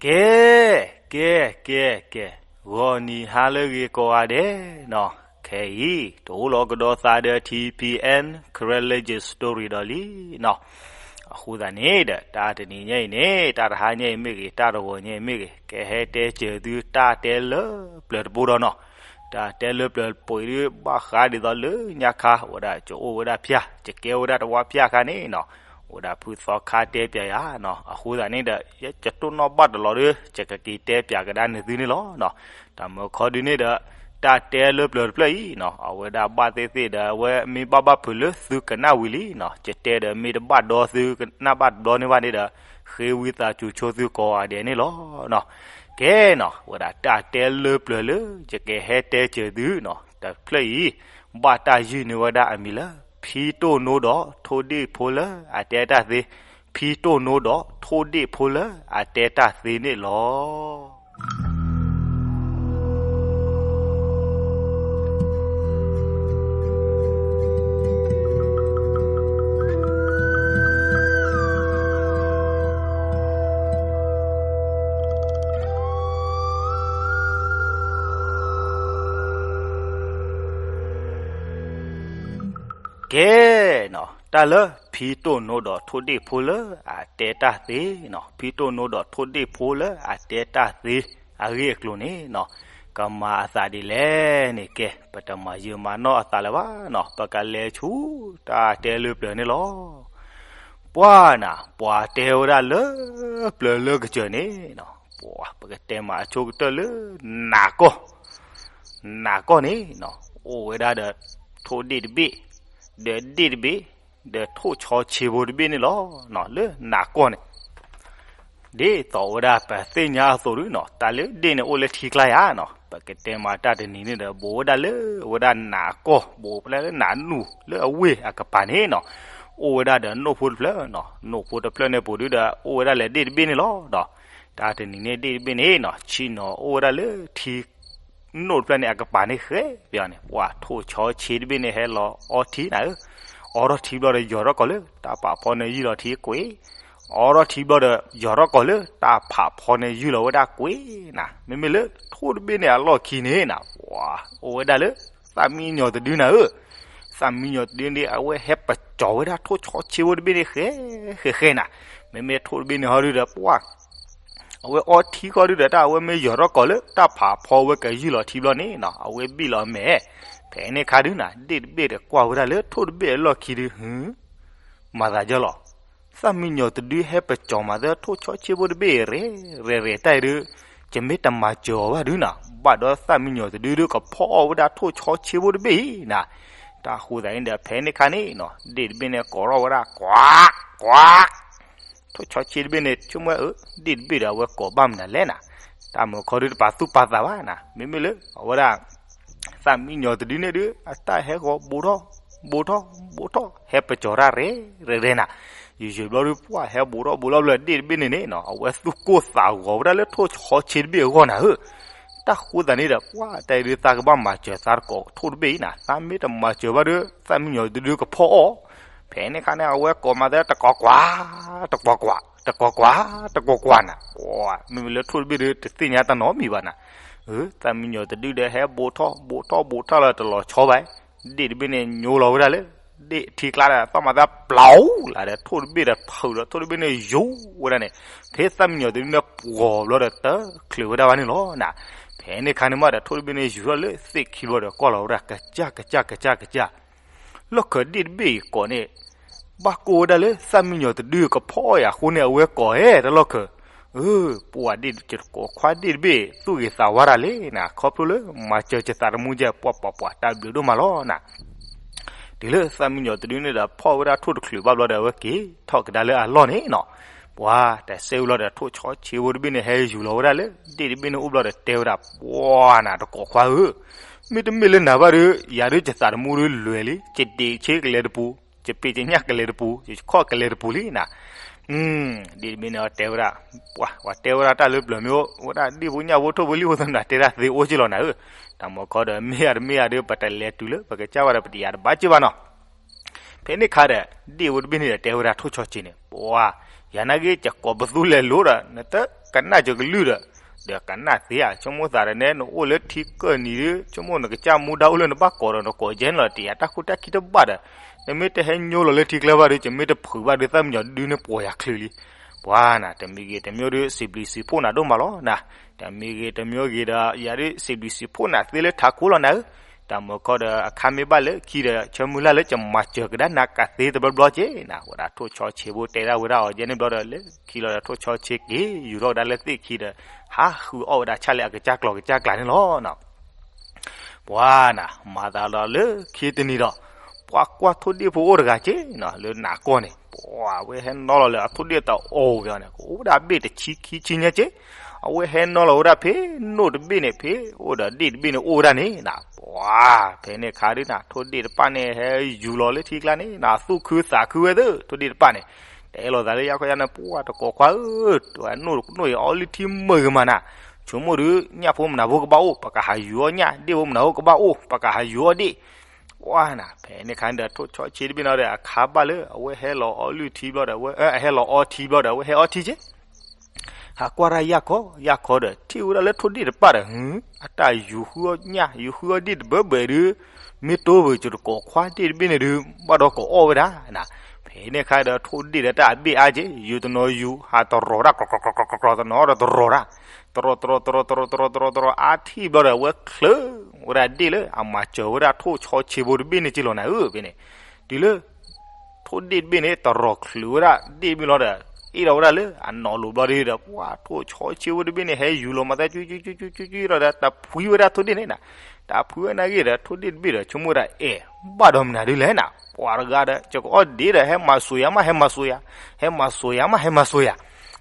ကဲ, ကဲ, ကဲ, ကဲ, ဂီၤနံၤဟါလၢအဂ့ၤကိးဂၤဒဲးနီၤ, ခဲအံၤ တအိၣ်လီၤကဒီးသးဒီး ထံၣ်ဖံၣ်အဲၣ် Karen Legend Story ဒီးလံနီၤ. အဃိသတးန့ၣ်ဒီး တၢ်တနံၤညါအံၤန့ၣ် တၢ်တဟါညါအံၤမ့ၢ်ဂ့ၤ တၢ်တဂီၤညါအံၤမ့ၢ်ဂ့ၤ ကဟဲတဲစၢၤသုတၢ်တဲလၢပျၢၤတဘိဒီးနီၤ. တၢ်တဲလၢပျၢၤတဘိအံၤဒ်ဘၣ်ဃးဒ်သိးလၢညါခါ ဝဲဒၣ်ကအိၣ်ဝဲဒၣ်ဖၠၣ် ကကဲဝဲဒၣ်တဝၢဖၠၣ်ခါန့ၣ်နီၤ, အိၣ်ဝဲဒၣ်ဖုသီခါတဲပၠးယၤနီၤ. အဃိသတးန့ၣ်ဒီး ယကတိၢ်နီၣ်ဘၣ်တလီၤဒီး ယကက့ၤတဲပၠးကဒါနသုန့ၣ်လီၤနီၤ. တၢ်မုၢ်ခီဒုန့ၣ်ဒီး တၢ်တဲလၢပျၢၤတဖျၢၣ်အံၤနီၤ အဝဲဒၣ်ဘၣ်သ့ၣ်သ့ၣ်ဒီး အဝဲမ့ၢ်ဘၣ်ဘၣ်ဖုးလၢသုကနၣ်ဝံၤလံနီၤ, ယတဲဒီးမ့ၢ်တဘၣ်ဒီသုကနၣ်ဘၣ်တဘျီန့ၣ်ဘၣ်န့ၣ်ဒီး ဃ့ဝံသးစူၤဆိသုကိးဂၤဒဲးန့ၣ်လီၤနီၤ. ကဲနီၤ ဝဲဒၣ်တၢ်တဲလၢပျၢၤလၢ ယကဟဲတဲစၢၤသုနီၤ တဖျၢၣ်အံၤ ဘၣ်တၢ်ယုၢ်န့ၢ်ဝဲဒၣ်အမံၤလၢ ဖံတိၢ်နိဒီးထိၣ်ဒ့ၣ်ဖိလၢအတဲတၢ်သ့, ဖံတိၢ်နိဒီးထိၣ်ဒ့ၣ်ဖိလၢအတဲတၢ်သ့န့ၣ်လီၤ. ကဲနီၤ တၢ်လၢဖံတိၢ်နိဒီးထိၣ်ဒ့ၣ်ဖိလၢအတဲတၢ်သ့နီၤ, ဖံတိၢ်နိဒီးထိၣ်ဒ့ၣ်ဖိလၢအတဲတၢ်သ့အဂ့ၢ်အကျိၤန့ၣ်နီၤ, ကမၤအသးဒ်လဲၣ်န့ၣ် ကဲ ပတမၤယၢၤမၤနီၢ်အသးလၢၤဘၣ်နီၤ, ပကလဲၤဆူတၢ်တဲလၢပျၢၤန့ၣ်လီၤ. ပှၤနၤ ပှၤတဲဝဲဒၣ်လၢပျၢၤလၢကစၢၢ်န့ၣ်နီၤ, ပှၤ ပကတဲမးအဆိကတၢၢ်လၢ နးကီၢ် နးကီၢ်န့ၣ်နီၤ အိၣ်ဝဲဒၣ်ဒီး ထိၣ်ဒ့ၣ်တဘ့ၣ် ဒီးဒ့ၣ်တဘ့ၣ် ဒီးထိၣ်ဆီဆ့ဖိတဘ့ၣ်န့ၣ်လီၤ. လၢနးကီၢ်န့ၣ် ဒ်သိးဝဲဒၣ်ပသ့ၣ်ညါအသိးဒုနီၤ, တၢ်လၢဒ့ၣ်န့ၣ်အိၣ်လၢထံကျါယၤနီၤ, ပကတဲမးတၢ်တနံၤန့ၣ်ဒီး ဘူးဝဲဒၣ်လၢဝဲဒၣ်နးကီၢ် ဘူးဖဲလၢနးနူၢ်လၢအဝ့ၢ်အကပၤန့ၣ်နီၤ, အိၣ်ဝဲဒၣ်ဒီးနိၣ်ဖိတဖျၢၣ်နီၤ, နိၣ်ဖိတဖျၢၣ်န့ၣ်ပူၤဒုဒီး အိၣ်ဝဲဒၣ်လၢဒ့ၣ်တဘ့ၣ်န့ၣ်လီၤ. ဒီးတၢ်တနံၤန့ၣ်ဒ့ၣ်တဘ့ၣ်န့ၣ်နီၤ ဆ့ၣ်နီၤအိၣ်ဝဲဒၣ်လၢထံ နိၣ်တဖျၢၣ်န့ၣ်အကပၤန့ၣ်ဃဲပယီၤန့ၣ် ပှၤထိၣ်ဆီဆ့တဘ့ၣ်န့ၣ်ဟဲလီၤအီထံနၤဧၢ, အီထီၣ်ထံဘျီဒီးယီၤထီၣ်ကီၢ်လၢတၢ်ဖးဖီန့ၣ်ယုၢ်လီၤထံကွံာ်, အီထီၣ်ထံဘျီဒီးယီၤထီၣ်ကီၢ်လၢတၢ်ဖးဖီန့ၣ်ယုၢ်လီၤဝဲဒၣ်ကွံာ်နၤ, မ့မ့ၢ်လၢထိၣ်တဘ့ၣ်န့ၣ်အလီၢ်ခံန့ၣ်နၤ ပှၤ အိၣ်ဝဲဒၣ်လၢ သၣ်မံယီၤတဒုနၤဧၢ, သၣ်မံယီၤတဒုန့ၣ်အဝဲဟဲပကၠီၤဝဲဒၣ်ထိၣ်ဆီဆ့ဖိတဘ့ၣ်န့ၣ်ဃဲဃဲဃဲနၤ, မ့မ့ၢ်ထိၣ်တဘ့ၣ်န့ၣ်ဟီဒုဒီးပှၤ အဝဲအီထံဃီဒုဒီးတၢ်အဝဲမ့ၢ်ယီၤထီၣ်ကီၢ်လၢတၢ်ဖးဖီဝဲကယုၢ်လီၤထံဘျီန့ၣ်နီၤ အဝဲဘ့ၣ်လီၤအမဲာ်, ဖဲန့ၣ်ခါဒုနၤ ဒ့ၣ်တဘ့ၣ်ဒီးကွၢ်ဝဲဒၣ်လၢထိၣ်တဘ့ၣ်အလီၢ်ခံဒု ဟူ မၤသးယၢလီၤ, သၣ်မံယီၤတဒုဟဲပကၠီၤမးသၢထိၣ်ဆီဆ့ဖိတဘ့ၣ်ရဲၣ်ရဲၣ်ရဲၣ်တၢ်အံၤဒု, ယမ့ၢ်တမၤစၢၤအီၤဘၣ်ဒုနၤ ဘၣ်ဒီးသၣ်မံယီၤတဒုဒုကဖီၣ်အီၣ်ဝဲဒၣ်ထိၣ်ဆီဆ့ဖိတဘ့ၣ်အံၤနၤ, တၢ်ဃိသတးန့ၣ်ဒီး ဖဲန့ၣ်ခါန့ၣ်နီၤ ဒ့ၣ်တဘ့ၣ်န့ၣ်ကိးထီၣ်ဝဲဒၣ် ကွး ကွး ထိၣ်ဆီဆ့တဘ့ၣ်န့ၣ် ဆိကမိၣ်အၢ ဒ့ၣ်တဘ့ၣ်ဒီးအဝဲကိးဘၣ်မနုၤလဲၣ်နၤ, တၢ်မုၢ်ခီဒုတပာ်သူၣ်ပာ်သးဘၣ်နၤ မ့မ့ၢ်လၢအဝဲဒၣ် သၣ်မံယီၤတဒုန့ၣ်ဒု အတၢ်ဟဲဂီၤဘူးထီၣ် ဘူးထီၣ် ဘူးထီၣ် ဟဲပကၠီၤတၢ်ရဲၣ်ရဲၣ်ရဲၣ်နၤ, ယံာ်ယံာ်ဘျီဒု ပှၤဟဲဘူးထီၣ်ဘူးထီၣ်ဘျီ ဒ့ၣ်တဘ့ၣ်န့ၣ်န့ၣ်နီၤ အဝဲသူၣ်ကိၢ်သးဂီၤဝဲဒၣ်လၢထိၣ်ဆီဆ့တဘ့ၣ်အဂီၢ်နၤဧၢ, တၢ်ဃိသတးန့ၣ်ဒီး ပှၤတၢ်အံၤဒု သးကဘၣ်မၤစၢၤသးတကိးထိၣ်တဘ့ၣ်အံၤနၤ သးမ့ၢ်တမၤစၢၤဘၣ်ဒီး သၣ်မံယီၤတဒုကဖီၣ်အီၣ်, ဖဲန့ၣ်ခါန့ၣ် အဝဲကိးမးသဲတကိးကွၢ် တကိးကွၢ် တကိးကွၢ် တကိးကွၢ်နၤ, မ့မ့ၢ်လၢထိၣ်တဘ့ၣ်ဒု တသ့ၣ်ညါတၢ်နီတမံၤဘၣ်နၤ, သၣ်မံယီၤတဒုဒီးဟဲဘူးထီၣ် ဘူးထီၣ်ဘူးထီၣ်လၢတလီၤဆီဘၣ်, ဒ့ၣ်တဘ့ၣ်န့ၣ်ညိလီၤဝဲဒၣ်လၢ ဒ့ၣ်ထံကျါဒီး သီၣ်မးသဲပျီလၢဒီး ထိၣ်တဘ့ၣ်ဒီးဖုးဒီး ထိၣ်တဘ့ၣ်န့ၣ်ယူၤဝဲဒၣ်န့ၣ်, ဖဲသၣ်မံယီၤတဒုန့ၣ်ပှီၤဘျီဒီး တချုးဝဲဒၣ်ဘၣ်န့ၣ်လီၤနၤ, ဖဲန့ၣ်ခါန့ၣ်မးဒီး ထိၣ်တဘ့ၣ်န့ၣ်ယူၤထီၣ်လၢသ့ၣ်ခံဘျီဒီး ကွၢ်လီၤဝဲဒၣ်ကစၢ်ကစၢ်ကစၢ်ကစၢ် လီၢ်ခၢးဒ့ၣ်တဘ့ၣ်အံၤကိးန့ၣ် ဘၣ်ကိၢ်ဝဲဒၣ်လၢသၣ်မံယီၤတဒုကဖီၣ်အီၣ်ယၤအဃိန့ၣ် အဝဲကိးဧၢတၢ်လီၢ်ခၢး, အၢ ပှၤဒ့ၣ်တကိးခွါဒ့ၣ်တဘ့ၣ် သူၣ်ဂ့ၤသးဝါတၢ်လံနၤ ခီဖျိလၢမၤစၢၤကသးတမူကဲ ပှၤပှၤပှၤတၢ်ဘျုးဒိၣ်မးလီၤနၤ, တုၤလၢသၣ်မံယီၤတဒုန့ၣ်ဒီး ဖီၣ်ဝဲဒၣ်ထိၣ်တချုးဘၣ်ဘျီဒီး အဝဲက့ၤထီၣ်ကဒါလၢအလီၢ်န့ၣ်နီၤ, ပှၤတစဲးဝံၤလီၤဒီး ထိၣ်ဆီဆ့ဖိတဘ့ၣ်န့ၣ် ဟဲယူၤလီၤဝဲဒၣ်လၢ ဒ့ၣ်တဘ့ၣ်န့ၣ်အိၣ်ဘျီဒီးတဲဝဲဒၣ် ပှၤနၤတကိးခွါဧၢ, မ့တမ့ၢ်လၢနၤဘၣ်ဒီး ယၤဒုးယသးတမူဒုးလွဲၢ်လံ, ယဒ့ၣ်ဆ့ကလဲၤတပူၤ, ယပ့ၤယညၣ်ကလဲၤတပူၤ, ယခီၣ်ကလဲၤတပူၤလံနၤ, ဒ့ၣ်တဘ့ၣ်န့ၣ်တဲဝဲဒၣ်, ပှၤ ပှၤတဲဝဲဒၣ်တၢ်လၢပျၢၤမ့ၢ်အိၣ်ဝဲဒၣ်ဒ့ၣ်ဖိညၣ်ဖိထိၣ်ဖိလံၣ်ဖိသနၤ တဲဒၣ်သ့အိၣ်က့လီၤနၤဧၢ, တၢ်မုၢ်ခီဒီး မ့ၢ်ဧါတမ့ၢ်ဧါဒီး ပတလဲၤတုၤလၢ ပကစၢ်ဝဲဒီး ပတယၤတဘၣ်က့ဘၣ်နီၤ ဖဲန့ၣ်ခါဒီး ဒ့ၣ်ဝဲတဘ့ၣ်န့ၣ်ဒီး တဲဝဲဒၣ်ထိၣ်ဆီဆ့န့ၣ် ပှၤ ယၤနာ်က့ ယကိးပသူလဲၤလိၤဒီး နတကနၣ်ယကလုၢ်ဒီး, ဒီးကနၣ်သ့ဧါ, ဆိကမိၣ်သးဒီးနဲ နအိၣ်လၢထံကၢၢ်နံၤဒီး ဆိကမိၣ်နကစၢ်မူဒါအိၣ်လၢနဘၣ်ကိးဒီး နကိးကဲန့ၣ်လီၤ, တယာ်တၢ်ခိၣ်တၢ်ခံတဘၣ်ဒီး, နမ့ၢ်တဟဲညိလီၤလၢထံကျါဘၣ်ဒီး ယမ့ၢ်တဖုးဘၣ်ဒီး သၣ်မံညီၤဒုန့ၣ်ပှီၤယၤချုးလံ. ပှၤနၤ တမံၤဂ့ၤတမံၤဒီး စံးဘျုးစံးဖှိၣ်နၤဒိၣ်မးလီၤနၤ, တမံၤဂ့ၤတမံၤဂ့ၤဒီး ယၤဒုးစံးဘျုးစံးဖှိၣ်နၤသ့လၢထးခိၣ်လီၤနၤဧၢ, တၢ်မုၢ်ခီဒီး အခါမ့ၢ်ဘၣ်လၢခံဒီး ဆၢမုၢ်လၢ်လၢကမၤစၢၤကဒါနၤကသ့တဘျီဘျီက့ၤနၤ, ဝဲဒၣ်ထိၣ်ဆီဆ့ဘိတဲဒၣ်ဝဲဒၣ်အီၤယဲန့ၣ်ဘျီဒီး လၢခံလီၤဒီး ထိၣ်ဆီဆ့က့ၤယူၤထီၣ်ကဒါလၢသ့ၣ်ခံဒီး ဟးဃုအီၣ်ဝဲဒၣ်ဆၣ်လၢအကစၢ်ကျီၤကစၢ်ကျါန့ၣ်လီၤ. ပှၤနၤ မၤသးဒီးလၢခံတနံၤဒီး ပှၤကွၢ်ထိၣ်ဒ့ၣ်ဖိအိၣ်တဂၤက့ၤနီၤ လၢနးကီၢ်န့ၣ်, ပှၤအဝဲဟဲနီၤလီၤလၢအထိၣ်ဒ့ၣ်တအိၣ်ဝဲအီၤန့ၣ် ကအိၣ်ဝဲဒၣ်ဘ့ၣ်တဆံခံဆံညါက့ၤ, အဝဲဟဲနီၤလီၤဝဲဒၣ်ဖဲနိၣ်တဘ့ၣ်န့ၣ် ဖဲအိၣ်ဒီးဒ့ၣ်တဘ့ၣ်န့ၣ်အိၣ်ဝဲဒၣ်န့ၣ်နၤ, ပှၤဖဲန့ၣ်အခါဒုးနၤ ထိၣ်ဒ့ၣ်တပၣ်န့ၣ် ဟဲယူၤလီၤလၢထံကျါန့ၣ်နၤ သူၣ်ခုသးခုဝဲသ့ၣ် ထိၣ်ဒ့ၣ်တပၣ်န့ၣ်, တဲလီၤသးလၢယါခီယါန့ၣ် ပှၤတကိးခွါဧၢ, တဝဲနိၣ်တနိၣ်အံၤအီလုၢ်ထံမုာ်ဂ့ၤမးနၤ, ဆိကမိၣ်ဒုး ညၣ်ဖိမနၤဖိကဘၣ်အိၣ် ပကဟးယူၤအီၣ်ညၣ်, ဒ့ၣ်ဖိမနၤဖိကဘၣ်အိၣ် ပကဟးယူၤအီၣ်ဒ့ၣ် ပှၤနၤ ဖဲန့ၣ်အခါန့ၣ်ဒီး ထိၣ်ဆီဆ့တဘ့ၣ်နီၤဒီး အခါဘၣ်လၢ အဝဲဟဲလီၤအီလုၢ်ထံဘျီဒီး အဝဲဟဲလီၤအီထံဘျီဒီး အဝဲဟဲအီထံက့ၤ, ဟးကွၢ်တၢ်ယၢ်ခီ ယၢ်ခီဒီး ထံၣ်ဝဲဒၣ်လၢထိၣ်ဒ့ၣ်တပၣ်ဒီး အတၢ်ယူၤဃုအီၣ်ညၣ် ယူၤဃုအီၣ်ဒ့ၣ်တဘၢဘၢဒီး မ့ၢ်တိၢ်ဘၢၣ်စၢၤတကိးခွါဒ့ၣ်တဘ့ၣ်န့ၣ်ဒုး ဘၣ်ဒီးကိးအီၣ်ဝဲဒၣ်နၤ, ဖဲန့ၣ်အခါဒီး ထိၣ်ဒ့ၣ်ဒီးတၢ်အဘ့ၣ်အါက့ၤ ယူၤတနီၤယူၤ ဟးတရီၤတၢ် ကြီကြီကြီကြီ တနီၤဒီးတရီၤတၢ် တရီၤတရီၤတရီၤတရီၤတရီၤတရီၤ အါထံၣ်ဘျီဒီး အဝဲချုးဝဲဒၣ်ဒ့ၣ်လၢ အမၤစၢၤဝဲဒၣ်ထိၣ်ဆီဆ့ဖိတဘ့ၣ်န့ၣ်က့ၤလီၤနၤဧၢ ဖဲန့ၣ်, တုၤလၢ ထိၣ်ဒ့ၣ်တဘ့ၣ်န့ၣ် တရီၤချုးဝဲဒၣ်ဒ့ၣ်တဘ့ၣ်လီၤဒီး အ့ၣ်လီၤဝဲဒၣ်လၢအနီၢ်လိၤဘျီဒီး ပှၤထိၣ်ဆီဆ့ဖိတဘ့ၣ်န့ၣ် ဟဲယူၤလီၤမၤသးကၠူကၠူကၠူကၠူကၠူဒီး တၢ်ဖှံဝဲဒၣ်ထိၣ်ဒ့ၣ်န့ၣ်နၤ, တၢ်ဖှံဝဲနာ်က့ၤဒီး ထိၣ်ဒ့ၣ်တဘ့ၣ်ဒီး ဆိကမိၣ်ဝဲဒၣ်အဲၣ် ဘၣ်ဒီးမနုၤဒ်လဲၣ်နၤ, ပှၤတဂၤဒီး ယကအီၣ်ဒ့ၣ်ဒီး ဟဲမၤစိၤယၤမး ဟဲမၤစိၤယၤ, ဟဲမၤစိၤယၤမး ဟဲမၤစိၤယၤ,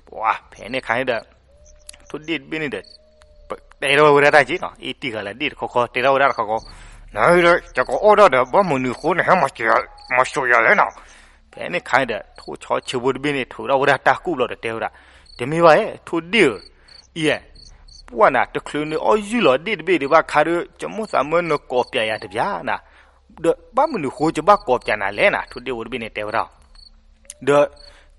ပှၤဖဲန့ၣ်အခါန့ၣ်ဒီး ထိၣ်ဒ့ၣ်တဘ့ၣ်န့ၣ်ဒီး တဲထီၣ်ဝဲဒၣ်တၢ်က့ၤနီၤ အ့ၣ်တံၢ်ဃာ်လၢဒ့ၣ်တခီခီ တဲထီၣ်ဝဲဒၣ်တခီခီ, နဒီး ယကအီၣ်ဒၣ်ဒီး ဘၣ်မနုၤဃိန့ၣ် ဟဲမၤစိၤယၤလဲၣ်နီၤ, ဖဲန့ၣ်အခါန့ၣ်ဒီး ထိၣ်ဆီဆ့ဖိတဘ့ၣ်န့ၣ် ထုးထီၣ်ဝဲဒၣ်တၢ်ကူၣ်ဘျီဒီးတဲဝဲဒၣ်, တမ့ၢ်ဘၣ်ဧါ ထိၣ်ဒ့ၣ်ဧၢ, အံၤ ပှၢ်နၤ တချုးန့ၣ်အီၣ်ယုၢ်လီၤဒ့ၣ်တဘ့ၣ်ဒံးဘၣ်ခါဒီး ယမိၣ်သးမၢနကိးပျးယၤတပျးနၤ, ဒီးဘၣ်မနုၤဃိယဘၣ်ကိးပျးနၤလဲၣ်နၤ ထိၣ်ဒ့ၣ်ဖိတဘ့ၣ်န့ၣ်တဲဝဲဒၣ် ဒီး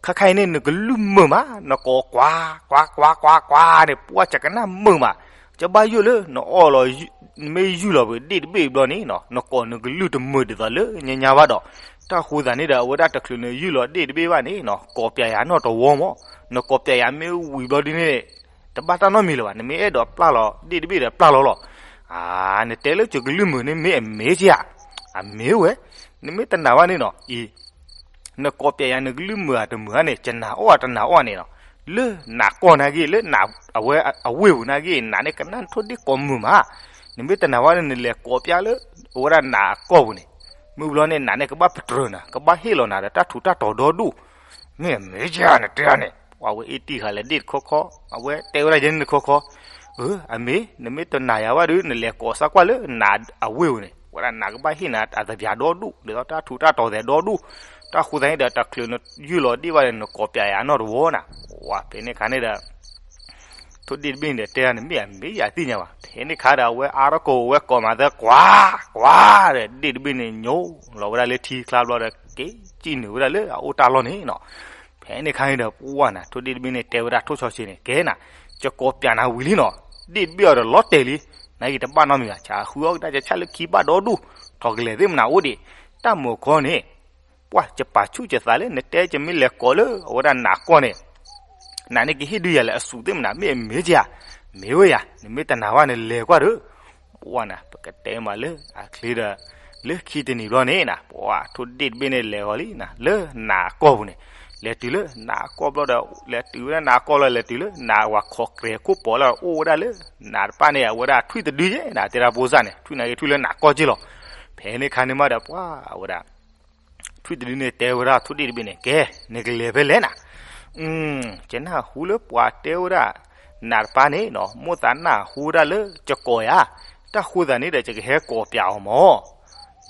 ခါခါအံၤန့ၣ် နကလုၢ်မုာ်မး နကိးကွၢ် ကွၢ် ကွၢ် ကွၢ် ကွၢ်န့ၣ် ပှၢ်ယကနၣ်မုာ်မး, ယဘၣ်ယိၣ်လၢ နအီၣ်လီၤ နမ့ၢ်ယုၢ်လီၤပဒ့ၣ်တဘ့ၣ်ဘျီန့ၣ်နီၤ နကိးနကလုၢ်တမုာ်ဒ်သိးလၢညါညါဘၣ်ဒီး, တၢ်ဃိသတးန့ၣ်ဒီး အဝဲဒၣ်တချုးနယုၢ်လီၤဒ့ၣ်တဘ့ၣ်ဘၣ်န့ၣ်နီၤ ကိးပျးယၤနီၢ်တဝီမး, နကိးပျးယၤမ့ၢ်ဝံၤဘျီဒ်န့ၣ် တဘၣ်တၢ်နီတမံၤလၢၤဘၣ်, နမ့ၢ်အဲၣ်ဒိးပျၢ်လီၤဒ့ၣ်တဘ့ၣ်ဒီးပျၢ်လီၤလီၤ. နတဲလၢယကလုၢ်မုာ်န့ၣ်မ့ၢ်အမ့ၢ်ဧါ, အမ့ၢ်ဝဲ, နမ့ၢ်တနာ်ဘၣ်န့ၣ်နီၤ အံၤ နကိးပျးယၤနကလုၢ်မုာ်ဧါတမုာ်ဧါန့ၣ် ယနာ်အီၣ်တနာ်အီၣ်န့ၣ်နီၤ, လၢနးကီၢ်နာ်က့ လၢအဝ့ၢ်ပူၤနာ်က့ နးန့ၣ်ကနၣ်ထိၣ်ဒ့ၣ်ကိးမုာ်မး, နမ့ၢ်တနာ်ဘၣ်န့ၣ် နလဲၤကိးပျးလၢ အဝဲဒၣ်နးအကီၢ်ပူၤန့ၣ်, မုၢ်ဘျီန့ၣ် နးန့ၣ်ကဘၣ်ပတြၢၤနၤ ကဘၣ်ဟ့ၣ်လီၤနၤဒီးတၢ်ထူးတၢ်တီၤဒီဒူၣ်, မ့ၢ်အမ့ၢ်ဧါ နတဲဧါန့ၣ် ပှၤဝဲအ့ၣ်တံၢ်ဃာ်လၢဒ့ၣ်တခီခီ, အဝဲတဲဝဲဒၣ်ယဲန့ၣ်တခီခီ, အၢ အမ့ၢ် နမ့ၢ်တနာ်ယၤဘၣ်ဒီး နလဲၤကိးစၢ်ကွၢ်လၢနးအဝ့ၢ်ပူၤန့ၣ် ဝဲဒၣ်နးကဘၣ်ဟ့ၣ်နၤအသပျးဒီဒူၣ် ဒ်သိးတၢ်ထူးတၢ်တီၤသဲးဒီဒူၣ်, တၢ်ဃိသတးန့ၣ်ဒီး တချုးနယုၢ်လီၤဒ့ၣ်ဘၣ်ဒီး နကိးပျးယၤနီၢ်တဝီနၤ, ဝဲဖဲန့ၣ်အခါန့ၣ်ဒီး ထိၣ်ဒ့ၣ်တဘ့ၣ်န့ၣ်ဒီးတဲဒၣ်န့ၣ် မ့ၢ်အမ့ၢ်ယၤသ့ၣ်ညါဘၣ်, ဖဲန့ၣ်အခါဒီး အဝဲအါထီၣ်ကိးဝဲကိးမၤသၢ ကွၢ် ကွၢ်ဒီး ဒ့ၣ်တဘ့ၣ်န့ၣ်ညိလီၤဝဲဒၣ်လၢထံချါဘျီဒီး က့ၤစံၣ်နုာ်ဝဲဒၣ်လၢအအိၣ်တၢ်လီၢ်န့ၣ်နီၤ, ဖဲန့ၣ်အခါန့ၣ်ဒီး ပှၢ်နၤ ထိၣ်ဒ့ၣ်တဘ့ၣ်န့ၣ်တဲဝဲဒၣ်ထိၣ်ဆီဆ့န့ၣ် ကဲနၤ, ယကိးပျးနၤဝံၤလံနီၤ, ဒ့ၣ်တဘ့ၣ်အီၤဒီးလီၤတဲာ်လံ, နက့ၤတဘၣ်နီတမံၤဘၣ်, ဆးဃုအီၣ်ကဒါယဆၣ်လၢခံဘၣ်ဒီဒူၣ်, ထီၣ်ကလဲာ်သ့ၣ်မနၤအိၣ်ဒံး, တၢ်မုၢ်ခီန့ၣ် ပှၢ်ယပာ်ဆူၣ်ယသးလၢ နတဲယမ့ၢ်လဲၤကိးလၢအဝဲဒၣ်နးကီၢ်န့ၣ် နးန့ၣ်ကဟ့ၣ်ဒုးယၤလဲၣ်အစူးသ့ၣ်မနၤ မ့ၢ်အမ့ၢ်ဧါ, မ့ၢ်ဝဲယၤ, နမ့ၢ်တနာ်ဘၣ်နလဲၤကွၢ်ဒီး, ပှၢ်နၤ ပကတဲမးလၢအချ့ဒီး လၢခံတနံၤဘျီန့ၣ်နၤ ပှၢ်ထိၣ်ဒ့ၣ်တဘ့ၣ်န့ၣ်လဲၤဃီၤလံနၤ လၢနးကီၢ်ပူၤန့ၣ်, လဲၤတုၤလၢနးကီၢ်ဘျီဒီး လဲၤတုၤဝဲဒၣ်နးကီၢ်လီၤ လဲၤတုၤလၢနးဝၤခိးကြဲးခိၣ်ပီၤလၢအိၣ်ဝဲဒၣ်လၢ နးတပၣ်န့ၣ် အဝဲဒၣ်ထွံၣ်တဒုယဲနၤ တဲဒၣ်ဖိစၢ်န့ၣ် ထွံၣ်နာ်က့ထွံၣ်လၢနးကီၢ်က့လီၤ, ဖဲန့ၣ်အခါန့ၣ်မးဒီးပှၢ်အဝဲဒၣ် ထွံၣ်တဒုန့ၣ်တဲဝဲဒၣ်ထိၣ်ဒ့ၣ်တဘ့ၣ်န့ၣ် ကဲ နကလဲၤဖဲလဲၣ်နၤ, ယနၢ်ဟူလၢပှၤတဲဝဲဒၣ် နးတပၢ်န့ၣ်နီၤ မိၣ်သးနၢ်ဟူဝဲဒၣ်လၢယကိးယၤ, တၢ်ဃိသတးန့ၣ်ဒီး ယကဟဲကိးပျးအီၤမး,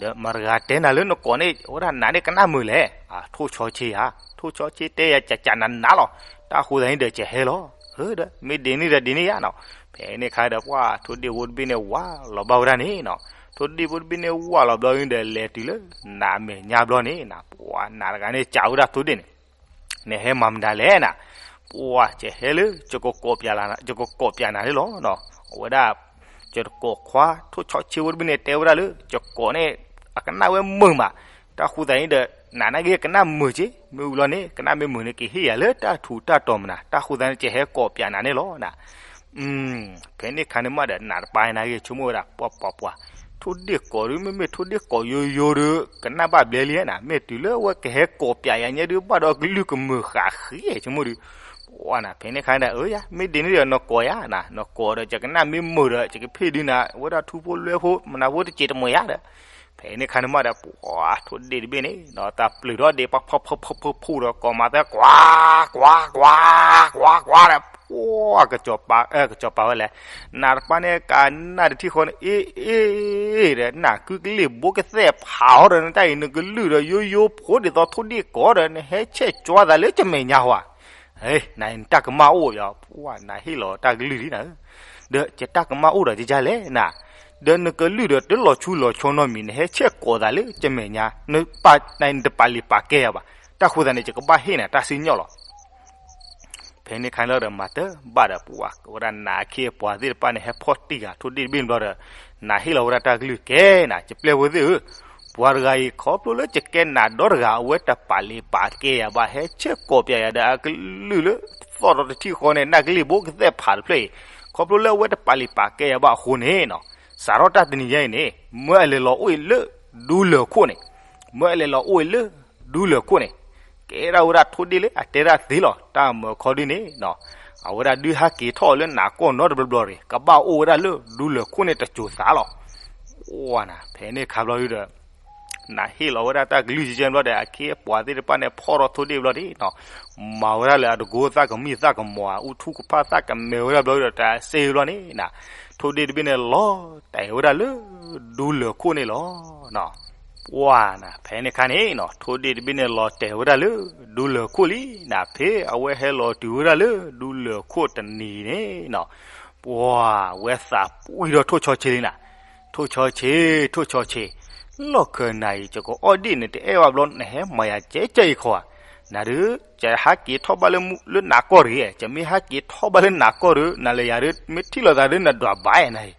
ဒီးမတၤတဂၤတဲနၤလၢနကိးန့ၣ် အဝဲဒၣ်နးန့ၣ်ကနၣ်မုာ်လဲၣ်, ထိၣ်ဆီဆ့ဧါ, ထိၣ်ဆီဆ့တဲယၤကၠးကၠးနးနးလီၤ, တၢ်ဃိသတးန့ၣ်ဒီးယဟဲလီၤ, ဒီးမ့ၢ်ဒ်န့ၣ်ဒီးဒ်န့ၣ်ယါနီၤ, ဖဲန့ၣ်အခါဒီးပှၢ်ထိၣ်ဒ့ၣ်ဖိတဘ့ၣ်န့ၣ်ဝးလီၤဘၣ်ဝဲဒၣ်န့ၣ်နီၤ, ထိၣ်ဒ့ၣ်ဖိတဘ့ၣ်န့ၣ်ဝးလီၤဘျီန့ၣ်ဒီး လဲၤတုၤလၢနးအမဲာ်ညါဘျီန့ၣ်နၤ ပှၢ်နးတဂၤန့ၣ်ကးဝဲဒၣ်ထိၣ်ဒ့ၣ်န့ၣ် နဟဲမၤမနုၤလဲၣ်နၤ, ပှၤ ယဟဲလၢ ယကကိးပျးနၤန့ၣ်လီၤ. အဝဲဒၣ် ယတကိးခွါ ထိၣ်ဆီဆ့ဖိတဘ့ၣ်န့ၣ် တဲဝဲဒၣ်လၢ ယကိးန့ၣ် အကနၣ်ဝဲမုာ်မး, တၢ်ဃိသတးန့ၣ်ဒီး နၤနာ်က့ကနၣ်မုာ်က့, မ့ၢ်ဝံၤလီၤန့ၣ် ကနၣ်မ့ၢ်မုာ်န့ၣ် ကဟ့ၣ်ယၤလၢတၢ်ထူးတၢ်တီၤမနၤ, တၢ်ဃိသတးန့ၣ် ယဟဲကိးပျးနၤန့ၣ်လီၤနၤ. ဖဲန့ၣ်ခါန့ၣ်မးဒီး နးတပၤနာ်က့ ဆိကမိၣ်ဝဲဒၣ် ပှၤပှၤပှၤ, ထိၣ်ဒ့ၣ်ကိးဒုး မ့မ့ၢ်ထိၣ်ဒ့ၣ်ကိးယိယိဒုး ကနၣ်ဘၣ်ဘျဲလံနၤ, မ့ၢ်တုၤလၢအဝဲကဟဲကိးပျးယၤညါဒုး ဘၣ်ဒီးကလုၢ်ကမုာ်ဃာ်ဃ့ ဆိကမိၣ်ဒုး, ပှၤနၤ ဖဲန့ၣ်ခါန့ၣ်ဒီး အၢယၤ မ့ၢ်ဒ်န့ၣ်ဒီး နကိးယၤနၤ, နကိးဒီး ယကနၣ်မ့ၢ်မုာ်ဒီး ယကဖ့ၣ်ဒုးနၤ အဝဲဒၣ်ထူဖိလွဲဖိ မနၤဖိတစဲးတမှဲၤယၤဒီး ဖဲန့ၣ်ခါန့ၣ်မးဒီး ပှၤထိၣ်ဒ့ၣ်တဘ့ၣ်န့ၣ် တၢ်ပျုၢ်ထီၣ်ဒ့ၣ် ပှၤဖီဖီဖီဖီဖီဒီး ကိးမၤသဲ ကွၢ် ကွၢ် ကွၢ် ကွၢ် ကွၢ်ဒီး ပှၤ ကစီၤပၤ ကစီၤပၤဝဲလဲၣ်, နးတပၤန့ၣ် ကနၣ်တထံၣ်ဃီန့ၣ် အ့ အ့ ဒီး နကုကလ့ၢ်ဘိကသဲၣ်ဖးအီၤဒီး နတၢ်အံၤ နကလုၢ်ဒီး ယိယိဖိဒ်သိးထိၣ်ဒ့ၣ်ကိးဒီး နဟဲဆဲးကၠွသးလၢကမဲာ်ညါဟီဧါ, နတၢ်ကမၣ်အိၣ်ယီၤ ပှၤ နဟ့ၣ်လီၤတၢ်ကလုၢ်လံနၤ, ဒီးယတၢ်ကမၣ်အိၣ်ဒီးယယါလဲၣ်နၤ, ဒီးနကလုၢ်ဒီးတလီၤဆူလီၤဆီနီတမံၤ နဟဲဆဲးကိးသးလၢကမဲာ်ညါ, နတပာ်လံၤပာ်ကဲယၤဘၣ်, တၢ်ဃိသတးန့ၣ် ယကဘၣ်ဟ့ၣ်နၤတၢ်စံၣ်ညီၣ်လီၤ. ဖဲန့ၣ်ခါလီၤဒီး မၤတဘၣ်ဒီး ပှၤ ဝဲဒၣ်နးအခ့အပှၤသ့ၣ်တဖၣ်န့ၣ် ဟဲဖီၣ်တံၢ်ဃာ်ထိၣ်ဒ့ၣ်တဘ့ၣ်န့ၣ်ဘျီဒီး နးဟ့ၣ်လီၤဝဲဒၣ်တၢ်ကလုၢ်ကဲနၤ, ယပျဲၢ်ဖိသ့ၣ်ဧၢ, ပှၤတဂၤအံၤ ခီဖျိလၢယကဲနးဒီတဂၤ အဝဲတပာ်လံၤပာ်ကဲယၤဘၣ် ဟဲဆဲးကိးပျးယၤဒီး အကလုၢ်လၢသီၣ်ဒီးတထံၣ်ဃီန့ၣ် နၢ်ကလ့ၢ်ဘိကသဲၣ်ဖးတဖျၢၣ်အံၤ, ခီဖျိလၢအဝဲတပာ်လံၤပာ်ကဲယၤဘၣ်အဃိန့ၣ်နီၤ, စးထီၣ်တၢ်တနံၤညါအံၤန့ၣ် မၢအလဲၤလီၤအိၣ်အံၤလၢဒူလၢၢ်ခိၣ်န့ၣ်, မၢအလဲၤလီၤအိၣ်အံၤလၢဒူလၢၢ်ခိၣ်န့ၣ်, ကဲဒၣ်ဝဲဒၣ်ထိၣ်ဒ့ၣ်လၢအတဲဒၣ်သ့လီၤ. တၢ်မၢခီဒုန့ၣ်နီၤ, အဝဲဒၣ်ဒုးဟဲက့ၤထီၣ်လၢနးကီၢ်နီတဘျီဘျီန့ၣ် ကဘၣ်အိၣ်ဝဲဒၣ်လၢဒူလၢၢ်ခိၣ်န့ၣ်တစိၤသးလီၤ. အိၣ်နၤ ဖဲန့ၣ်ခါဘျီဒုဒီး နးဟ့ၣ်လီၤဝဲဒၣ်တၢ်ကလုၢ်ကဲကဲဘျီဒီး အခ့အပှၤသ့ၣ်တဖၣ်န့ၣ်ဖီၣ်ထီၣ်ထိၣ်ဒ့ၣ်ဘျီဒုနီၤ, မၤဝဲဒၣ်လၢအတကိသၣ်ကမံသၣ်ကမီၤ အူထူကဖၣ်သၣ်ကမဲာ်ဝဲဒၣ်ဘျီဒုဒီး တၢ်စ့ဘျီန့ၣ်နၤ, ထိၣ်ဒ့ၣ်တဘ့ၣ်န့ၣ်လီၤတဲာ်ဝဲဒၣ်လၢဒူလၢၢ်ခိၣ်န့ၣ်လီၤ. ပှၤနၤ ဖဲန့ၣ်ခါန့ၣ်နီၤ ထိၣ်ဒ့ၣ်တဘ့ၣ်န့ၣ်လီၤတဲာ်ဝဲဒၣ်လၢဒူလၢၢ်ခိၣ်လံနၤ, ဖဲအဝဲဟဲလီၤတုၤဝဲဒၣ်လၢဒူလၢၢ်ခိၣ်တနံၤန့ၣ်နီၤ, ပှၤဝဲသးပှံၢ်ဒီးထိၣ်ဆီဆ့လံနၤ, ထိၣ်ဆီဆ့, ထိၣ်ဆီဆ့, လီၢ်ခၢၣ်နၤအံၤ ယကအီၣ်ဒ့ၣ်နတအဲၣ်ဘၣ်ဘျီ နဟဲမၤယၤကဲကဲအံၤခီဧါ, နၤဒုး ယဟးက့ၤထီၣ်ဘၣ်လၢနးကီၢ်တဂ့ၤ, ယမ့ၢ်ဟးက့ၤထီၣ်ဘၣ်လၢနးကီၢ်ဒီး နၤလၢယၤဒုး မ့ၢ်ထံၣ်လိာ်သးဒုး နဒွးဘၣ်နၤအံၤ,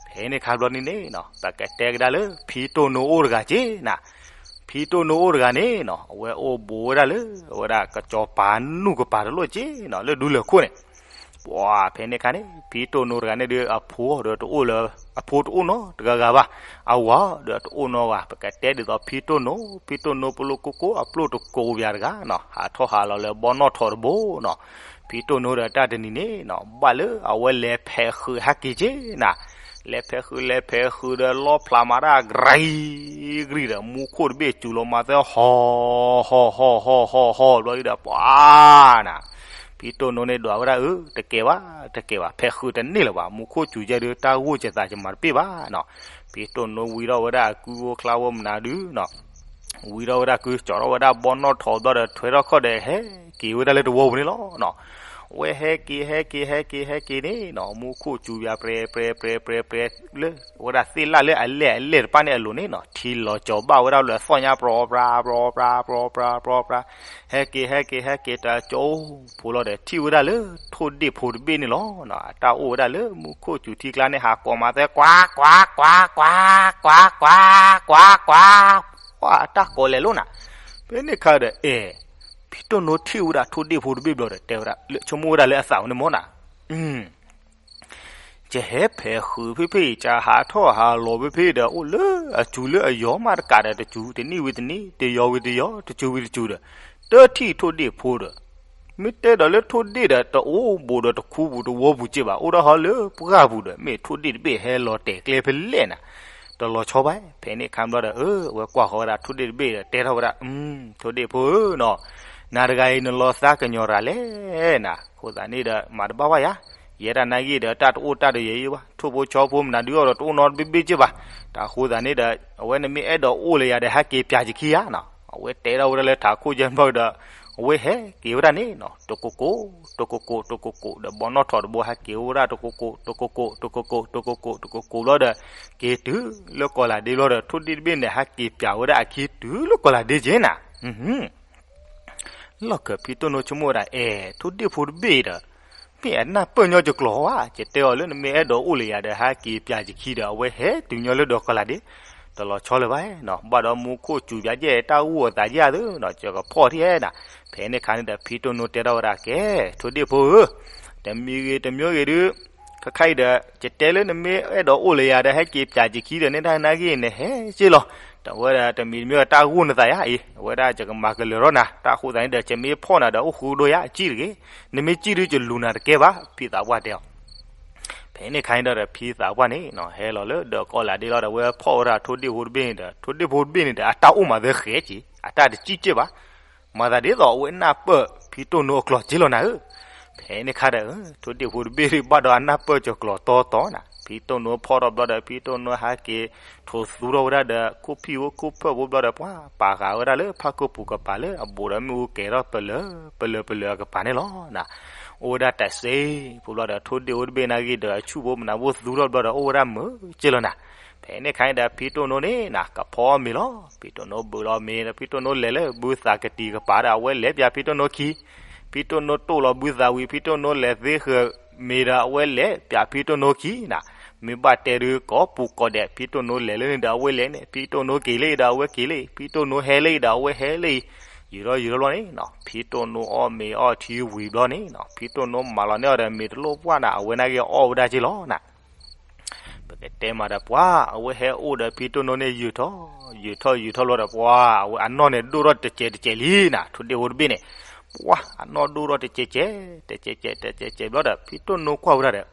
ဖဲန့ၣ်ခါဘျီန့ၣ်န့ၣ်နီၤ ပကတဲကဒါလၢ ဖံတိၢ်နိအိၣ်တဂၤက့နၤ, ဖံတိၢ်နိအိၣ်တဂၤန့ၣ်နီၤ အဝဲအိၣ်ဘူးဝဲဒၣ်လၢ အဝဲဒၣ်ကစီၤပၤနူၢ်ကပၤတလိၣ်က့နီၤ လၢဒူလၢၢ်ခိၣ်န့ၣ် ပှၤဖဲန့ၣ်ခါန့ၣ် ဖံတိၢ်နိတဂၤန့ၣ်ဒုး အဖိဒီးတအိၣ်လၢ အဖိတအိၣ်နီတဂၤဂၤဘၣ်, အဝၤဒီးတအိၣ်နီဂၤ, ပကတဲဒ်သိးဖံတိၢ်နိ, ဖံတိၢ်နိပလိၣ်ကိကိၣ်အပျိၣ်တကိးပၠးတဂၤနီၤ, ဟးထီၣ်ဟးလီၤလၢဘီနီၣ်ထိးတဘိနီၤ, ဖံတိၢ်နိဒီးတၢ်တနံၤန့ၣ်နီၤ ဘၣ်လၢအဝဲလဲၤဖဲးဃုာ်ဟဲက့ၤက့နၤ, လဲၤဖဲးဃုာ် လဲၤဖဲးဃုာ်ဒီးလီဖျးမၤတၢ် ကရံၤကရံၤဒီး မူခိၣ်တဘ့ၣ်စူၤလီၤမၤသဲဟီၣ် ဟီၣ် ဟီၣ် ဟီၣ် ဟီၣ် ဟီၣ် ဘျီဒုဒီး ပှၤနၤ ဖံတိၢ်နိန့ၣ်ဒွးဝဲဒၣ် အၢ တကဲဘၣ် တကဲဘၣ် ဖဲးဃုာ်တန့ၢ်လၢၤဘၣ်, မူခိၣ်စူၤကဲဒုး တၢ်ဂိၢ်ကဲသးကမၤတပ့ၢ်ဘၣ်နီၤ, ဖံတိၢ်နိဝံထီၣ်ဝဲဒၣ်အကုအိၣ်ချါဝဲမနုၤဒုနီၤ, ဝံထီၣ်ဝဲဒၣ်ကု ကၠီထီၣ်ဝဲဒၣ်ဘီနီၣ်ထိးဘျီဒီး ထွဲထီၣ်ခီၣ်ဒီး ဟဲက့ၤဝဲဒၣ်လၢတဝီပူၤန့ၣ်လီၤနီၤ, ဝဲဟဲက့ၤ ဟဲက့ၤ ဟဲက့ၤ ဟဲက့ၤန့ၣ်နီၤ မူခိၣ်စူၤပၠး ပြဲ ပြဲ ပြဲ ပြဲ ပြဲ လၢ ဝဲဒၣ်သ့ၣ်လၣ်လၢအလဲၢ်အလဲၢ်တဖၣ်န့ၣ်အလိၤန့ၣ်နီၤ, ထံလီၤကၠီၤဘၣ်ဝဲဒၣ်လၢအသီၣ်ညါ ပြီပြါ ပြီပြါ ပြီပြါ ပြီပြါ ပြီပြါ, ဟဲက့ၤ ဟဲက့ၤ ဟဲက့ၤတကၠိဖိလီၤဒီး ထံၣ်ဝဲဒၣ်လၢထိၣ်ဒ့ၣ်ဖိတဘ့ၣ်န့ၣ်လီၤနီၤ, အတၢ်အိၣ်ဝဲဒၣ်လၢမူခိၣ်စူၤထံကျါန့ၣ် ဟးကိးမၤသဲ ကွၢ် ကွၢ် ကွၢ် ကွၢ် ကွၢ် ကွၢ် ကွၢ် ကွၢ်, ပှၤအတၢ်ကိးလဲၤလိာ်နၤ, ဖဲန့ၣ်ခါဒီး အဲ ဖံတိၢ်နိထံၣ်ဝဲဒၣ်ထိၣ်ဒ့ၣ်ဖိတဘ့ၣ်ဘျီဒီး တဲဝဲဒၣ် လၢဆိကမိၣ်ဝဲဒၣ်လၢအသးန့ၣ်မ့ၢ်နၤ ယဟဲဖဲးဃုာ်ဖဲဖဲအံၤ ယဟးထီၣ်ဟးလီၤဖဲဖဲဒီး အိၣ်လၢအစူၤလၢအယီၤမးတကးဒီး တစူၤတနံၣ်ဝံၤတနံၣ် တယီၤဝံၤတယီၤ တစူၤဝံၤတစူၤဒီး တထံၣ်ထိၣ်ဒ့ၣ်ဖိဒီး မ့ၢ်တဲဒီးလၢထိၣ်ဒ့ၣ်ဒီး တအိၣ်ဘူးဒီးတခူပူၤတဝီပူၤက့ဘၣ် အိၣ်ဒၣ်ဟီလၢပှၢ်ပူၤဒီး မ့ၢ်ထိၣ်ဒ့ၣ်တဘ့ၣ်ဟဲလီၤတဲာ်ကျဲဖဲလဲၣ်နၤ တလီၤဆီဘၣ် ဖဲန့ၣ်ခါဘျီဒီး အဝဲကွၢ်ဃီၤဝဲဒၣ်ထိၣ်ဒ့ၣ်တဘ့ၣ်ဒီး တဲထီၣ်ဝဲဒၣ် ထိၣ်ဒ့ၣ်ဖိဧၢနီၤ နၤတဂၤအံၤ နလီၤသးကညီၤရၤလဲၣ်နၤ အဃိသတးန့ၣ်ဒီး မၤတဘၣ်ဘၣ်ယၤ ယဲဒၣ်နာ်ဂ့ၢ်ဒီး တၢ်တအိၣ်တၢ်တယဲၢ်ယံဘၣ် ထိၣ်ဖိဆီဖိမနုၤဒုးအီၤဒီး တအိၣ်နီတဘ့ၣ်ဘ့ၣ်က့ဘၣ် တၢ်အဃိသတးန့ၣ်ဒီး အဝဲနမ့ၢ်အဲၣ်ဒိးအိၣ်လၢယၤဒီး ဟဲက့ၤပၠးယခံယါနီၤ အဝဲတဲထီၣ်ဝဲဒၣ်လၢထးခိၣ်ယဲၢ်ဘျီဒီး အဝဲဟဲက့ၤဝဲဒၣ်န့ၣ်နီၤ တကိကိ တကိကိ တကိကိ ဒီးဘီနီၣ်ထိးတဘိ ဟဲက့ၤဝဲဒၣ် တကိကိ တကိကိ တကိကိ တကိကိ တကိကိဘျီဒီး က့ၤတုၤလၢကီၢ်လၤဒ့ဘျီဒီး ထိၣ်ဒ့ၣ်တဘ့ၣ်န့ၣ် ဟဲက့ၤပၠးဝဲဒၣ်အခံတုၤလၢကီၢ်လၤဒ့က့နၤ လီၢ်ခၢၣ်ဖံတိၢ်နိဆိကမိၣ်ဝဲဒၣ် အဲၣ် ထိၣ်ဒ့ၣ်ဖိတဘ့ၣ်ဒီး မ့ၢ်အနၢ်ပၢၢ်ညီယကျိာ်ဧါ, ယတဲအီၤလၢနမ့ၢ်အဲၣ်ဒိးအိၣ်လၢယၤဒီး ဟဲက့ၤပၠးယခံဒီး အဝဲဟဲတုၤညီလၢဒီးကီၢ်လၢ်ဒ့ တလီၤဆီလၢၤဘၣ်နီၤ, ဘၣ်ဒီးမူခိၣ်စူၤပၠးယဲၢ်တၢ်ဂိၢ်အသးယဲၢ်သုနီၤ, ယကဖီၣ်ထံၣ်နီၤ. ဖဲန့ၣ်ခါန့ၣ်ဒီး ဖံတိၢ်နိတဲထီၣ်ဝဲဒၣ် ကဲ ထိၣ်ဒ့ၣ်ဖိဧၢ, တမံၤဂ့ၤတမံၤဂ့ၤဒုး ခဲခါအံၤဒီး ယတဲလၢနမ့ၢ်အဲၣ်ဒိးအိၣ်လၢယၤဒီး ဟဲက့ၤပၠးယခံဒီး န့ၢ်တၢ်နာ်က့ၤ နဟဲက့ၤလီၤ. တဝဲဒၣ်တမံၤတမံၤတၢ်ဂိၢ်နသးယါအံၤ, အဝဲဒၣ်ယကမၤကလၢၤထီၣ်နၤ, တၢ်ဃိသးန့ၣ်ဒီး ယမ့ၢ်ဖီၣ်နၤဒီး အိၣ်ဃူဒိၣ်ယါ ကံၣ်တဂ့ၤ, နမ့ၢ်ကံၣ်ဒုး ယလူၤနၤတကဲဘၣ် ဖံသးပှၢ်တဲအီၤ. ဖဲန့ၣ်ခါန့ၣ်ဒီး ဖံသးပှၢ်န့ၣ်နီၤ ဟဲလီၤလၢဒီးကီၢ်လၢ်ဒ့လီၤဒီး အဝဲဖီၣ်ဝဲဒၣ်ထိၣ်ဒ့ၣ်ဖိတဘ့ၣ်န့ၣ်ဒီး ထိၣ်ဒ့ၣ်ဖိတဘ့ၣ်န့ၣ်ဒီး အတၢ်အိၣ်မးသၢဃဲက့ၤ အတၢ်တကံၣ်ကဲဘၣ် မၤသးဒ်သိးအဝဲနၢ်ပၢၢ်ဖံတိၢ်နိအကျိာ်က့ၤလီၤနၤဧၢ. ဖဲန့ၣ်ခါဒီး ထိၣ်ဒ့ၣ်ဖိတဘ့ၣ်ဘၣ်ဒီးအနၢ်ပၢၢ်ကကျိာ်တီတီနၤ, ဖံတိၢ်နိဖီၣ်ထီၣ်ဘျီဒီး ဖံတိၢ်နိဟဲက့ၤ ထိးသူထီၣ်ဝဲဒၣ်ဒီး ခိၣ်ဖံၣ်ဖိခိၣ်ဖၢၣ်ဖိဘျီဒီး ပှၤပာ်ဃာ်ဝဲဒၣ်လၢဖးခိၣ်ပူၤကပၤလၢ အဘူးဒီးမ့ၣ်အူကဲၤထီၣ်ပလၢၤ ပလၢၤပလၢၤအကပၤန့ၣ်လီၤနၤ. အိၣ်ဝဲဒၣ်တစဲးဖိဘျီဒီး ထိၣ်ဒ့ၣ်ဖိတဘ့ၣ်နာ်က့ၤဒီး အဆူၣ်ဖိမနၤဖိသူထီၣ်ဘျီဒီး အိၣ်ဝဲဒၣ်မုာ်က့ၤလီၤနၤ. ဖဲန့ၣ်ခါန့ၣ်ဒီး ဖံတိၢ်နိန့ၣ်နၤ ကဖီအီၣ်မ့ၤလီၤ. ဖံတိၢ်နိဘုးလီၤမ့ၤဒီး ဖံတိၢ်နိလဲၤလၢဘုသးကတံၤကပၤဒီး အဝဲလဲၤပၠးဖံတိၢ်နိခံ, ဖံတိၢ်နိတိၢ်လီၤဘုသးဝံၤ ဖံတိၢ်နိလဲၤသ့ဃၢၤမ့ၤဒီး အဝဲလဲၤပၠးဖံတိၢ်နိခံနၤ. မ့ၢ်ဘၣ်တဲဒုး ကိးပူၤကိးဒဲး ဖံတိၢ်နိလဲၤလၢန့ၣ်ဒီး အဝဲလဲၤန့ၣ်, ဖံတိၢ်နိက့ၤလၢအံၤဒီး အဝဲက့ၤလၢအံၤ, ဖံတိၢ်နိဟဲလၢအံၤဒီး အဝဲဟဲလၢအံၤ, ယူၤထီၣ်ယူၤထီၣ်ဘျီန့ၣ်နီၤ ဖံတိၢ်နိအီၣ်မ့ၤအီထံဝံၤဘျီန့ၣ်နီၤ ဖံတိၢ်နိမၤလီၤန့ၢ်အီၤဒီး မ့ၤတလိၣ်ပှၢ်နၤ အဝဲနာ်က့ၤအီၣ်ဝဲဒၣ်က့ၤလီၤနၤ. ပကတဲမးဒီးပှၤ အဝဲဟဲအိၣ်ဒီးဖံတိၢ်နိန့ၣ် ယူၤထီၣ် ယူၤထီၣ်ယူၤထီၣ်ဘျီဒီး ပှၤအဝဲအနီၢ်န့ၣ်ဒိၣ်ထီၣ်တစဲးတစဲးလံနၤ ထိၣ်ဒ့ၣ်ဖိတဘ့ၣ်န့ၣ်, ပှၤအနီၢ်ဒိၣ်ထီၣ်တစဲးစဲး တစဲးစဲး တစဲးစဲးဘျီဒီး ဖံတိၢ်နိကွၢ်ဝဲဒၣ်ဒီး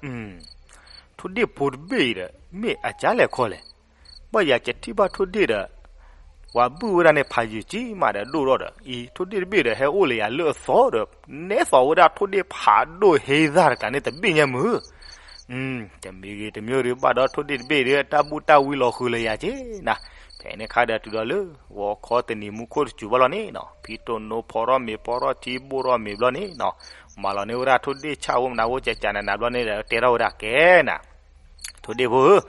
ထိၣ်ဒ့ၣ်ဖိတဘ့ၣ်အံၤဒီး မ့ၢ်အကလဲၣ်ခီလဲၣ်, ဘၣ်ယၤကထံၣ်ဘၣ်ထိၣ်ဒ့ၣ်ဒီး ပှၤဘုၣ်ဝဲဒၣ်န့ၣ် ဖးယံာ်ကံမးဒီးဒိၣ်ထီၣ်ဒီး အံၤ ထိၣ်ဒ့ၣ်တဘ့ၣ်ဒီး ဟဲအိၣ်လၢယၤလၢအသီဒီး နဲသိးဝဲဒၣ်ထိၣ်ဒ့ၣ်ဖးဒိၣ်ဟ့သၣ်တကျါန့ၣ်တဘ့ၣ်ညါမုၢ် တမံၤဂ့ၤတမံၤဂ့ၤ ဘၣ်ဒီးထိၣ်ဒ့ၣ်တဘ့ၣ်ဒီး တၢ်ဘူၣ်တၢ်ဝံလီၤဃုာ်လၢယၤက့နၤ. ဖဲန့ၣ်ခါဒီးတုၤဒီးလၢ ဂီၤခီတနံၤမူခိၣ်တစူၤဘၣ်လီၤန့ၣ်နီၤ ဖံတိၢ်နိဖီထီၣ်မ့ၤဖီထီၣ်ထံဘိၣ်ထီၣ်မ့ၤဘျီန့ၣ်နီၤ မၤလီၤန့ၢ်ဝဲဒၣ်ထိၣ်ဒ့ၣ်ဆၣ်ဖိမနၤဖိကကနးနးဘျီန့ၣ်ဒီး တဲထီၣ်ဝဲဒၣ်ကဲနၤ ထိၣ်ဒ့ၣ်ဖိဧၢ,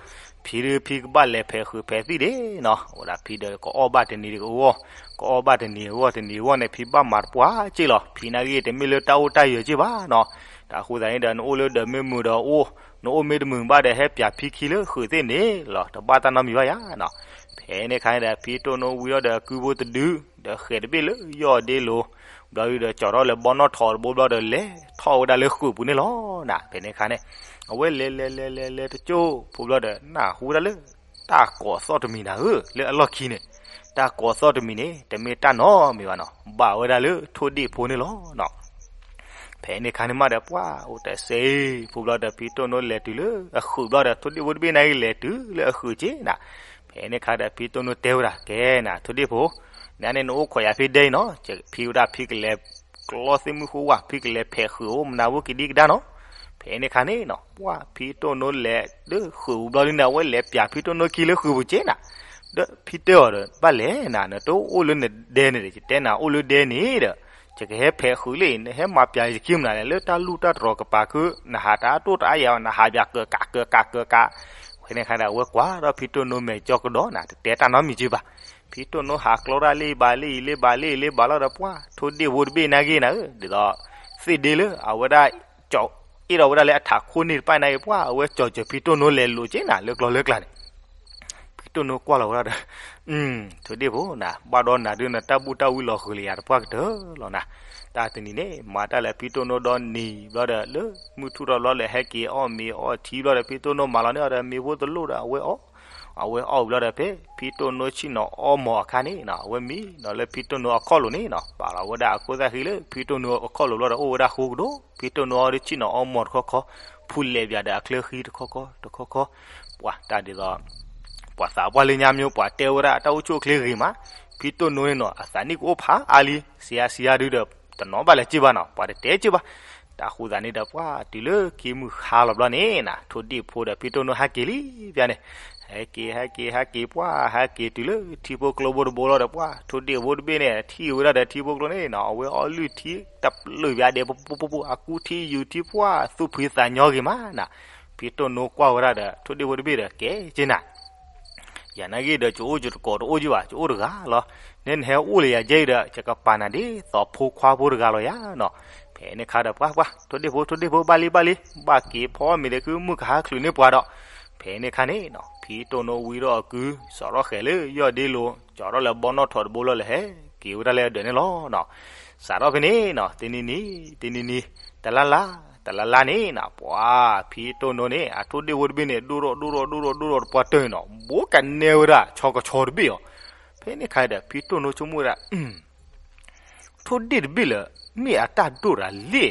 ဖံဒုးဖံကဘၣ်လဲၤဖဲးဃုာ်ဖဲးသံၣ်ဒ့နီၤ ဝဲဒၣ်ဖံဒီးကအီၣ်ဘၣ်တနံၤဂီၢ်, ကအီၣ်ဘၣ်တနံၤဂီၢ်တနံၤဂီၢ်န့ၣ် ဖံဘၣ်မၤတပှၢ်က့လီၤ. ဖံနာ်ဂ့ၤတမ့ၢ်လၢတၢ်အိၣ်တၢ်ယၢၤက့ဘၣ်နီၤ. တၢ်ဃိသးန့ၣ်ဒီး နအိၣ်လၢဒီးမ့ၢ်မုာ်ဒီးအိၣ်, နအိၣ်မ့ၢ်တမုာ်ဘၣ်ဒီး ဟဲပၠးဖံခံလၢဃုာ်သ့ၣ်န့ၣ်လီၤ တဘၣ်တၢ်နီတမံၤဘၣ်ယၤနီၤ. ဖဲန့ၣ်ခါန့ၣ်ဒီး ဖံတိၢ်နိဝံထီၣ်ဒီးကုဖိတဒု, ဒီးဃဲၤတဘ့ၣ်လၢယီၢ်ဒ့လိၤ, ဘျီဒုးဒီးကၠီထီၣ်လၢဘီနီၣ်ထိးတဘိဘျီဒီးလဲၤထီၣ်ဝဲဒၣ်လၢဃုာ်ပူၤန့ၣ်လီၤနၤ. ဖဲန့ၣ်ခါန့ၣ် အဝဲလဲၤလဲၤလဲၤလဲၤလဲၤတကၠိဖိဘျီဒီး နၢ်ဟူဝဲဒၣ်လၢ တၢ်ကိးသီၣ်တမံၤနၤဧၢ လၢအလီၢ်ခံန့ၣ်, တၢ်ကိးသီၣ်တမံၤန့ၣ် တမ့ၢ်တၢ်နီတမံၤဘၣ်နီၤ ဘၣ်ဝဲဒၣ်လၢထိၣ်ဒ့ၣ်ဖိန့ၣ်လီၤနီၤ. ဖဲန့ၣ်ခါန့ၣ်မးဒီး ပှၤအိၣ်တစဲးဖိဘျီဒီး ဖံတိၢ်နိလဲၤတုၤလၢအဃုာ်ဘျီဒီး ထိၣ်ဒ့ၣ်ဖိတဘ့ၣ်နာ်ဂ့ၤလဲၤတုၤလၢအဃုာ်က့နၤ. ဖဲန့ၣ်ခါဒီး ဖံတိၢ်နိတဲဝဲဒၣ် ကဲနၤ ထိၣ်ဒ့ၣ်ဖိ, နန့ၣ်နအိၣ်ခိးယၤဖဲဒဲအံၤနီၤ, ဖံဝဲဒၣ်ဖံကလဲၤကျီသ့ၣ်မုၢ်ဃိဝၣ် ဖံကလဲၤဖဲးဃုာ်အိၣ်မနၤဝဲကဒံကဒါနီၤ. ဖဲန့ၣ်ခါန့ၣ်နီၤ ပှၤဖံတိၢ်နိလဲၤလၢဃုာ်ပူၤဘျီဒုန့ၣ် အဝဲလဲၤပၠးဖံတိၢ်နိခံလၢဃုာ်ပူၤက့နၤ. ဒီးဖံတဲအီၤဒီး ဘၣ်လဲၣ်နၤ နတအိၣ်လၢနဒဲန့ၣ်ဒီး ယတဲနၤအိၣ်လၢဒဲန့ၣ်ဒီး ယကဟဲဖဲးဃုာ်လံ နဟဲမၤပၠးယခံမနုၤလဲၣ် လၢတၢ်လူၢ်တၢ်တြီၤကပၤခု နဟးတၢ်တိၢ်တၢ်အါယၤ နဟးပၠးကၢကးကၢကးကၢကး. ဖဲန့ၣ်ခါဒီး အဝဲကွၢ်ဒီးဖံတိၢ်နိမဲာ်ကၠီကဒီးနၤ တတဲတၢ်နီတမံၤက့ဘၣ်. ဖံတိၢ်နိဟးကျီတၢ်လ့ၢ်ဘၣ်လ့ၢ်အံၤလ့ၢ်ဘၣ်လ့ၢ်အံၤလ့ၢ်ဘၣ်လီၤဒီး ပှၤထိၣ်ဒ့ၣ်ဖိတဘ့ၣ်နာ်ဂ့ၤနၤဧၢ, ဒ်သိး သ့ၣ်ဒ့လၢအဝဲဒၣ် ကၠီအ့ၣ်ဒီးဝဲဒၣ်လၢအထးခိၣ်န့ၢ်တဖၣ်နာ်ဂ့ၤ ပှၤအဝဲကၠီစၢၤဖံတိၢ်နိလဲၤလိာ်က့နၤ လၢကျီလၢကျါန့ၣ် ဖံတိၢ်နိကွၢ်လီၤဝဲဒၣ်ဒီး ထိၣ်ဒ့ၣ်ဖိနၤ ဘၣ်ဒီးနၤဒုးနတၢ်ဘူၣ်တၢ်ဝံလီၤဃုာ်လၢယၤ တပှၢ်ကတၢၢ်လီၤနၤ. တၢ်တနံၤန့ၣ် မၤတၢ်လၢဖံတိၢ်နိဒီနံၤဘျီဒီး လၢမုၢ်ထူၣ်ထီၣ်ဘျီလၢဟဲက့ၤအီၣ်မ့ၤအီထံဘျီဒီး ဖံတိၢ်နိမၤလီၤန့ၢ်အီၤဒီး မ့ၤဖိတလိၣ်ဒီးအဝဲအီၣ်, အဝဲအီၣ်ဝံၤဘျီဒီး ဖဲဖံတိၢ်နိဆ့ၣ်နီၤအီမီၤအခါန့ၣ်နီၤ အဝဲမံနီၤလၢဖံတိၢ်နိအခီၣ်လိၤန့ၣ်နီၤ ပာ်လီၤဝဲဒၣ်အခိၣ်သၣ်ဃံလၢဖံတိၢ်နိအခီၣ်လိၤဘျီဒီး အိၣ်ဝဲဒၣ်ဃိကဒိၣ်, ဖံတိၢ်နိအီဒီးဆ့ၣ်နီၤအီမီၤတခီခီ, ဖူလဲၣ်ဘၣ်ဒီးအချၢဃံတခီခီတခီခီ, ပှၤတၢ်ဒ်သိး ပှၤသးပှၢ်လၢညါမ့ၢ်ပှၤတဲဝဲဒၣ်တၢ်အိၣ်ဆူၣ်အိၣ်ချ့ဂ့ၤမး, ဖံတိၢ်နိန့ၣ်နီၤ အသးနံၣ်ကအိၣ်ဖးအါလံ, စံးအါစံးအါဒုဒီး တနီၤဘၣ်လဲၤက့ဘၣ်နီၤ ပှၤတတဲက့ဘၣ်. တၢ်ဃိသးန့ၣ်ဒီး ပှၤတုၤလၢခံမုၢ်ဟါလီၤဘျီန့ၣ်နီၤ ထိၣ်ဒ့ၣ်ဖိဒီးဖံတိၢ်နိဟဲက့ၤလံပျါန့ၣ်, ဟဲက့ၤ ဟဲက့ၤ ဟဲက့ၤ ပှၤဟဲက့ၤတုၤလၢထံဖိကျိဖိတဘိလီၤဒီး ပှၤထိၣ်ဒ့ၣ်ဖိတဘ့ၣ်န့ၣ် ထံၣ်ဝဲဒၣ်ဒီးထံဖိကျိန့ၣ်နီၤ အဝဲအီလုၢ်ထံတပျုာ်ဘၣ်ဒဲး ပပူၤပူၤပူၤ အကူထံယူၤထံပှၤသူၣ်ဖှံသးညီဂ့ၤမးနီၤ. ဖံတိၢ်နိကွၢ်ဝဲဒၣ်ဒီး ထိၣ်ဒ့ၣ်ဖိတဘ့ၣ်ဒီး ကဲက့နၤ ယၤနာ်က့ဒီး ယအိၣ်ယတကိးတအိၣ်က့ဘၣ်, ယအိၣ်တဂၤလီၤ. နဲနဟဲအိၣ်လၢယၤကဲအံၤဒီး ယကပာ်နၤဒ်သိးဖိခွါဖိတဂၤလီၤယၤနီၤ. ဖဲန့ၣ်ခါဒီး ပှၤ ပှၤ ထိၣ်ဒ့ၣ်ဖိ ထိၣ်ဒ့ၣ်ဖိ ဘၣ်လံ ဘၣ်လံ, ဘၣ်က့ၤဖီမ့ၤဒီး ဃုမုၢ်ကဟါချုးန့ၢ်ပှၤဒီး. ဖဲန့ၣ်ခါန့ၣ်နီၤ ဖံတိၢ်နိဝံထီၣ်အကု စးထီၣ်ဃဲၤလၢယီၢ်ဒ့လိၤ, ကၠီထီၣ်လၢဘီနီၣ်ထိးတဘိလီၤ လဲၤဟဲက့ၤဝဲဒၣ်လၢအဒၢးန့ၣ်လီၤနီၤ. စးထီၣ်ဖဲန့ၣ်နီၤ တနံၤနံၤ တနံၤနံၤ တလါလါ တလါလါန့ၣ်နီၤ ပှၤ ဖံတိၢ်နိန့ၣ် အထိၣ်ဒ့ၣ်ဖိတဘ့ၣ်န့ၣ် ဒိၣ်ထီၣ်ဒိၣ်ထီၣ်ဒိၣ်ထီၣ်ဒိၣ်ထီၣ်တပှၢ်တၢၢ်နီၤ ဘိးကနဲဝဲဒၣ် ဆီကဆီတဘ့ၣ်အီၤ. ဖဲန့ၣ်ခါဒီး ဖံတိၢ်နိဆိကမိၣ်ဝဲဒၣ် ထိၣ်ဒ့ၣ်တဘ့ၣ်လၢ မ့ၢ်အတၢ်ဒိၣ်တၢ်လံ.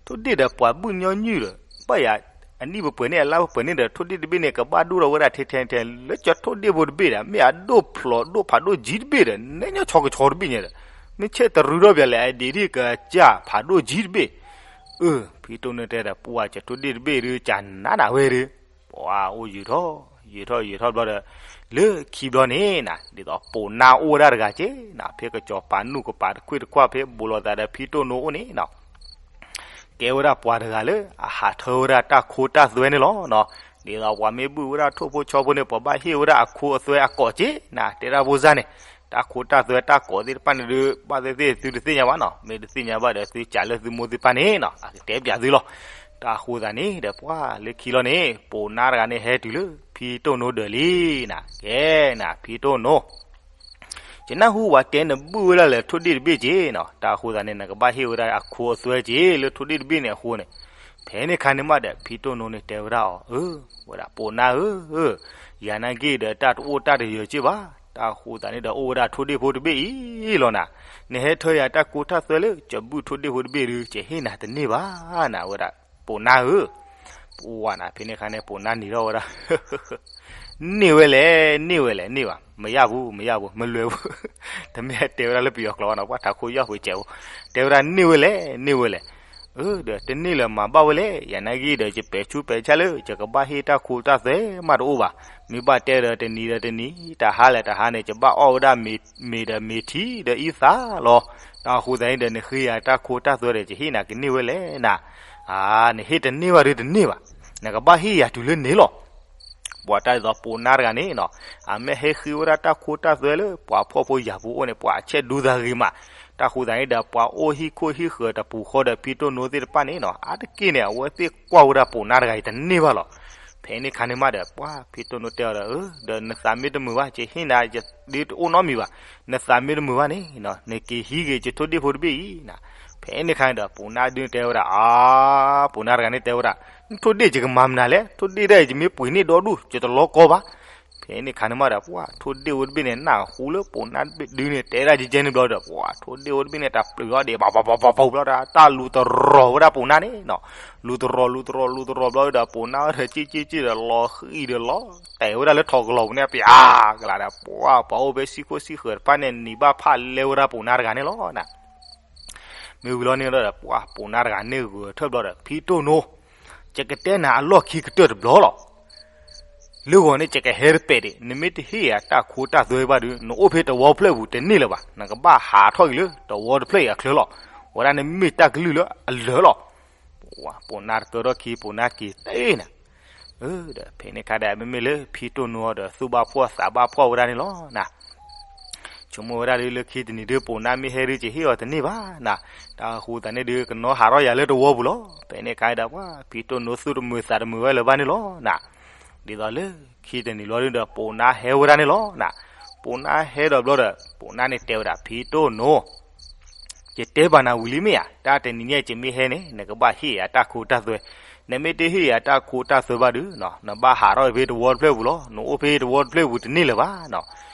ထိၣ်ဒ့ၣ်ဒီးပှၤဘုၣ်ညီနုၢ်ဒီး ဘၣ်ယၤ အနံၣ်ပှဲၤပှဲၤန့ၣ် အလါပှဲၤပှဲၤန့ၣ်ဒီး ထိၣ်ဒ့ၣ်တဘ့ၣ်န့ၣ် ကဘၣ်ဒိၣ်ထီၣ်ဝဲဒၣ်ထဲထဲထဲ လၢကၠီထိၣ်ဒ့ၣ်ဖိတဘ့ၣ်ဒီး မ့ၢ်အဒိၣ်ဖျိးဒိၣ်ဖးဒိၣ်ကၠံတဘ့ၣ်ဒီး နဲညီဆီကဆီတဘ့ၣ်ညါဒီး မ့ၢ်ဆဲးတရုၤထီၣ်ပၠးလဲၣ် အဒံးဒံးကစၢ်ဖးဒိၣ်ကၠံတဘ့ၣ်. အၢ ဖံတိၢ်နိတဲဒီး ပှၤ ကၠီထိၣ်ဒ့ၣ်တဘ့ၣ်ဒီး ကနးနးဝဲဒီး ပှၤအိၣ်ယုာ်ထီၣ် ယုာ်ထီၣ်ယုာ်ထီၣ်ဘျီဒီး လၢခံဘျီန့ၣ်နီၤ ဒ်သိးပိာ်နါအိၣ်ဝဲဒၣ်တဂၤက့နီၤ ဖဲကစီၤပၤနူၢ်ကပၤတခွ့ၣ်တခွါ ဖဲဘူးလိာ်သးဒီးဖံတိၢ်နိအိၣ်န့ၣ်နီၤ ကဲဝဲဒၣ်ပှၤတဂၤလၢအဟးထၢဝဲဒၣ်တၢ်ခိတၢ်သွဲန့ၣ်လီၤနီၤ. ဒ်သိးပှၤမ့ၢ်ဘုၣ်ဝဲဒၣ်ထိၣ်ဖိဆီဖိန့ၣ် ပှၤဘၣ်ဟ့ၣ်ဝဲဒၣ်အခိအသွဲအကိာ်က့နီၤ တဲဒၣ်ဖိစၢ်န့ၣ် တၢ်ခိတၢ်သွဲတၢ်ကိာ်သ့ၣ်တဖၣ်န့ၣ်ဒီး ဘၣ်သ့ၣ်သ့ၣ်သုတသ့ၣ်ညါဘၣ်နီၤ မ့ၢ်တသ့ၣ်ညါဘၣ်ဒီး သုကးလၢသုမိၢ်သ့ၣ်တဖၣ်န့ၣ်နီၤ အကတဲပၠးသုလီၤ. တၢ်ဃိသးန့ၣ်ဒီး ပှၤလၢခံလီၤန့ၣ် ပိာ်နါတဂၤန့ၣ်ဟဲတုၤလၢဖံတိၢ်နိဒၢးလံနီၤ ကဲနီၤ ဖံတိၢ်နိ ယနၢ်ဟူပှၤတဲနဘုၣ်ဝဲဒၣ်လၢထိၣ်ဒ့ၣ်တဘ့ၣ်က့နီၤ တၢ်ဃိသးန့ၣ် နကဘၣ်ဟ့ၣ်ဝဲဒၣ်အခိအသွဲက့ လၢထိၣ်ဒ့ၣ်တဘ့ၣ်န့ၣ်အဃိန့ၣ်. ဖဲန့ၣ်ခါန့ၣ်မးဒီး ဖံတိၢ်နိန့ၣ်တဲဝဲဒၣ်အီၤ အၢ ဝဲဒၣ်ပိာ်နါဧၢ, ယၤနာ်က့ဒီးတၢ်တအိၣ်တၢ်တယၢၤက့ဘၣ်, တၢ်ဃိသးန့ၣ်ဒီး အိၣ်ဝဲဒၣ်ထိၣ်ဒ့ၣ်ဖိတဘ့ၣ်အံၤလီၤနၤ, နဟဲထၢယၤတၢ်ခိတၢ်သွဲလၢ ကၠီဘုၣ်ထိၣ်ဒ့ၣ်ဖိတဘ့ၣ်ဒီး ကဟ့ၣ်နၤတန့ၢ်ဘၣ်နၤ ဝဲဒၣ်ပိာ်နါဧၢ. ပှၤနၤ ဖဲန့ၣ်ခါန့ၣ် ပိာ်နါနံၤထီၣ်ဝဲဒၣ် န့ၢ်ဝဲလဲၣ် န့ၢ်ဝဲလဲၣ် န့ၢ်ဘၣ် မရဘူး မရဘူး မလွယ်ဘူး, တမ့ၢ်တဲဝဲဒၣ်လၢပယီၤကျိာ်ဘၣ်နီၤ ပှၤထးခိၣ်ယီၢ်ပူၤစဲးဖိ, တဲဝဲဒၣ်န့ၢ်ဝဲလဲၣ် န့ၢ်ဝဲလဲၣ်, အၢ ဒီးတန့ၢ်လၢၤမၤဘၣ်ဝဲလဲၣ်, ယၤနာ်က့ဒီး ယပဲာ်ဆူးပဲာ်ဆါလၢ ယကဘၣ်ဟ့ၣ်တၢ်ခိတၢ်သွဲမးတအိၣ်ဘၣ်, မ့ၢ်ဘၣ်တဲဒီးတနံၤဒီးတနံၤ တဟါလၢတဟါန့ၣ် ယဘၣ်အီၣ်ဝဲဒၣ်မ့ၤဒီးမ့ၤထံဒီးအံသးလီၤ, တၢ်ဃိသးန့ၣ်ဒီး နဃ့ယၤတၢ်ခိတၢ်သွဲဒီး ယဟ့ၣ်နၤကန့ၢ်ဝဲလဲၣ်နၤ, နဟ့ၣ်တန့ၢ်ဘၣ်ဒီးတန့ၢ်ဘၣ်, နကဘၣ်ဟ့ၣ်ယၤတုၤလၢန့ၣ်လီၤ. ပှၤတၢ်ဒ်သိးပိာ်နါတဂၤန့ၣ်နီၤ, အမ့ၢ်ဟဲဃ့ဝဲဒၣ်တၢ်ခိတၢ်သွဲလၢ ပှၤဖှီၣ်ဖိယာ်ဖိအိၣ်န့ၣ် ပှၤအဆဲးဒူသးဂ့ၤမး, တၢ်ဃိသးန့ၣ်ဒီး ပှၤအိၣ်ဟံၣ်ခိၣ်ဟံၣ်ဃၢၤတပူၤဃီဒီး ဖံတိၢ်နိသ့ၣ်တဖၣ်န့ၣ်နီၤ အါတက့ၢ်န့ၣ် အဝဲသ့ၣ်ကွၢ်ဝဲဒၣ်ပိာ်နါတဂၤအံၤတန့ၢ်ဘၣ်လီၤ. ဖဲန့ၣ်ခါန့ၣ်မးဒီး ပှၤဖံတိၢ်နိတဲအီၤဒီး အၢ ဒီးနသးမ့ၢ်တမုာ်ဘၣ် ကဟ့ၣ်နၤ ယဒုးတအိၣ်နီတမံၤဘၣ်, နသးမ့ၢ်တမုာ်ဘၣ်န့ၣ် နက့ၤဟံးက့ၤ ယထိၣ်ဒ့ၣ်ဖိတဘ့ၣ်အံၤနၤ. ဖဲန့ၣ်ခါန့ၣ်ဒီး ပိာ်နါဒုးတဲဝဲဒၣ် အါ ပိာ်နါတဂၤန့ၣ်တဲဝဲဒၣ် ထိၣ်ဒ့ၣ်ယကမၤမနုၤလဲၣ်, ထိၣ်ဒ့ၣ်ဒၣ်အံၤ ယမ့ၢ်ပှ့ၤန့ၢ်ဒီဒူၣ် ယတလီၤကီဘၣ်. ဖဲန့ၣ်ခါန့ၣ်မးဒီး ပှၤထိၣ်ဒ့ၣ်ဝဲတဘ့ၣ်န့ၣ် နၢ်ဟူလၢပိာ်နါဒုးန့ၣ် တဲဒၣ်ကဲကဲန့ၣ်ဘျီဒီး ပှၤထိၣ်ဒ့ၣ်ဝဲတဘ့ၣ်န့ၣ် တၢ်ပျုၤအီၤဒံး ဘၣ်ဘၣ်ဘၣ်ဘၣ်ဘၣ်ဘျီဒီး တၢ်လူၤတရီၤဝဲဒၣ်ပိာ်နါန့ၣ်နီၤ, လူၤတရီၤ လူၤတရီၤ လူၤတရီၤဘျီဒီး ပိာ်နါဒီး က့ၢ်က့ၢ်က့ၢ်ဒီး လီၤဃံၤဒီးလီၤတဲာ်ဝဲဒၣ်လၢထီၣ်ကလီၤပူၤန့ၣ် ပျါကလးဒီး ပှၤပှၤအိၣ်ဖဲဆံးခိၣ်ဆံးဃၢၤတဖၣ်န့ၣ် နံၤဘၣ်ဖၣ်လဲဝဲဒၣ်ပိာ်နါတဂၤန့ၣ်လီၤနၤ. မ့ၢ်ဝံၤလီၤန့ၣ်ဒီး ပှၤပိာ်နါတဂၤန့ၣ်ဂဲၤထၢၣ်ဘျီဒီး ဖံတိၢ်နိ ယကတဲနၤအလီၢ်ခံကတၢၢ်တဘျီလီၤ. လၢဂီၤန့ၣ် ယကဟဲတပဲာ်ဒံး, နမ့ၢ်တဟ့ၣ်ယၤတၢ်ခိတၢ်သွဲဘၣ်ဒီး နအိၣ်ဖဲတဝီဖျၢၣ်ပူၤတန့ၢ်လၢၤဘၣ်, နကဘၣ်ဟးထီၣ်က့ၤလၢတဝီတဖျၢၣ်အံၤအချၢလီၤ. ဝဲဒၣ်န့ၣ်မ့ၢ်တၢ်ကလုၢ်လၢအလၢာ်လီၤ. ပိာ်နါတကၢထီၣ်ခံ ပိာ်နါက့ၤတ့ၢ်နၤ အၢ ဒီးဖဲန့ၣ်ခါဒီး မ့မ့ၢ်လၢဖံတိၢ်နိအီၤဒီး သူၣ်ဘၣ်ဖှီၣ်သးဘၣ်ဖှီၣ်ဝဲဒၣ်န့ၣ်လီၤနၤ. ဆိကမိၣ်ဝဲဒၣ်ဒ်လၢခံတနံၤဒုး ပိာ်နါမ့ၢ်ဟဲဒုး ကဟ့ၣ်အီၤတန့ၢ်ဘၣ်နၤ. တၢ်ဃိသးန့ၣ်ဒုး ကနီၤဟးထီၣ်ယၤလၢတဝီပူၤလီၤ. ဖဲန့ၣ်ခါဒီး ပှၤဖံတိၢ်နိသူၣ်တမုာ်သးတမုာ်ဝဲလၢၤဘၣ်န့ၣ်လီၤနၤ. ဒ်သိးလၢခံတနံၤလီၤဒုးဒီး ပိာ်နါဟဲဝဲဒၣ်န့ၣ်လီၤနၤ. ပိာ်နါဟဲဒီးဘျီဒီး ပိာ်နါန့ၣ်တဲဝဲဒၣ် ဖံတိၢ်နိ ယတဲဘၣ်နၤဝံၤလံမ့ၢ်ဧါ, တၢ်တနံၤညါ ယမ့ၢ်ဟဲန့ၣ် နကဘၣ်ဟ့ၣ်ယၤတၢ်ခိတၢ်သွဲ, နမ့ၢ်တဟ့ၣ်ယၤတၢ်ခိတၢ်သွဲဘၣ်ဒီး နဘၣ်ဟးထီၣ်ဖဲတဝီတဖျၢၣ်ပူၤလီၤ, နအိၣ်ဖဲတဝီတဖျၢၣ်ပူၤတန့ၢ်လၢၤဘၣ်နီၤ.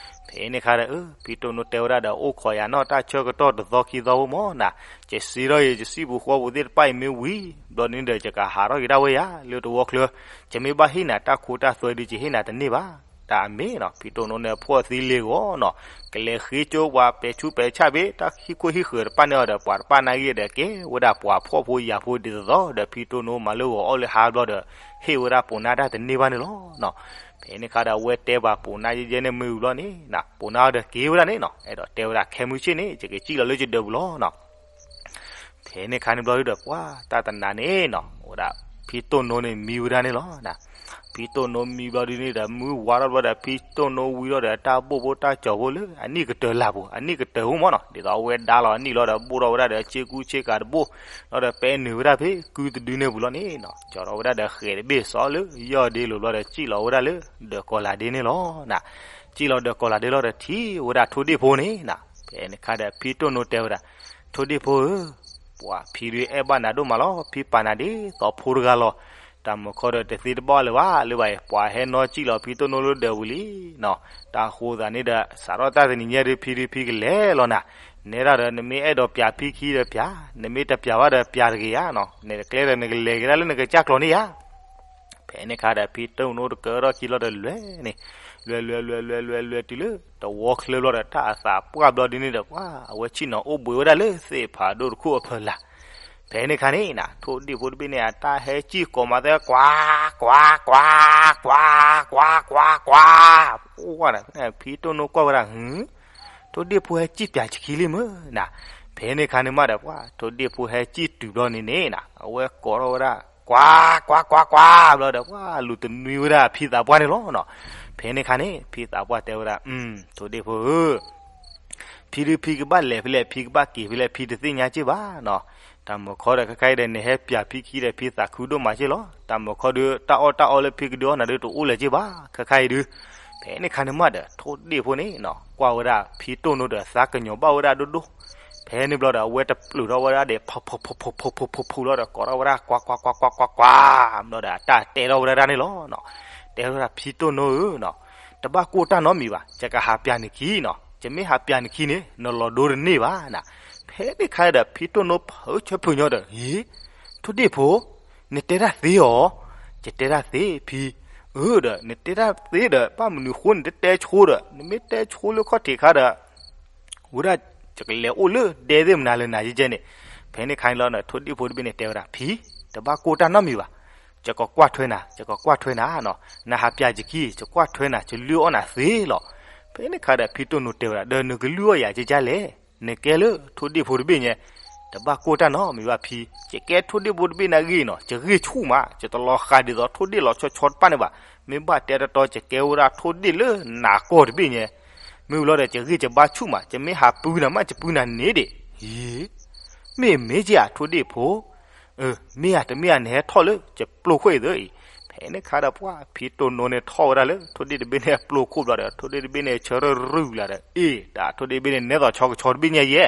ဖဲန့ၣ်ခါဒီး ဖံတိၢ်နိတဲဝဲဒၣ်ဒီး အိၣ်ခိးယၤနီၢ်တၢ်ဆၢကတီၢ်တသီခံသီဖိမၢ်နၤ, ယစံးထီၣ်ယဲ ယစံၣ်ပူၤဃီပူၤသ့ၣ်တဖၣ်အံၤမ့ၢ်ဝံၤ ဘျီန့ၣ်ဒီး ယကဟးထီၣ်က့ၤဒၣ်ဝဲယၤ လၢတဝီချၢ, ယမ့ၢ်ဘၣ်ဟ့ၣ်နၤတၢ်ခိတၢ်သွဲဒီး ယဟ့ၣ်နၤတန့ၢ်ဘၣ် တၢ်အမ့ၢ်နီၤ, ဖံတိၢ်နိန့ၣ် ဖှီၣ်သံလ့ၤဂီၤနီၤ, ကလဲၤဃ့ကၠိပှၤပဲာ်ဆူးပဲာ်ဆၣ်ဘ့ၣ် တၢ်ဟံၣ်ခိၣ်ဟံၣ်ဃၢၤတဖၣ်န့ၣ်အီၤဒီး ပှၤတဖၣ်နာ်က့ဒီး ကဲဝဲဒၣ်ပှၤဖှီၣ်ဖိယာ်ဖိဒ်သိးသိးဒီး ဖံတိၢ်နိမၤလၢဂီၤအီၣ်လၢဟါဘျီဒီး ဟ့ၣ်ဝဲဒၣ်ပိာ်နါတၢ်တန့ၢ်ဘၣ်န့ၣ်လီၤနီၤ. ဖဲန့ၣ်ခါဒီး အဝဲတဲပှၤပိာ်နါယဲယဲန့ၣ်မ့ၢ်ဝံၤဘျီန့ၣ် ပိာ်နါအီၤဒီးက့ၤဝဲဒၣ်န့ၣ်နီၤ, အဲၣ်ဒိးတဲဝဲဒၣ် ခဲမုၢ်ဆ့ၣ်န့ၣ် ယကစံၣ်လီၤလၢယဒၢးပူၤလီၤနီၤ. ဖဲန့ၣ်ခါန့ၣ်ဘျီဒီး ပှၤတၢ်တနၤန့ၣ်နီၤ, ဝဲဒၣ်ဖံ ဖံတိၢ်နိန့ၣ်မံဝဲဒၣ်န့ၣ်လီၤ. ဖံတိၢ်နိမံဘျီဒ်န့ၣ်ဒီး မုၢ်ဝါထီၣ်ဘျီဒီး ဖံတိၢ်နိဝံထီၣ်ဒီး တၢ်ဘိၣ်ဖိတၢ်ကၠီၤဖိလၢအနံၣ်ကတၢၢ်လၢ်ပူၤ အနံၣ်ကတၢၢ်ဟူမးနီၤ, ဒ်သိးအဝဲဒါလီၤအနံၣ်လီၤဒီး ဘိၣ်ထီၣ်ဝဲဒၣ်ဒီး ဆ့ကူဆ့ကၤတဘိၣ်, ဒီးပာ်နုာ်ဝဲဒၣ်ဖဲကုတဒုန့ၣ်ပူၤလီၤန့ၣ်နီၤ, ကၠီၤထီၣ်ဝဲဒၣ်ဒီးဃဲၤတဘ့ၣ်စီလၢယီၢ်ဒ့လိၤဘျီဒီး စံၣ်လီၤဝဲဒၣ်လၢ ဒီးကီၤလၤဒ့န့ၣ်လီၤ. စံၣ်လီၤဒီးကီၤလၤဒ့လီၤဒီး ထံၣ်ဝဲဒၣ်ထိၣ်ဒ့ၣ်ဖိန့ၣ်နီၤ, ဖဲန့ၣ်ခါဒီး ဖံတိၢ်နိတဲဝဲဒၣ်, ထိၣ်ဒ့ၣ်ဖိဧၢ, ပှၤဖံဒုးအဲၣ်ဘၣ်နၤဒိၣ်မးလီၤ, ဖံပာ်နၤဒ်သိးဖိတဂၤလီၤ. တၢ်မုၢ်ခီဒီးတသ့တဘၣ်လၢၤဘၣ်လၢၤဘၣ်အံၤ, ပှၤဟဲနီၣ်စံၣ်လီၤဖံတိၢ်နိလၢဒၢးပူၤလံနီၤ, တၢ်ဃိသးန့ၣ်ဒီး စးထီၣ်တၢ်တနံၤညါဒီး ဖံဒုးဖံကလဲၤလီၤနၤ, နဲဒၣ်ဒီး နမ့ၢ်အဲၣ်ဒိးပျးဖံခံဒီးပျး, နမ့ၢ်တပျးဘၣ်ဒီးပျးတဂ့ၤဧါနီၤ, နကျဲဒီးနကလဲၤက့ၤဒၣ်လၢနကစၢ်ကျီၤန့ၣ်ဧါ. ဖဲန့ၣ်ခါဒီး ဖံတိၢ်နိတကၢထီၣ်ခံလီၤဒီးလွဲၢ်န့ၣ်, လွဲၢ်လွဲၢ်လွဲၢ်လွဲၢ်လွဲၢ်လွဲၢ်တုၤလၢ တဝီချၢဘျီဒီး တၢ်အသးပှၢ်ဘျီဒ်န့ၣ်ဒီး ပှၤအဝဲဆ့ၣ်နီၤအိၣ်ဘှံးဝဲဒၣ်လၢသ့ၣ်ဖးဒိၣ်တခိၣ်အဖီလာ်. ဖဲန့ၣ်ခါန့ၣ်နီၤ ထိၣ်ဒ့ၣ်ဖိတဘ့ၣ်န့ၣ် အတၢ်ဟဲစံၣ်ကိးမးသဲ ကွၢ် ကွၢ် ကွၢ် ကွၢ် ကွၢ် ကွၢ် ကွၢ်, အိၣ်ဝဲဒၣ် ဖံတိၢ်နိကွၢ်ဝဲဒၣ် ဟု ထိၣ်ဒ့ၣ်ဖိဟဲစံၣ်ပျးဆခံလံမ့ၢ်, ဖဲန့ၣ်ခါန့ၣ်မးဒီး ပှၤထိၣ်ဒ့ၣ်ဖိဟဲစံၣ်တုၤဘျီန့ၣ်န့ၣ်နီၤ အဝဲကိးထီၣ်ဝဲဒၣ် ကွၢ် ကွၢ် ကွၢ် ကွၢ် ဘျီဒီး ပှၤလူၤတနွံဝဲဒၣ်ဖံသးပှၢ်န့ၣ်လီၤနီၤ. ဖဲန့ၣ်ခါန့ၣ် ဖံသးပှၢ်တဲဝဲဒၣ် ထိၣ်ဒ့ၣ်ဖိဧၢ, ဖံဒုးဖံကဘၣ်လဲၤဖဲလဲၣ် ဖံကဘၣ်က့ၤဖဲလဲၣ် ဖံတသ့ၣ်ညါစ့ၢ်ဘၣ်နီၤ. တၢ်မုၢ်ခီဒီးခဲခါအံၤဒီး နဟဲပျးဖံခံဒီး ဖံသးခုဒိၣ်မးစ့ၢ်လီၤ. တၢ်မုၢ်ခီဒီး တၢ်အီၣ်တၢ်အီလၢဖံကဒုးအီၣ်နၤဒီး တအိၣ်လၢၤစ့ၢ်ဘၣ် ခဲခါအံၤဒုး. ဖဲန့ၣ်ခါန့ၣ်မးဒီး ထိၣ်ဒ့ၣ်ဖိန့ၣ်နီၤ ကွၢ်ဝဲဒၣ်ဖံတိၢ်နိဒီး သးကညီၤဘၣ်ဝဲဒၣ်ဒိၣ်ဒိၣ်. ဖဲန့ၣ်ဘျီဒီး အဝဲတပျုာ်ထီၣ်ဝဲဒၣ်ဒီး ဖီဖီဖီဖီဖီဖီဖီဖီလီၤဒီး ကိးထီၣ်ဝဲဒၣ် ကွၢ်ကွၢ်ကွၢ်ကွၢ်ကွၢ်ကွၢ်ကွၢ် ဘျီဒီး အတၢ်တဲထီၣ်ဝဲဒၣ်န့ၣ်လီၤနီၤ. တဲဝဲဒၣ် ဖံတိၢ်နိဧၢနီၤ, တဘၣ်ကိၢ်တၢ်နီတမံၤဘၣ်, ယကဟးပျးနခံနီၤ, ယမ့ၢ်ဟးပျးနခံန့ၣ် နလီၤဒိတန့ၢ်ဘၣ်နၤ. ဖဲန့ၣ်ခါဒီး ဖံတိၢ်နိဖုဆၢဖုညီဒီး ဟ့, ထိၣ်ဒ့ၣ်ဖိ, နတဲတၢ်သ့ဧါ. ယတဲတၢ်သ့ဖံ, အၢဒီး နတဲတၢ်သ့ဒီး ဘၣ်မနုၤဃိန့ၣ် တတဲဆိဒီး နမ့ၢ်တဲဆိလၢခီၣ်ထံးခါဒီး ဝဲဒၣ် ယကလဲၤအိၣ်လၢဒဲသ့ၣ်မနုၤလၢနၤယဲကဲန့ၣ်. ဖဲန့ၣ်ခါန့ၣ်လီၤ ထိၣ်ဒ့ၣ်ဖိတဘ့ၣ်န့ၣ်တဲဝဲဒၣ် ဖံ, တဘၣ်ကိၢ်တၢ်နီတမံၤဘၣ်, ယကကွၢ်ထွဲနၤ ယကကွၢ်ထွဲနၤနီၤ, နဟးပျးယခံ ယကွၢ်ထွဲနၤ ယလုၢ်အီၣ်နၤသ့လီၤ. ဖဲန့ၣ်ခါဒီး ဖံတိၢ်နိတဲဝဲဒၣ် ဒီးနကလုၢ်အီၣ်ယၤကဲကဲလဲၣ်, နကဲလၢထိၣ်ဒ့ၣ်ဖိတဘ့ၣ်ညါ, တဘၣ်ကိၢ်တၢ်နီတမံၤဘၣ်ဖံ, ယကဲထိၣ်ဒ့ၣ်ဖိတဘ့ၣ်န့ၣ်အဂ့ၢ်နီၤ ယဂ့ၢ်ဆူၣ်မး ယတလီၤဃးဒ်သိးထိၣ်ဒ့ၣ်လီၤဆီဆီတဖၣ်န့ၣ်ဘၣ်. မ့ၢ်ဘၣ်တဲတတီ ယကဲဝဲဒၣ်ထိၣ်ဒ့ၣ်လၢနးကီၢ်တဘ့ၣ်ညါ မ့ၢ်ဝံၤလီၤဒီး ယဂ့ၢ်ယဘါဆူၣ်မး ယမ့ၢ်ဟးပုနၤမး ယပုနၤန့ၣ်ဒံး. ဟ့, မ့ၢ်မ့ၢ်က့ဧါ ထိၣ်ဒ့ၣ်ဖိ, မ့ၢ်ဧါတမ့ၢ်ဧါ နဟဲထီၣ်လၢယပျိၢ်ခိၣ်အံၤသၢအံၤ. ဖဲန့ၣ်ခါဒီးပှၤဖံတိၢ်နိန့ၣ်ထီၣ်ဝဲဒၣ်လၢ ထိၣ်ဒ့ၣ်တဘ့ၣ်န့ၣ်အပျိၢ်ခိၣ်ဘျီဒီး ထိၣ်ဒ့ၣ်တဘ့ၣ်န့ၣ်ဆၢထၢၣ်ရုၢ်လၢ်ဒီး အ့ၣ် တၢ်ထိၣ်ဒ့ၣ်တဘ့ၣ်န့ၣ် နဲသိးဆီကဆီတဘ့ၣ်ညါယဲ,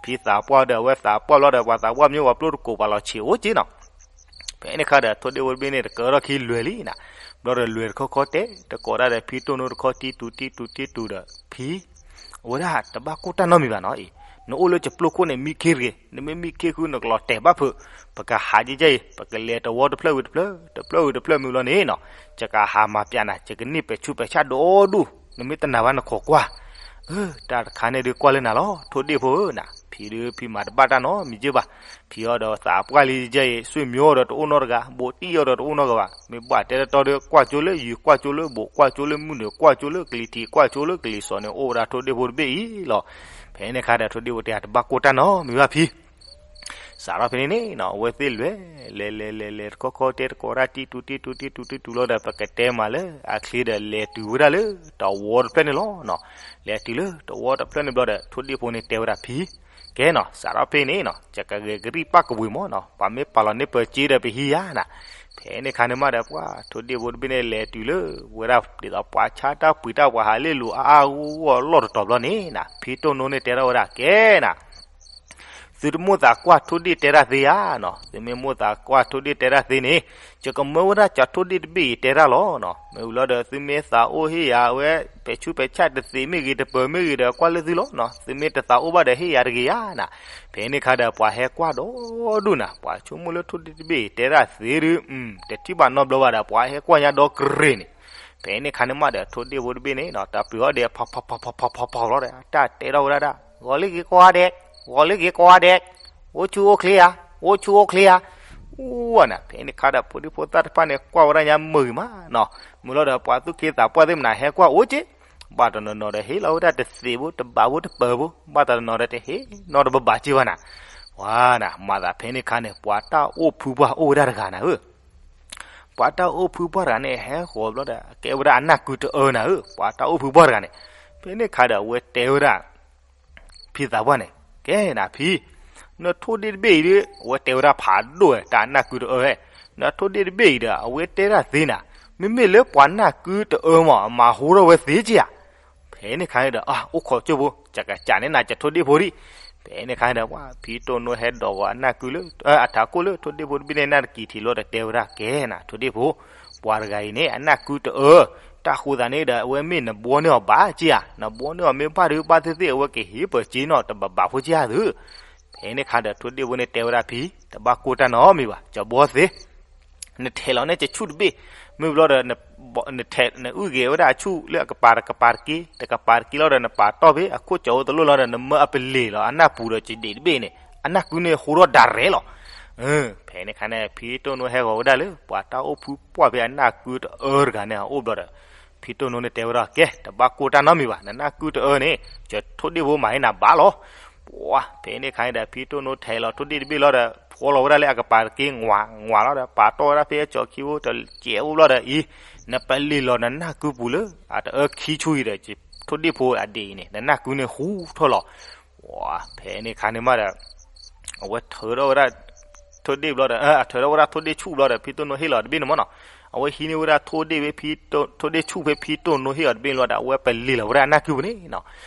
ဖံသးပှၢ်ဒီးအဝဲသးပှၢ်ဘျီဒီး ပှၤသးပှၢ်မ့ၢ်ပှၤပျိၢ်တကိးပှၤလီၤဆံးအိၣ်က့နီၤ. ဖဲန့ၣ်ခါဒီး ထိၣ်ဒ့ၣ်ဖိတဘ့ၣ်န့ၣ် တကၢထီၣ်ခံလွဲၢ်လံနၤ, ဘျီဒီးလွဲၢ်တခီခီတဲ တကိးဒၣ်ဒီးဖံတိၢ်နိတခီ တံတူာ်တံတူာ်တံတူာ်ဒီး ဖံ, အဝဲဒၣ်တဘၣ်ကိၢ်တၢ်နီတမံၤဘၣ်နီၤအံၤ, နအိၣ်လၢယပျိၢ်ခိၣ်န့ၣ် မံခ့တဂ့ၤ, နမ့ၢ်မံခ့ဃု နကလီၤတဲာ်ဘၣ်ဖုး, ပကဟးကဲကဲအံၤ ပကလဲၤတဝီတဖျၢၣ်ဝံၤတဖျၢၣ် တဖျၢၣ်ဝံၤတဖျၢၣ်မုၢ်လီၤန့ၣ်နီၤ, ယကဟးမၤပျးနၤ ယကန့ၢ်ပဲာ်ဆူးပဲာ်ဆၣ်ဒိၣ်ဒိၣ်, နမ့ၢ်တနာ်ဘၣ်နခိးကွၢ် အၢ တၢ်တခါန့ၣ်ဒုးကွၢ်လၢနၤလီၤ ထိၣ်ဒ့ၣ်ဖိဧၢနၤ, ဖံဒုးဖံမၤတဘၣ်တၢ်နီတမံၤက့ဘၣ်, ဖံအီၤဒီးသးပှၢ်လံယဲအံၤ ဆွေမျိုးဒီးတအိၣ်နီတဂၤ, ဘိးတံၢ်အီၤဒီးတအိၣ်နီတဂၤဘၣ်, မ့ၢ်ဘၣ်တဲတတီဒီး ကွၢ်ကၠိလၢယုၤ ကွၢ်ကၠိလၢဘိး ကွၢ်ကၠိလၢမုၢ်နုာ် ကွၢ်ကၠိလၢကလံၤထံး ကွၢ်ကၠိလၢကလံၤစိးန့ၣ် အိၣ်ဝဲဒၣ်ထိၣ်ဒ့ၣ်ဖိတဘ့ၣ်အံၤလီၤ. ဖဲန့ၣ်ခါဒီး ထိၣ်ဒ့ၣ်ဖိတဲတဘၣ်ကိၢ်တၢ်နီတမံၤဘၣ်ဖံ စးထီၣ်ဖဲန့ၣ်န့ၣ်နီၤ အဝဲသ့ၣ်လဲၤ လဲၤလဲၤလဲၤလဲၤတခီခီတဲတကိးဒၣ် တံတူာ်တံတူာ်တံတူာ်တံတူာ်လီၤဒီး ပကတဲမးလၢအချ့ဒီး လဲၤတုၤဝဲဒၣ်လၢတဝီတဖျၢၣ်န့ၣ်လီၤနီၤ. လဲၤတုၤလၢတဝီတဖျၢၣ်န့ၣ်ဘျီဒီး ထိၣ်ဒ့ၣ်ဖိန့ၣ်တဲဝဲဒၣ် ဖံ, ကဲနီၤ စးထီၣ်ဖဲန့ၣ်နီၤ ယကဂဲၤကရံၣ်ပၣ်ကဝံၤမးနီၤ ပှၤမ့ၢ်ပာ်လီၤန့ၢ်ပၢၤစ့ဒီးပဟံးယၤနၤ. ဖဲန့ၣ်ခါန့ၣ်မးဒီး ပှၤထိၣ်ဒ့ၣ်ဖိတဘ့ၣ်န့ၣ် လဲၤတုၤလၢဝဲဒၣ်ဒ်သိးပှၤဆါတၢ်ပှ့ၤတၢ်ပှၤဟးလ့ၣ်လိၤအါအါဂီၢ်ဂီၢ်လီၢ်တတီၤဘျီန့ၣ်နၤ ဖံတိၢ်နိန့ၣ်တဲထီၣ်ဝဲဒၣ် ကဲနၤ သုတမိၣ်သးကွၢ်ထိၣ်ဒ့ၣ်တဲတၢ်သ့ဧါနီၤ, သုမ့ၢ်မိၣ်သးကွၢ်ထိၣ်ဒ့ၣ်တဲတၢ်သ့န့ၣ် ယကမၢဝဲဒၣ်ကၠီၤထိၣ်ဒ့ၣ်တဘ့ၣ်အံၤတဲတၢ်လီၤနီၤ. မ့ၢ်ဝံၤလီၤဒီး သုမ့ၢ်သးအိၣ်ဟ့ၣ်ယၤဝဲ ပဲာ်ဆူးပဲာ်ဆၣ်တသ့မ့ၢ်ဂ့ၤ တပၢၤမ့ၢ်ဂ့ၤဒီး ကွၢ်လၢသုလီၤနီၤ. သုမ့ၢ်တသးအိၣ်ဘၣ်ဒီး ဟ့ၣ်ယၤတဂ့ၤဧါနၤ. ဖဲန့ၣ်ခါဒီး ပှၤဟဲကွၢ်ဒီဒူၣ်နၤ ပှၤဆိကမိၣ်လၢထိၣ်ဒ့ၣ်တဘ့ၣ်အံၤတဲတၢ်သ့ဒုး တထံၣ်ဘၣ်နီတဘျီဘၣ်ဒီး ပှၤဟဲကွၢ်ညါဒီကရ့ၣ်န့ၣ် ဖဲန့ၣ်ခါန့ၣ်မးဒီး ထိၣ်ဒ့ၣ်ဖိတဘ့ၣ်န့ၣ်နီၤ တၢ်ပျုၤအီၤဒီး ဖီဖီဖီဖီဖီဖီဖီလီၤဒီး အတၢ်တဲထီၣ်ဝဲဒၣ်ဒၣ် ဂီၤလၢဂ့ၤကိးဂၤဒဲး, ဂီၤလၢဂ့ၤကိးဂၤဒဲး, အိၣ်ဆူၣ်အိၣ်ချ့ဧါ, အိၣ်ဆူၣ်အိၣ်ချ့ဧါ, အူဝဲနၤ. ဖဲန့ၣ်ခါဒီး ဖိဒံဖိသၣ်တဖၣ်န့ၣ် ကွၢ်ဝဲဒၣ်ညါမုာ်ဂ့ၤမးနီၤ. မုာ်လီၤဒီး ပှၤသူၣ်က့သးပှၢ်သ့ၣ်မနၤဟဲကွၢ်အိၣ်က့, ဘၣ်တနီၤနီၤဒီး ဟ့ၣ်လီၤဝဲဒၣ်တသ့းဖိ တဘးဖိ တပၢၤဖိ, ဘၣ်တနီၤနီၤဒီး တဟ့ၣ်နီတဘးဘးက့ဘၣ်နၤ. ဝါနၤ မၤသးဖဲန့ၣ်ခါန့ၣ် ပှၤတၢ်အိၣ်ဖုပှၢ်အိၣ်ဝဲဒၣ်တဂၤနၤဧၢ ပှၤတၢ်အိၣ်ဖုပှၢ်တဂၤန့ၣ် ဟဲဃီၤဘျီဒီး ကဲဝဲဒၣ်အနၢ်ကုတအၢနၤဧၢ, ပှၤတၢ်အိၣ်ဖုပှၢ်တဂၤန့ၣ်. ဖဲန့ၣ်ခါဒီး အဝဲတဲဝဲဒၣ် ဖံသးပှၢ်န့ၣ်, ကဲနၤဖံ, နထိၣ်ဒ့ၣ်တဘ့ၣ်အံၤဒီး အဝဲတဲဝဲဒၣ်ဖးဒိၣ်ဝဲ တၢ်နၢ်ကုတအၢဟဲ, နထိၣ်ဒ့ၣ်တဘ့ၣ်အံၤဒီး အဝဲတဲဒၣ်သ့နၤ, မ့မ့ၢ်လၢပှၤနၢ်ကုတအၢမး အမၤဟူထီၣ်ဝဲသ့က့ဧါ. ဖဲန့ၣ်ခါန့ၣ်ဒီး အိၣ်ခိးကၠိဖိ ကကစးန့ၢ်နၤ ကထိၣ်ဒ့ၣ်ဖိဒံး. ဖဲန့ၣ်ခါန့ၣ်ဒီး ဖံတိၢ်နိဟဲဒိးဂီၤအနၢ်ကုလၢ အထးခိၣ်လၢ ထိၣ်ဒ့ၣ်ဖိတဘ့ၣ်န့ၣ် နၢ်တကံၤထံးလီၤဒီး တဲဝဲဒၣ်ကဲနၤ ထိၣ်ဒ့ၣ်ဖိ, ပှၤတဂၤအံၤန့ၣ် အနၢ်ကုတအၢ, တၢ်ဃိသးန့ၣ်ဒီး အဝဲမ့ၢ်နဘှီန့ၢ်အီၤဘၣ်က့ဧါ, နဘှီန့ၢ်အီၤမ့ၢ်ဘၣ်ဒုးဘၣ်သ့ၣ်သ့ၣ် အဝဲကဟ့ၣ်ပၢၤက့နီၣ် တဘၣ်ဘၣ်ဖိက့ဧါသု. ဖဲန့ၣ်ခါဒီး ထိၣ်ဒ့ၣ်ဖိန့ၣ်တဲဝဲဒၣ်ဖံ, တဘၣ်ကိၢ်တၢ်နီတမံၤဘၣ်, ကဘှီသ့ နထဲးလီၤန့ၣ်ကဆူၣ်တဘ့ၣ်, မ့ၢ်ဘျီဒီး နအုၣ်ဂဲၤဝဲဒၣ်အဆူၣ်လၢအကပၤတကပၤတက့, တကပၤတက့လီၤဒီး နပာ်တီၢ်ဖဲအခိၣ်ကၠီၤအိၣ်တလိၣ်လီၤဒီး နမၢအပလ့ၤလီၤ အနၢ်ပူၤဒီးကဒံးတဘ့ၣ်န့ၣ် အနၢ်ကုန့ၣ်ဟူထီၣ်ဒၣ်ရဲလီၤ. ဖဲန့ၣ်ခါန့ၣ် ဖံတိၢ်နိဟဲဂီၤဝဲဒၣ်လၢ ပှၤတၢ်အိၣ်ဖုပှၢ်ဖဲအနၢ်ကုတအၢတဂၤန့ၣ်အအိၣ်ဘျီဒီး ဖံတိၢ်နိန့ၣ်တဲဝဲဒၣ် ကဲ တဘၣ်ကိၢ်တၢ်နီတမံၤဘၣ်, နနၢ်ကုတအၢန့ၣ် ကထိၣ်ဒ့ၣ်ဖိမၤဟ့ၣ်နၤဘၣ်လီၤ. ပှၤ ဖဲန့ၣ်ခါန့ၣ်ဒီး ဖံတိၢ်နိထဲးလီၤထိၣ်ဒ့ၣ်တဘ့ၣ်လီၤဒီး ဖှီလီၤဝဲဒၣ်လၢအကပၤတက့ ငွးငွးလီၤဒီး ပာ်တီၢ်ဝဲဒၣ်ဖဲအကၠီၤခံဖိတကဲးအိၣ်ဘျီဒီး အံၤ နပလ့ၤလီၤနနၢ်ကုပူၤလၢ အတအၢခံဆူအံၤဒီး ထိၣ်ဒ့ၣ်ဖိအဒံးအံၤန့ၣ် နနၢ်ကုန့ၣ်ဟူထီၣ်လီၤ. ပှၤ ဖဲန့ၣ်ခါန့ၣ်မးဒီး အဝဲထုးထီၣ်ဝဲဒၣ်ထိၣ်ဒ့ၣ်ဘျီဒီး အထုးထီၣ်ဝဲဒၣ်ထိၣ်ဒ့ၣ်ဆူၣ်ဘျီဒီး ဖံတိၢ်နိဟ့ၣ်လီၤတဘ့ၣ်န့ၣ်မးနီၤ. အဝဲဟံးန့ၢ်ဝဲဒၣ်ထိၣ်ဒ့ၣ်ဖဲ ထိၣ်ဒ့ၣ်ဆူၣ်ဖဲဖံတိၢ်နိဟ့ၣ်အီၤတဘ့ၣ်လီၤဒီး အဝဲပလ့ၤလီၤဝဲဒၣ်အနၢ်ကုပူၤန့ၣ်နီၤ.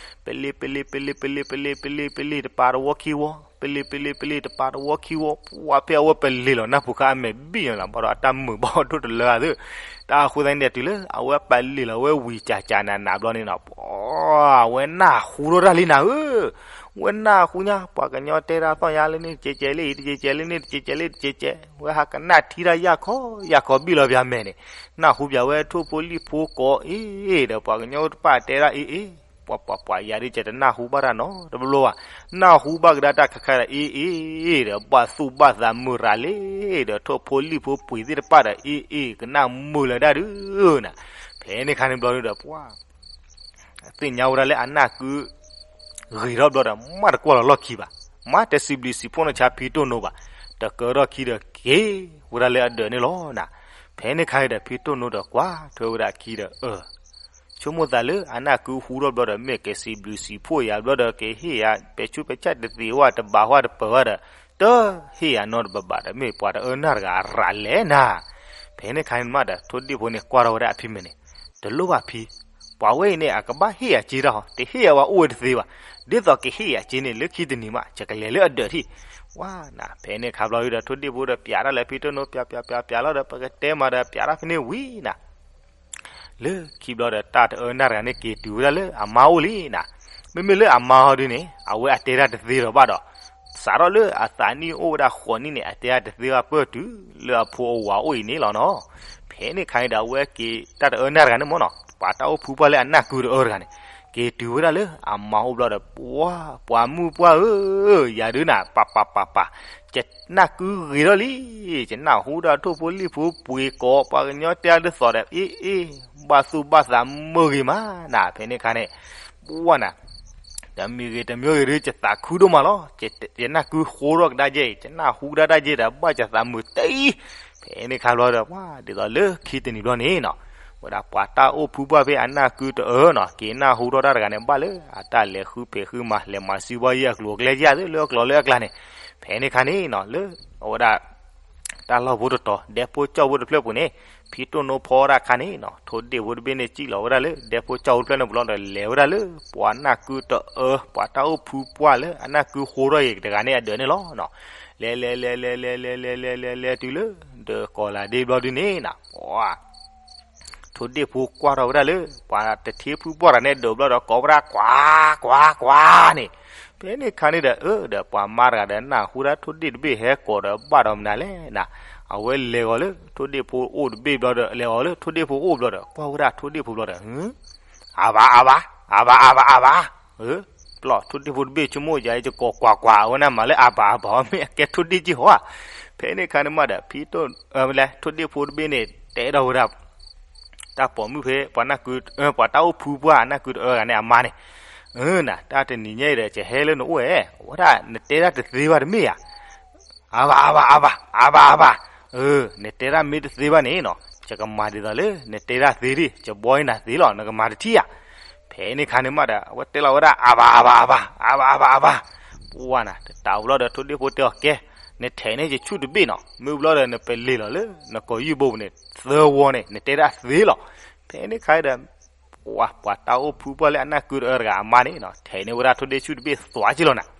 ပလ့ၤ ပလ့ၤ ပလ့ၤ ပလ့ၤ ပလ့ၤ ပလ့ၤ ပလ့ၤ တပၤတဝီခံဝီ, ပလ့ၤ ပလ့ၤ ပလ့ၤ တပၤတဝီခံဝီ, ပှၤ ဖဲအဝဲပလ့ၤလီၤနၢ်ပူၤခါ အမဲာ်ဘံၣ်ညါလီၤ ဘၣ်ဒီးအတၢ်မုာ်ဘၣ်ဒိၣ်တလၢအသး. တၢ်ဃိသတးန့ၣ်ဒီး တုၤလၢအဝဲပလ့ၤလီၤဝဲဝံၤကကနးနးဘျီန့ၣ်နီၤ, ပှၤ အဝဲနၢ်ဟူထီၣ်တၢ်လံနၤဧၢ. ဝဲနၢ်ဟူညါ ပှၤကညီတဲတၢ်သီၣ်ညါလၢန့ၣ်တကဲးကဲးလၢအံၤ တကဲးကဲးလၢန့ၣ် တကဲးကဲးလၢတကဲးကဲး, ဝဲဟးကနၣ်ထံတၢ်ယၢ်ခီယၢ်ခီဘံၣ်လီၤပၠးမဲာ်န့ၣ်, နၢ်ဟူပၠးဝဲထိၣ်ဖိလံၣ်ဖိကိးအ့ၣ်ဒီး ပှၤကညီတဖၣ်တဲဒၣ်အ့ၣ်အ့ၣ်, ပှၤ ပှၤ ပှၤ ယၤဒ်ကတနၢ်ဟူဘၣ်တၢ်နီတဘျီဘၣ်, နၢ်ဟူဘၣ်ကဒါတၢ်ခါခါဒီးအ့ၣ်အ့ၣ်ဒီး ဘၣ်သူၣ်ဘၣ်သးမုာ်ရၤလံဒီး ထိၣ်ဖိလံၣ်ဖိပှ့ၤသ့ၣ်တဖၣ်ဒီးအ့ၣ်အ့ၣ် ကနၣ်မုာ်လၢၤဒၣ်ဒုးနၤ. ဖဲန့ၣ်ခါန့ၣ်ဘျီဒုးဒီး ပှၤ သ့ၣ်ညါဝဲဒၣ်လၢအနၢ်ကု ဂ့ၤထီၣ်ဘျီဒီး မ့ၢ်တကွၢ်လီၤလီၢ်ခံဘၣ်, မ့ၢ်တစံးဘျုးစံးဖှိၣ်နီၢ်ဆါဖံတိၢ်နိဘၣ်, တကၢထီၣ်ခံဒီးက့ၤဝဲဒၣ်လၢအဒၢးန့ၣ်လီၤနၤ. ဖဲန့ၣ်ခါန့ၣ်ဒီး ဖံတိၢ်နိဒီးကွၢ်ထွဲဝဲဒၣ်အခံဒီး အၢ ဆိကမိၣ်သးလၢအနၢ်ကုဟူထီၣ်ဘျီဒီး မ့ၢ်ကစံးဘျုးစံးဖှိၣ်ယၤဘျီဒီး ကဟ့ၣ်ယၤပဲာ်ဆူးပဲာ်ဆၣ်တသ့ဝဲ တဘၣ်ဟီၣ်တပၢၤဝဲဒီး တဟ့ၣ်ယၤနီတဘၣ်ဘၣ်ဒီး မ့ၢ်ပှၤတအၢနၢ်တဂၤအရၤလဲၣ်နၤ. ဖဲန့ၣ်ခါန့ၣ်မးဒီး ထိၣ်ဒ့ၣ်ဖိန့ၣ်ကွၢ်ထီၣ်ဝဲဒၣ်အဖံမုၢ်န့ၣ်, တလိၣ်ဘၣ်ဖံ, ပှၤဝဲအံၤန့ၣ် အကဘၣ်ဟ့ၣ်ယၤစ့တၢ်ဟီ, တဟ့ၣ်ယၤဝဲအိၣ်ဝဲတသ့ဘၣ်, ဒ်သိးကဟ့ၣ်ယၤစ့န့ၣ် လၢခံတနံၤမး ယကလဲၤလၢအဒၢးထံၣ်. ဝါနၤ ဖဲန့ၣ်ခါဘျီဒုးဒီး ထိၣ်ဒ့ၣ်ဖိဒီးပၠးတၢ်လၢဖံတိၢ်နိ ပၠးပၠးပၠးပၠးလီၤဒီး ပကတဲမးဒီး ပၠးတၢ်ဖဲန့ၣ်ဝံၤနၤ လၢခံဘျီဒီး တၢ်တအၢနၢ်တဂၤန့ၣ် က့ၤတုၤဝဲဒၣ်လၢအမါအိၣ်လံနၤ. မ့မ့ၢ်လၢအမါဟီဒုန့ၣ် အဝဲအတဲတၢ်တသ့ဒီးဘၣ်ဒီး စးထီၣ်လၢအသးနံၣ်အိၣ်ဝဲဒၣ်ဃိးနံၣ်န့ၣ် အတဲတၢ်တသ့ဘၣ်ပၢၢ်တုၤလၢအဖိအဝၤအိၣ်အံၤန့ၣ်လီၤနီၤ. ဖဲန့ၣ်ခါန့ၣ်ဒီး အဝဲက့ၤတၢ်တအၢနၢ်တဂၤန့ၣ်မ့ၢ်နီၤ ပှၤတၢ်အိၣ်ဖုပှၢ်လၢအနၢ်ကုတအၢတဂၤန့ၣ် က့ၤတုၤဝဲဒၣ်လၢအမါအိၣ်ဘျီဒီး ပှၤ ပှၤမုၣ်ပှၢ်ဧၢ, ယၤဒုးနၤ ပၢ်ပၢ်ပၢ်ပၢ် ယနၢ်ကုဂ့ၤထီၣ်လံ, ယနၢ်ဟူဒီးထိၣ်ဖိလံၣ်ဖိပှ့ၤကိး ပှၤကညီတဲအီၤဒ်သိးဒီး အ့ၣ်အ့ၣ် ဘၣ်သူၣ်ဘၣ်သးမုာ်ဂ့ၤမးနၤ. ဖဲန့ၣ်ခါန့ၣ် ပှၤနၤ တမံၤဂ့ၤတမံၤဂ့ၤဒုး ယသးခုဒိၣ်မးလီၤ, ယနၢ်ကုဃိထီၣ်ကဒါက့ၤ ယနၢ်ဟူကဒါတၢ်က့ၤဒီး ဘၣ်ယသးမုာ်တအံၤ. ဖဲန့ၣ်ခါဘျီဒီး ပှၤဒ်သိးလၢခံတနံၤဘျီန့ၣ်နီၤ ဝဲဒၣ်ပှၤတၢ်အိၣ်ဖုပှၢ်ဖဲအနၢ်ကုတအၢနီၤ က့ၤနၢ်ဟူထီၣ်တၢ်တဂၤန့ၣ် ဘၣ်လၢအတၢ်လဲၤဃုဖံးဃုမၤ လဲၤမၤစုဘီယံၤအကျိၤအကျဲယဲၢ်သ့ၣ်လၢအကျိၤလၢအကျါန့ၣ်. ဖဲန့ၣ်ခါန့ၣ်နီၤ လၢအဝဲဒၣ် တၢ်လီၢ်ဖိတတီၤ ဒဲဖိကၠီၣ်ဖိတဖျၢၣ်ပူၤန့ၣ် ဖံတိၢ်နိဖီဝဲဒၣ်အခါန့ၣ်နီၤ ထိၣ်ဒ့ၣ်ဖိတဘ့ၣ်န့ၣ် စံၣ်လီၤဝဲဒၣ်လၢ ဒဲဖိကၠီၣ်ဖိတဖျၢၣ်န့ၣ်ပူၤလီၤဒီး လဲၤဝဲဒၣ်လၢ ပှၤနၢ်ကုတအၢ ပှၤတၢ်အိၣ်ဖုပှၢ်လၢ အနၢ်ကုဃိထီၣ်အံၤတဂၤန့ၣ်အဒၢးန့ၣ်လီၤနီၤ. လဲၤလဲၤလဲၤလဲၤလဲၤလဲၤလဲၤလဲၤလဲၤတုၤလၢ ဒီးကီၤလၤဒ့ဘျီဒုန့ၣ်နီၤ ပှၤ ထိၣ်ဒ့ၣ်ဖိကွၢ်ထီၣ်ဝဲဒၣ်လၢ ပှၤတထ့ဖုပှၢ်တဂၤန့ၣ်ဒၢးဘျီဒီး ကိးဝဲဒၣ်ကွၢ်ကွၢ်ကွၢ်န့ၣ်. ဖဲန့ၣ်ခါန့ၣ်ဒီး အၢ ဒီးပှၤမါတဂၤဒီး နၢ်ဟူဒၣ်ထိၣ်ဒ့ၣ်တဘ့ၣ်ဟဲကိးဒီးဘၣ်ဒီးမနုၤလဲၣ်နၤ. အဝဲလဲၤဂီၤလၢထိၣ်ဒ့ၣ်ဖိအိၣ်တဘ့ၣ်ဘျီဒီး လဲၤဂီၤလၢထိၣ်ဒ့ၣ်ဖိအိၣ်ဘျီဒီး ကွၢ်ဝဲဒၣ်ထိၣ်ဒ့ၣ်ဖိဘျီဒီး အဘၣ်အဘၣ် အဘၣ်အဘၣ်အဘၣ် ပျီၢ်ထိၣ်ဒ့ၣ်ဖိတဘ့ၣ်ဆိကမိၣ်ယၤ ယကိးကွၢ်ကွၢ် အဝဲန့ၣ်မၤလၢအဘၣ်အဘၣ် မ့ၢ်အကဲထိၣ်ဒ့ၣ်က့ၢ်ဟီဧါ. ဖဲန့ၣ်ခါန့ၣ်မးဒီး ဖံတိၢ် လဲၤ ထိၣ်ဒ့ၣ်ဖိတဘ့ၣ်န့ၣ် တဲထီၣ်ဝဲဒၣ် တၢ်ပိာ်မုၣ်ဖဲ ပှၤနၢ်ကု ပှၤတၢ်အိၣ်ဖုပှၢ်အနၢ်ကုတအၢဂၤန့ၣ် အမါန့ၣ်, အၢ နၤ တၢ်တနံၤညါအံၤဒီး ကဟဲလၢနအိၣ်ဧဲ, အဝဲဒၣ်နတဲတၢ်တသ့ဘၣ်တမ့ၢ်ဧါ. အဘၣ်အဘၣ်အဘၣ် အဘၣ်အဘၣ် အၢ နတဲတၢ်မ့ၢ်တသ့ဘၣ်န့ၣ်နီၤ ယကမၤဒ်သိးလၢနတဲတၢ်သ့ဒၣ် ယဘှီနၤသ့လီၤ နကမၤတထံၣ်ဧါ. ဖဲန့ၣ်ခါန့ၣ်မးဒီး အဝဲတဲလီၤဝဲဒၣ် အါဘၣ်အါဘၣ်အါဘၣ် အါဘၣ်အါဘၣ်အါဘၣ်. ပှၢ်နၤ တတးဘျီဒီး ထိၣ်ဒ့ၣ်ဖိတဲအီၤ ကဲ နထဲးန့ၢ်ယဆူၣ်တဘ့ၣ်နီၤ မ့ၢ်ဘျီဒီး နပလ့ၤလီၤလၢ နကိာ်ယူၢ်ဘိန့ၣ် သၢဝီန့ၣ် နတဲတၢ်သ့လီၤ. ဖဲန့ၣ်ခါဒီး ပှၢ် ပှၤတၢ်အိၣ်ဖုပှၢ်လၢအနၢ်ကုတအၢတဂၤအမါန့ၣ်နီၤ ထဲးန့ၢ်ဝဲဒၣ်ထိၣ်ဒ့ၣ်ဆူၣ်တဘ့ၣ်သွးက့လီၤနၤ.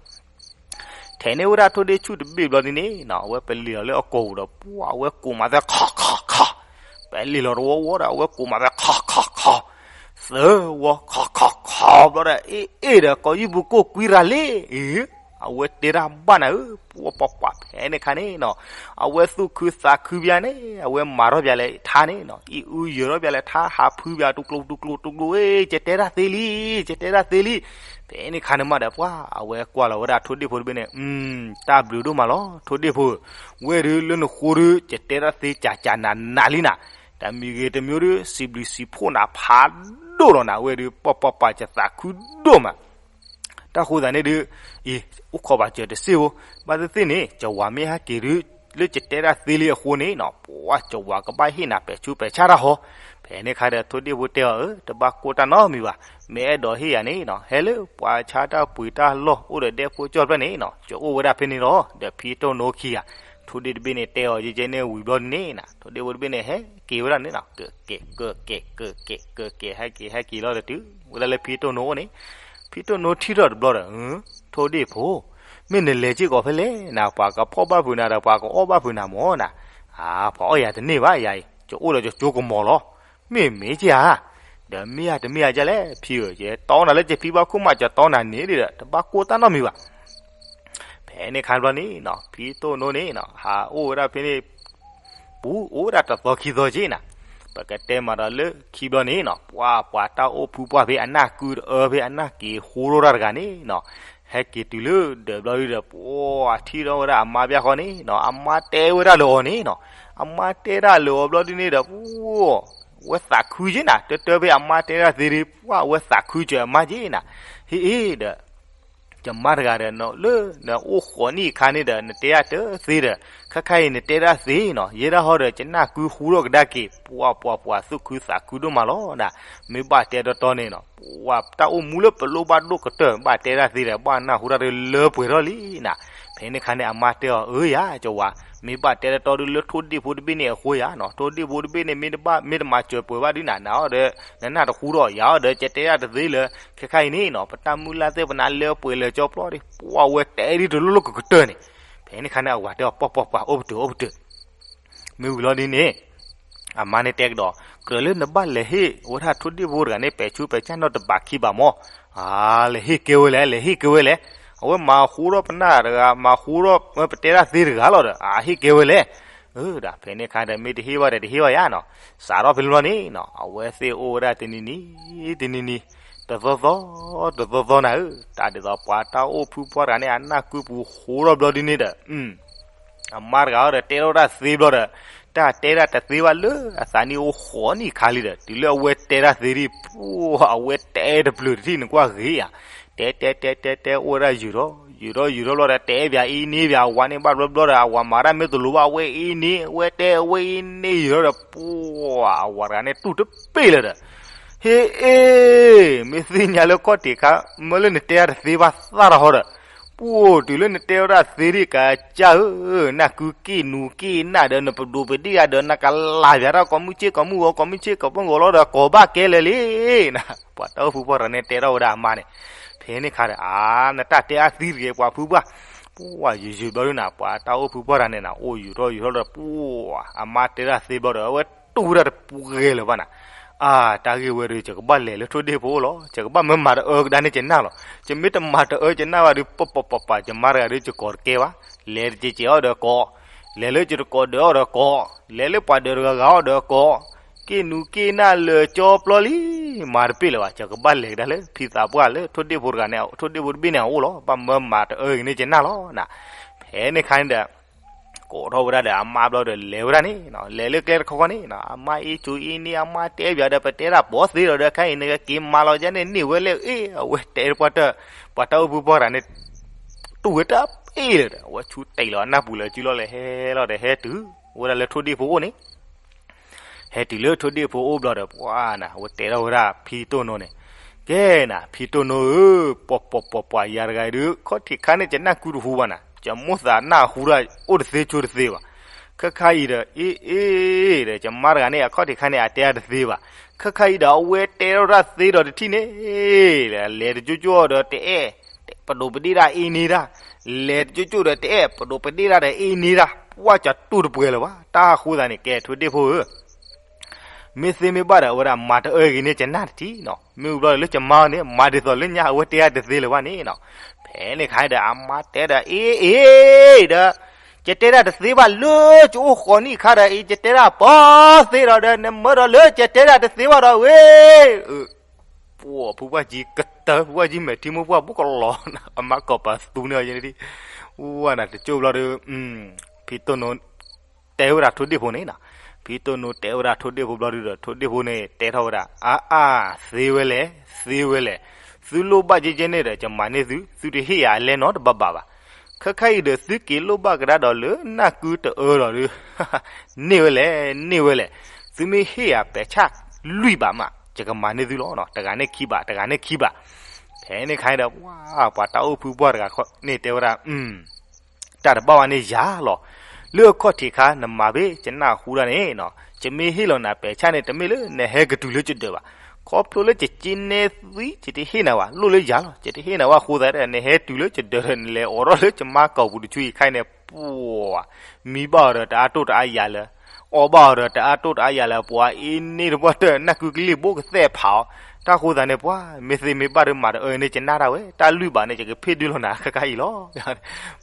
ထဲးန့ၢ်ဝဲဒၣ်ထိၣ်ဒ့ၣ်ဆူၣ်တဘ့ၣ်ဘျီဒ်န့ၣ်နီၤ အဝဲပလ့ၤလီၤလၢအကိာ်ပူၤဒီး ပှၢ် အဝဲကိးမးသဲ ခီခီခီ, ပလ့ၤလီၤတဝီဝီဒီး အဝဲကိးမးသဲ ခီခီခီ, သၢဝီ ခီခီခီဘျီဒီး အ့ၣ်အ့ၣ်ဒီး ကိာ်ယူၢ်ပူၤကိၢ်ကွံရၤလံ, အဝဲတဲတၢ်ဘၣ်နၤဧၢ, ပှၢ်ပှၢ်ပှၢ် ဖဲန့ၣ်ခါန့ၣ်နီၤ အဝဲသူၣ်ခုသးခုဘၣ်န့ၣ် အဝဲမၤထီၣ်ဘၣ်လၢထါန့ၣ်နီၤ အံၣ်အူယၢၤထီၣ်ဘၣ်လၢထါ ဟးဖုဘၣ်တူၢ်ကျိတူၢ်ကျိတူၢ်ကျိ အ့ၣ် ယတဲတၢ်သ့လံ, ယတဲတၢ်သ့လံ. ဖဲန့ၣ်ခါန့ၣ်မးဒီး ပှၢ် အဝဲကွၢ်လီၤဝဲဒၣ်ထိၣ်ဒ့ၣ်ဖိတဘ့ၣ်န့ၣ် တၢ်ဘျုးဒိၣ်မးလီၤ ထိၣ်ဒ့ၣ်ဖိ, ဝဲဒုးလၢနဃိဒုး ယတဲတၢ်သ့ကၢ်ကၢ်နးနးလံနၤ, တၢ်မံၤဂ့ၤတမံၤဒုး စံးဘျုးစံးဖှိၣ်နၤဖးဒိၣ်လီၤနၤ ဝဲဒုး ပှၢ်ပှၢ်ပှၢ် ယသးခုဒိၣ်မး တၢ်ဃိသးန့ၣ်ဒုး အံၤ အိၣ်ခိးဘၣ်စၢၤတစ့ၢ်ဧိၤ, ဘၣ်သ့ၣ်သ့ၣ်န့ၣ် ကဝၤမ့ၢ်ဟဲက့ၤဒုး လၢယတဲတၢ်သ့လံအဃိန့ၣ်နီၤ ပှၢ် ကဝၤကဘၣ်ဟ့ၣ်နၤပဲာ်ဆူးပဲာ်ဆါတၢ်ဟီ, ဖဲန့ၣ်ခါဒီး ထိၣ်ဒ့ၣ်ဖိတဲအီၤ အၢ တဘၣ်ကိၢ်တၢ်နီတမံၤဘၣ်, မ့ၢ်အဲၣ်ဒိးဟ့ၣ်ယၤန့ၣ်နီၤ ဟဲလၢပှၤဆါတၢ်ပှ့ၤတၢ်လီၢ် အိၣ်ဒီးဒဲဖိကၠီၣ်တဖျၢၣ်န့ၣ်နီၤ ယအိၣ်ဝဲဒၣ်ဖဲန့ၣ်လီၤ ဒီးဖံတိၢ်နိခံဂၤ, ထိၣ်ဒ့ၣ်တဘ့ၣ်န့ၣ်တဲအီၤ ယဲယဲန့ၣ်ဝံၤဘျီဒ်န့ၣ်နီၤ ထိၣ်ဒ့ၣ်ဖိတဘ့ၣ်န့ၣ် ဟဲက့ၤဝဲဒၣ်န့ၣ်နီၤ ကက့ၤ ကက့ၤ ကက့ၤ ကက့ၤ ဟဲက့ၤ ဟဲက့ၤလီၤဒီးတုၤ ဝဲဒၣ်လၢဖံတိၢ်နိအအိၣ်န့ၣ်, ဖံတိၢ်နိထံၣ်ထီၣ်တဘျီဒီး ထိၣ်ဒ့ၣ်ဖိ, မ့ၢ်နလဲၤစ့ၢ်ကီးဖဲလဲၣ်နၤ ပှၤကဖီၣ်ဘၣ်ဖုးနၤဒီး ပှၤကအီၣ်ဘၣ်ဖုးနၤမၢ်နၤ, အါ ပှၤအီၣ်ယၤတန့ၢ်ဘၣ်ယၤအံၤ ယအိၣ်ဒီးယကၠိကမီၤလီၤ, မ့ၢ်မ့ၢ်က့ၤဧါ, ဒီးမ့ၢ်ဧါတမ့ၢ်ဧါဒ်လဲၣ် ဖံဧၢ, ယတီနၤလၢယဖံဘၣ်ခိၣ်မး ယတီနၤန့ၣ်ဒီး တဘၣ်ကိၢ်တၢ်နီတမံၤဘၣ် ဖဲန့ၣ်ခါဘျီန့ၣ်နီၤ ဖံတိၢ်နိန့ၣ်နီၤ ဟးအိၣ်ဝဲဒၣ်ဖဲန့ၣ် ပူၤအိၣ်ဝဲဒၣ်တသီခံသီက့ၤနၤ, ပကတဲမးဒီးလၢခံဘျီန့ၣ်နီၤ ပှၢ်ပှၤတၢ်အိၣ်ဖုပှၢ်ဖဲအနၢ်ကုတအၢဖဲအနၢ်က့ၤဃိထီၣ်တၢ်တဂၤန့ၣ်နီၤ, ဟဲက့ၤတုၤလၢဒၢးဘျီဒုဒီး ပှၢ်ထံၣ်ထီၣ်ဝဲဒၣ်အမါဘၣ်ဃီန့ၣ်နီၤ အမါတဲဝဲဒၣ်လၢအီၤန့ၣ်နီၤ, အမါတဲဒၣ်လၢအီၤဘျီဒုန့ၣ်ဒီး ပှၢ် ဝဲသးခုက့ၤနၤ တၢ်တၢ်ဖဲအမါတဲဒၣ်သ့ဒု ပှၢ် ဝဲသးခုက့ၤအမါက့ၤနၤ, ဟ့ၣ်အ့ၣ်ဒီး ယမါတဂၤဒီး လၢနအိၣ်ဃိးနံၣ်အခါန့ၣ်ဒီး နတဲဒၣ်တသ့ဒီး ခဲခါအံၤနတဲဒၣ်သ့နီၤ ယဲဒၣ်ဟီဒီး ယနၢ်ကုဃူထီၣ်ကဒါက့ၤ ပှၢ်ပှၢ်ပှၢ် သူၣ်ခုသးခုဒိၣ်မးလီၤနၤ, မ့ၢ်ဘၣ်တဲတီတီန့ၣ်နီၤ ပှၢ်တၢ်အိၣ်မူလၢပလိၣ်ဘၣ်ဒိၣ်ကတၢၢ် ဘၣ်တဲဒၣ်သ့ဒီး ဘၣ်နၢ်ဟူတၢ်ဒုးလၢပှဲၤထီၣ်လံနၤ, ဖဲန့ၣ်ခါန့ၣ် အမါတဲအီၤ အၢယၤ ကဝၤ မ့ၢ်ဘၣ်တဲတီတီဒုးလၢထိၣ်ဒ့ၣ်ဖိတဘ့ၣ်န့ၣ်အဃိယၤနီၤ ထိၣ်ဒ့ၣ်ဖိတဘ့ၣ်န့ၣ် မ့ၢ်တဘၣ် မ့ၢ်တမၤစၢၤပှဲၤဘၣ်ဒုးနၤ နၤအီၤဒီး နနၢ်တဟူဒီးယၤအီၤဒီး ကတဲဒၣ်တသ့လၢ ခဲခါအံၤန့ၣ်နီၤ ပတၢ်မုၢ်လၢ်သ့ၣ်ပနၢ်လၢပှဲၤလၢာ်ကၠီပျီဒ် ပှၢ်ဝဲတဲဒ်တလိၣ်လိၣ်ကကတၢၢ်န့ၣ်, ဖဲန့ၣ်ခါန့ၣ် အဝၤတဲအီၤ ပှၢ်ပှၢ်ပှၢ် အိၣ်ပတုာ် အိၣ်ပတုာ်, မ့ၢ်ဝံၤလီၤဒ်န့ၣ် အမါန့ၣ်တဲကဒီး ကြၢးလၢနဘၣ်လဲၤဟ့ၣ်ဝဲဒၣ်ထိၣ်ဒ့ၣ်ဖိတဂၤန့ၣ် ပဲာ်ဆူးပဲာ်ဆါနီတဘးခံဘးမၢ်, အါ လဲၤဟ့ၣ်ကဲဝဲလဲၣ် လဲၤဟ့ၣ်ကဲဝဲလဲၣ်, အဝဲမၤဃူထီၣ်ပနၢ်တဂၤ မၤဃူထီၣ်ပတဲဒၣ်သ့တဂၤလီၤဒီး အဟ့ၣ်ကဲဝဲလဲၣ်, အၢ ဒၣ်ဖဲန့ၣ်ခါဒီး မ့ၢ်တဟ့ၣ်ဘၣ်ဒီးတဟ့ၣ်ဘၣ်ယၤနီၤ, စးထီၣ်ဖဲန့ၣ်လီၤန့ၣ်နီၤ အဝဲသ့ၣ်အိၣ်ဝဲဒၣ်တနံၤနံၤ တနံၤနံၤ တသီသီ တသီသီနၤဧၢ, တၢ်ဒ်သိးပှၤတၢ်အိၣ်ဖုပှၢ်တဂၤန့ၣ် အနၢ်ကုပူၤဃိထီၣ်ဘျီဒ်န့ၣ်ဒီး အမါတဂၤအီၤဒီးတဲထီၣ်ဝဲဒၣ်သ့ဘျီဒီး တၢ်တဲဒၣ်တသ့ဘၣ်လၢအသးနံၣ်အိၣ်ဃိးနံၣ်ခါလံဒီး တုၤလၢအဝဲတဲဒၣ်သ့ဒ် ပှၢ် အဝဲတဲတပျုာ်တထံၣ်နကွၢ်ဂ့ၤဧါ, တဲတဲတဲတဲတဲ အိၣ်ဝဲဒၣ်ယုာ်ထီၣ် ယုာ်ထီၣ်ယုာ်ထီၣ်ဘျီဒီး တဲဘၣ်အံၤန့ၢ်ဘၣ်အဝၤန့ၣ် ဘၣ်ဘျီဘျီဒီး အဝၤမၤတၢ်မ့ၢ်တလိၤဘၣ် အဝဲအံၤန့ၢ် အဝဲတဲအဝဲအံၤန့ၢ်ယုာ်ထီၣ်ဒီး ပှၢ် အဝၤတဂၤန့ၣ်တူၢ်တပ့ၢ်လၢၤဒီး ဟ့ၣ်အ့ၣ် မ့ၢ်သ့ၣ်ညါလၢခီၣ်ထံးခါ မၢလၢနတဲဒၣ်တသ့ဘၣ်သၣ်ထီၣ်ဟီဒီး ပှၢ် တုၤလၢနတဲဝဲဒၣ်သ့ဒ်ကးကၢ်ဧၢ, နၢ်ကုက့ၢ်နူက့ၢ်နၢ်ဒီး နပဒိးပဒံၣ်ဂၤဒီး နကလၤပၠးတၢ်ကိးမုၢ်ဆ့ၣ်ကိးမုၢ်ဂီၤ ကိးမုၢ်ဆ့ၣ်ကိးမုၢ်ဂီၤလီၤဒီး ကိးဘၣ်ကဲလၢာ်လံနၤ, ပှၤတၢ်အိၣ်ဖုပှၢ်တဂၤန့ၣ်တဲထီၣ်ဝဲဒၣ်အမါန့ၣ်, ဖဲန့ၣ်ခါဒီး အါ နတၢ်တဲအါသံတဂ့ၤ ပှၤဖုပှၢ်, ပှၢ် ယုာ်ယုာ်ဘျီဒ်နၤ ပှၤတၢ်အိၣ်ဖုပှၢ်တဂၤန့ၣ်နၤ အိၣ်ယုာ်ထီၣ်ယုာ်ထီၣ်ဒီး ပှၢ် အမါတဲဒၣ်သ့ဘျီဒီး အဝဲတူၢ်ဝဲဒၣ်တပှဲၤလၢၤဘၣ်နၤ အါ တၢ်ဂ့ၢ်ဝဲဒီး ယကဘၣ်လဲၤလၢထိၣ်ဒ့ၣ်ဖိလီၤ, ယကဘၣ်မၢမၤတအၢကဒါန့ၢ်ယနၢ်လီၤ, ယမ့ၢ်တမၤတအၢယနၢ်ဘၣ်ဒီး ပပပပ ယမါတဂၤဒီး ယကိးတကဲဘၣ်, လဲၤတကဲးကဲးအီၤဒီးကိး, လဲၤလၢယတကိးဒၢးအီၤဒီးကိး, လဲၤလၢပှၤဒၢးတဂၤဂၤအီၤဒီးကိး, က့ၢ်နူက့ၢ်နၢ်လၢာ်ကၠီပျီလံ, မၤတပ့ၢ်လၢၤဘၣ်, ယကဘၣ်လဲၤကဒါလၢ ဖံသးပှၢ်လၢထိၣ်ဒ့ၣ်ဖိတဂၤန့ၣ် ထိၣ်ဒ့ၣ်ဖိတဘ့ၣ်န့ၣ်အအိၣ်လီၤ, ဘၣ်မၢမၤတအၢကန့ၢ်ယနၢ်လီၤနၤ, ဖဲန့ၣ်ခါန့ၣ်ဒီး ကိးထီၣ်ဝဲဒၣ်ဒီးအမါဘျီဒီးလဲၤဝဲဒၣ်န့ၣ်, လဲၤလၢကျဲတခီခီန့ၣ်, အမါအ့ၣ်ကူအ့ၣ်န့ၣ် အမါတဲပၠးဒီး ပတဲတၢ်ပိာ်သ့လီၤဒီး ခဲအံၤနကက့ၤမၤလီၤယဲန့ၣ်န့ၢ်ဝဲလဲၣ်, အ့ၣ် အဝဲတဲပှၢ်တၢ်, ပှၤတၢ်အိၣ်ဖုပှၢ်တဂၤန့ၣ် တူၢ်ဝဲတၢ်ပ့ၢ်လၢၤဒီး အဝဲဆူတ့ၢ်လီၤအနၢ်ပူၤလၢာ်စုလီၤလဲၤဟဲလီၤဒီးဟဲတုၤ အိၣ်ဝဲဒၣ်လၢထိၣ်ဒ့ၣ်ဖိအိၣ်န့ၣ် ဟဲတုၤလၢထိၣ်ဒ့ၣ်ဖိအိၣ်ဘျီဒီး ပှၤနၤ အဝဲတဲထီၣ်ဝဲဒၣ်ဖံတိၢ်နိန့ၣ်, ကဲနၤ ဖံတိၢ်နိဧၢ, ပှၤပှၤပှၤပှၤ ယၤတဂၤအံၤဒုး ခီၣ်ထံးခါန့ၣ် ယနၢ်ကုတဟူဘၣ်နၤ, ယမိၣ်သးနၢ်ဟူဒၣ် အိၣ်တသ့ဆိတသ့ဘၣ်. ခဲခါအံၤဒီး အ့ အ့ ဒီး ယမါတဂၤန့ၣ် အခီၣ်ထံးခါန့ၣ် အတဲအတသ့ဘၣ်. ခဲခါအံၤဒီး အဝဲတဲထီၣ်တၢ်သ့ဒီးတထံၣ်န့ၣ် လဲၤတကၠိကၠိဒီးတအဲၣ် ပဒိးပဒ့ၣ်တၢ်အ့န့ၢ်တၢ်, လဲၤတကၠိကၠိဒီးတအဲၣ် ပဒိးပဒ့ၣ်တၢ်ဒီးအ့န့ၢ်တၢ်, ပှၤကတိၢ်တပှဲၤလၢၤဘၣ်. တၢ်ဃိသးန့ၣ် ကဲထိၣ်ဒ့ၣ်ဖိဧၢ မ့ၢ်သ့မ့ၢ်ဘၣ်ဒီး အဝဲဒၣ်မၤတအၢဂ့ၤန့ၢ်ကနၣ်တထံၣ်နီၤ, မ့ၢ်ဝံၤဘျီလၢကမါန့ၣ် မၤဒ်သိးလၢညါအဝဲတဲအတသ့လၢၤဘၣ်န့ၣ်နီၤ. ဖဲန့ၣ်ခါဒီး အမါတဲဒီး အ့ အ့ ဒီး ယတဲဒၣ်တသ့ဘၣ်လၢ ယအိၣ်ဃီၤနံၣ်အခါဒီး အံၤ ယတဲဒၣ်ပီသ့ဒီး ဒီးနမၢဒီးလၢ ယတဲဒၣ်တသ့ဘၣ်ဒီးဝဲ ပှၤဖုပှၢ်ကံကတၢၢ် ဖုပှၢ်ကံမဲာ်ထံမိၢ်ပှၢ်ဘူးကလီၤ, အမါကိးပသူန့ၢ်အီၤယဲန့ၣ်, ဝဲနၤတကၠိဘျီဒီး ဖံတိၢ်နိ တဲဝဲဒၣ်ထိၣ်ဒ့ၣ်ဖိန့ၣ်နီၤ, ဖံတိၢ်နိတဲဝဲဒၣ်ထိၣ်ဒ့ၣ်ဖိဘျီဒုဒီး ထိၣ်ဒ့ၣ်ဖိန့ၣ် တဲထီၣ်ဝဲဒၣ် အါအါ သ့ဝဲလဲၣ် သ့ဝဲလဲၣ်, သုလိၣ်ဘၣ်ကဲကဲန့ၣ်ဒီး ယမၤန့ၢ်သု, သုတဟ့ၣ်ယၤအလဲနီတဘၣ်ဘၣ်ဘၣ်. ခဲခါအံၤဒီး သုက့ၤလိၣ်ဘၣ်ကဒါဒီးလၢနၢ်ကုတအၢဒီးဒု န့ၢ်ဝဲလဲၣ် န့ၢ်ဝဲလဲၣ်, သုမ့ၢ်ဟ့ၣ်ယၤပဲာ်ဆၣ်လွံၢ်ဘးမး ယကမၤန့ၢ်သုလီၤနီၤ, တဂၤန့ၣ်ခံဘး တဂၤန့ၣ်ခံဘး. ဖဲန့ၣ်ခါအံၤဒီး ပှၤ ပှၤတၢ်အိၣ်ဖုပှၢ်တဂၤန့ၣ်တဲဝဲဒၣ် တၢ်တဘၣ်ဝဲန့ၣ်ယၤလီၤ. လၢအခီၣ်ထံးခါနမၤဘ့ၣ် ယနၢ်ဟူဒၣ်န့ၣ်နီၤ, ယမ့ၢ်ဟ့ၣ်လီၤနၤပဲာ်ဆၣ်န့ၣ် တမ့ၢ်လၢနဟဲကတုၤလၢယဒၢးဘၣ်. ခီဖျိလၢယက့န့ၢ်သံ ယတဟ့ၣ်နၤဘၣ်, လိၣ်လၢယၤလီၤ, ယတဟ့ၣ်နၤဘၣ်အဃိသတးဒီး နဟဲတုၤလၢယဒၢးဒီး နလဲၤအိးထီၣ်လၢယမါကိာ်ပူၤတဆူအံၤခါအံၤန့ၣ် ပှၤ မံဘၣ်အီၤဒီးတအါတိၢ်တအါယၤလၢ အီၣ်ဘၣ်အီၤဒီးတအါတိၢ်တအါယၤလၢ ပှၤအ့န့ၢ်တပှၢ်တၢၢ် နၢ်ကုကလ့ၢ်ဘိကသဲးဖးအီၤ. တၢ်ဃိသးန့ၣ် ပှၤ မ့ၢ်သ့မ့ၢ်ဘၣ်ဒီးမၤတအၢန့ၣ် ယနၢ်ဒၣ်ဝဲ, တၢ်လွံၢ်ဘးန့ၣ် ယကဖ့ၣ်ဒုလီၤနၤခဲခါအံၤလီၤ.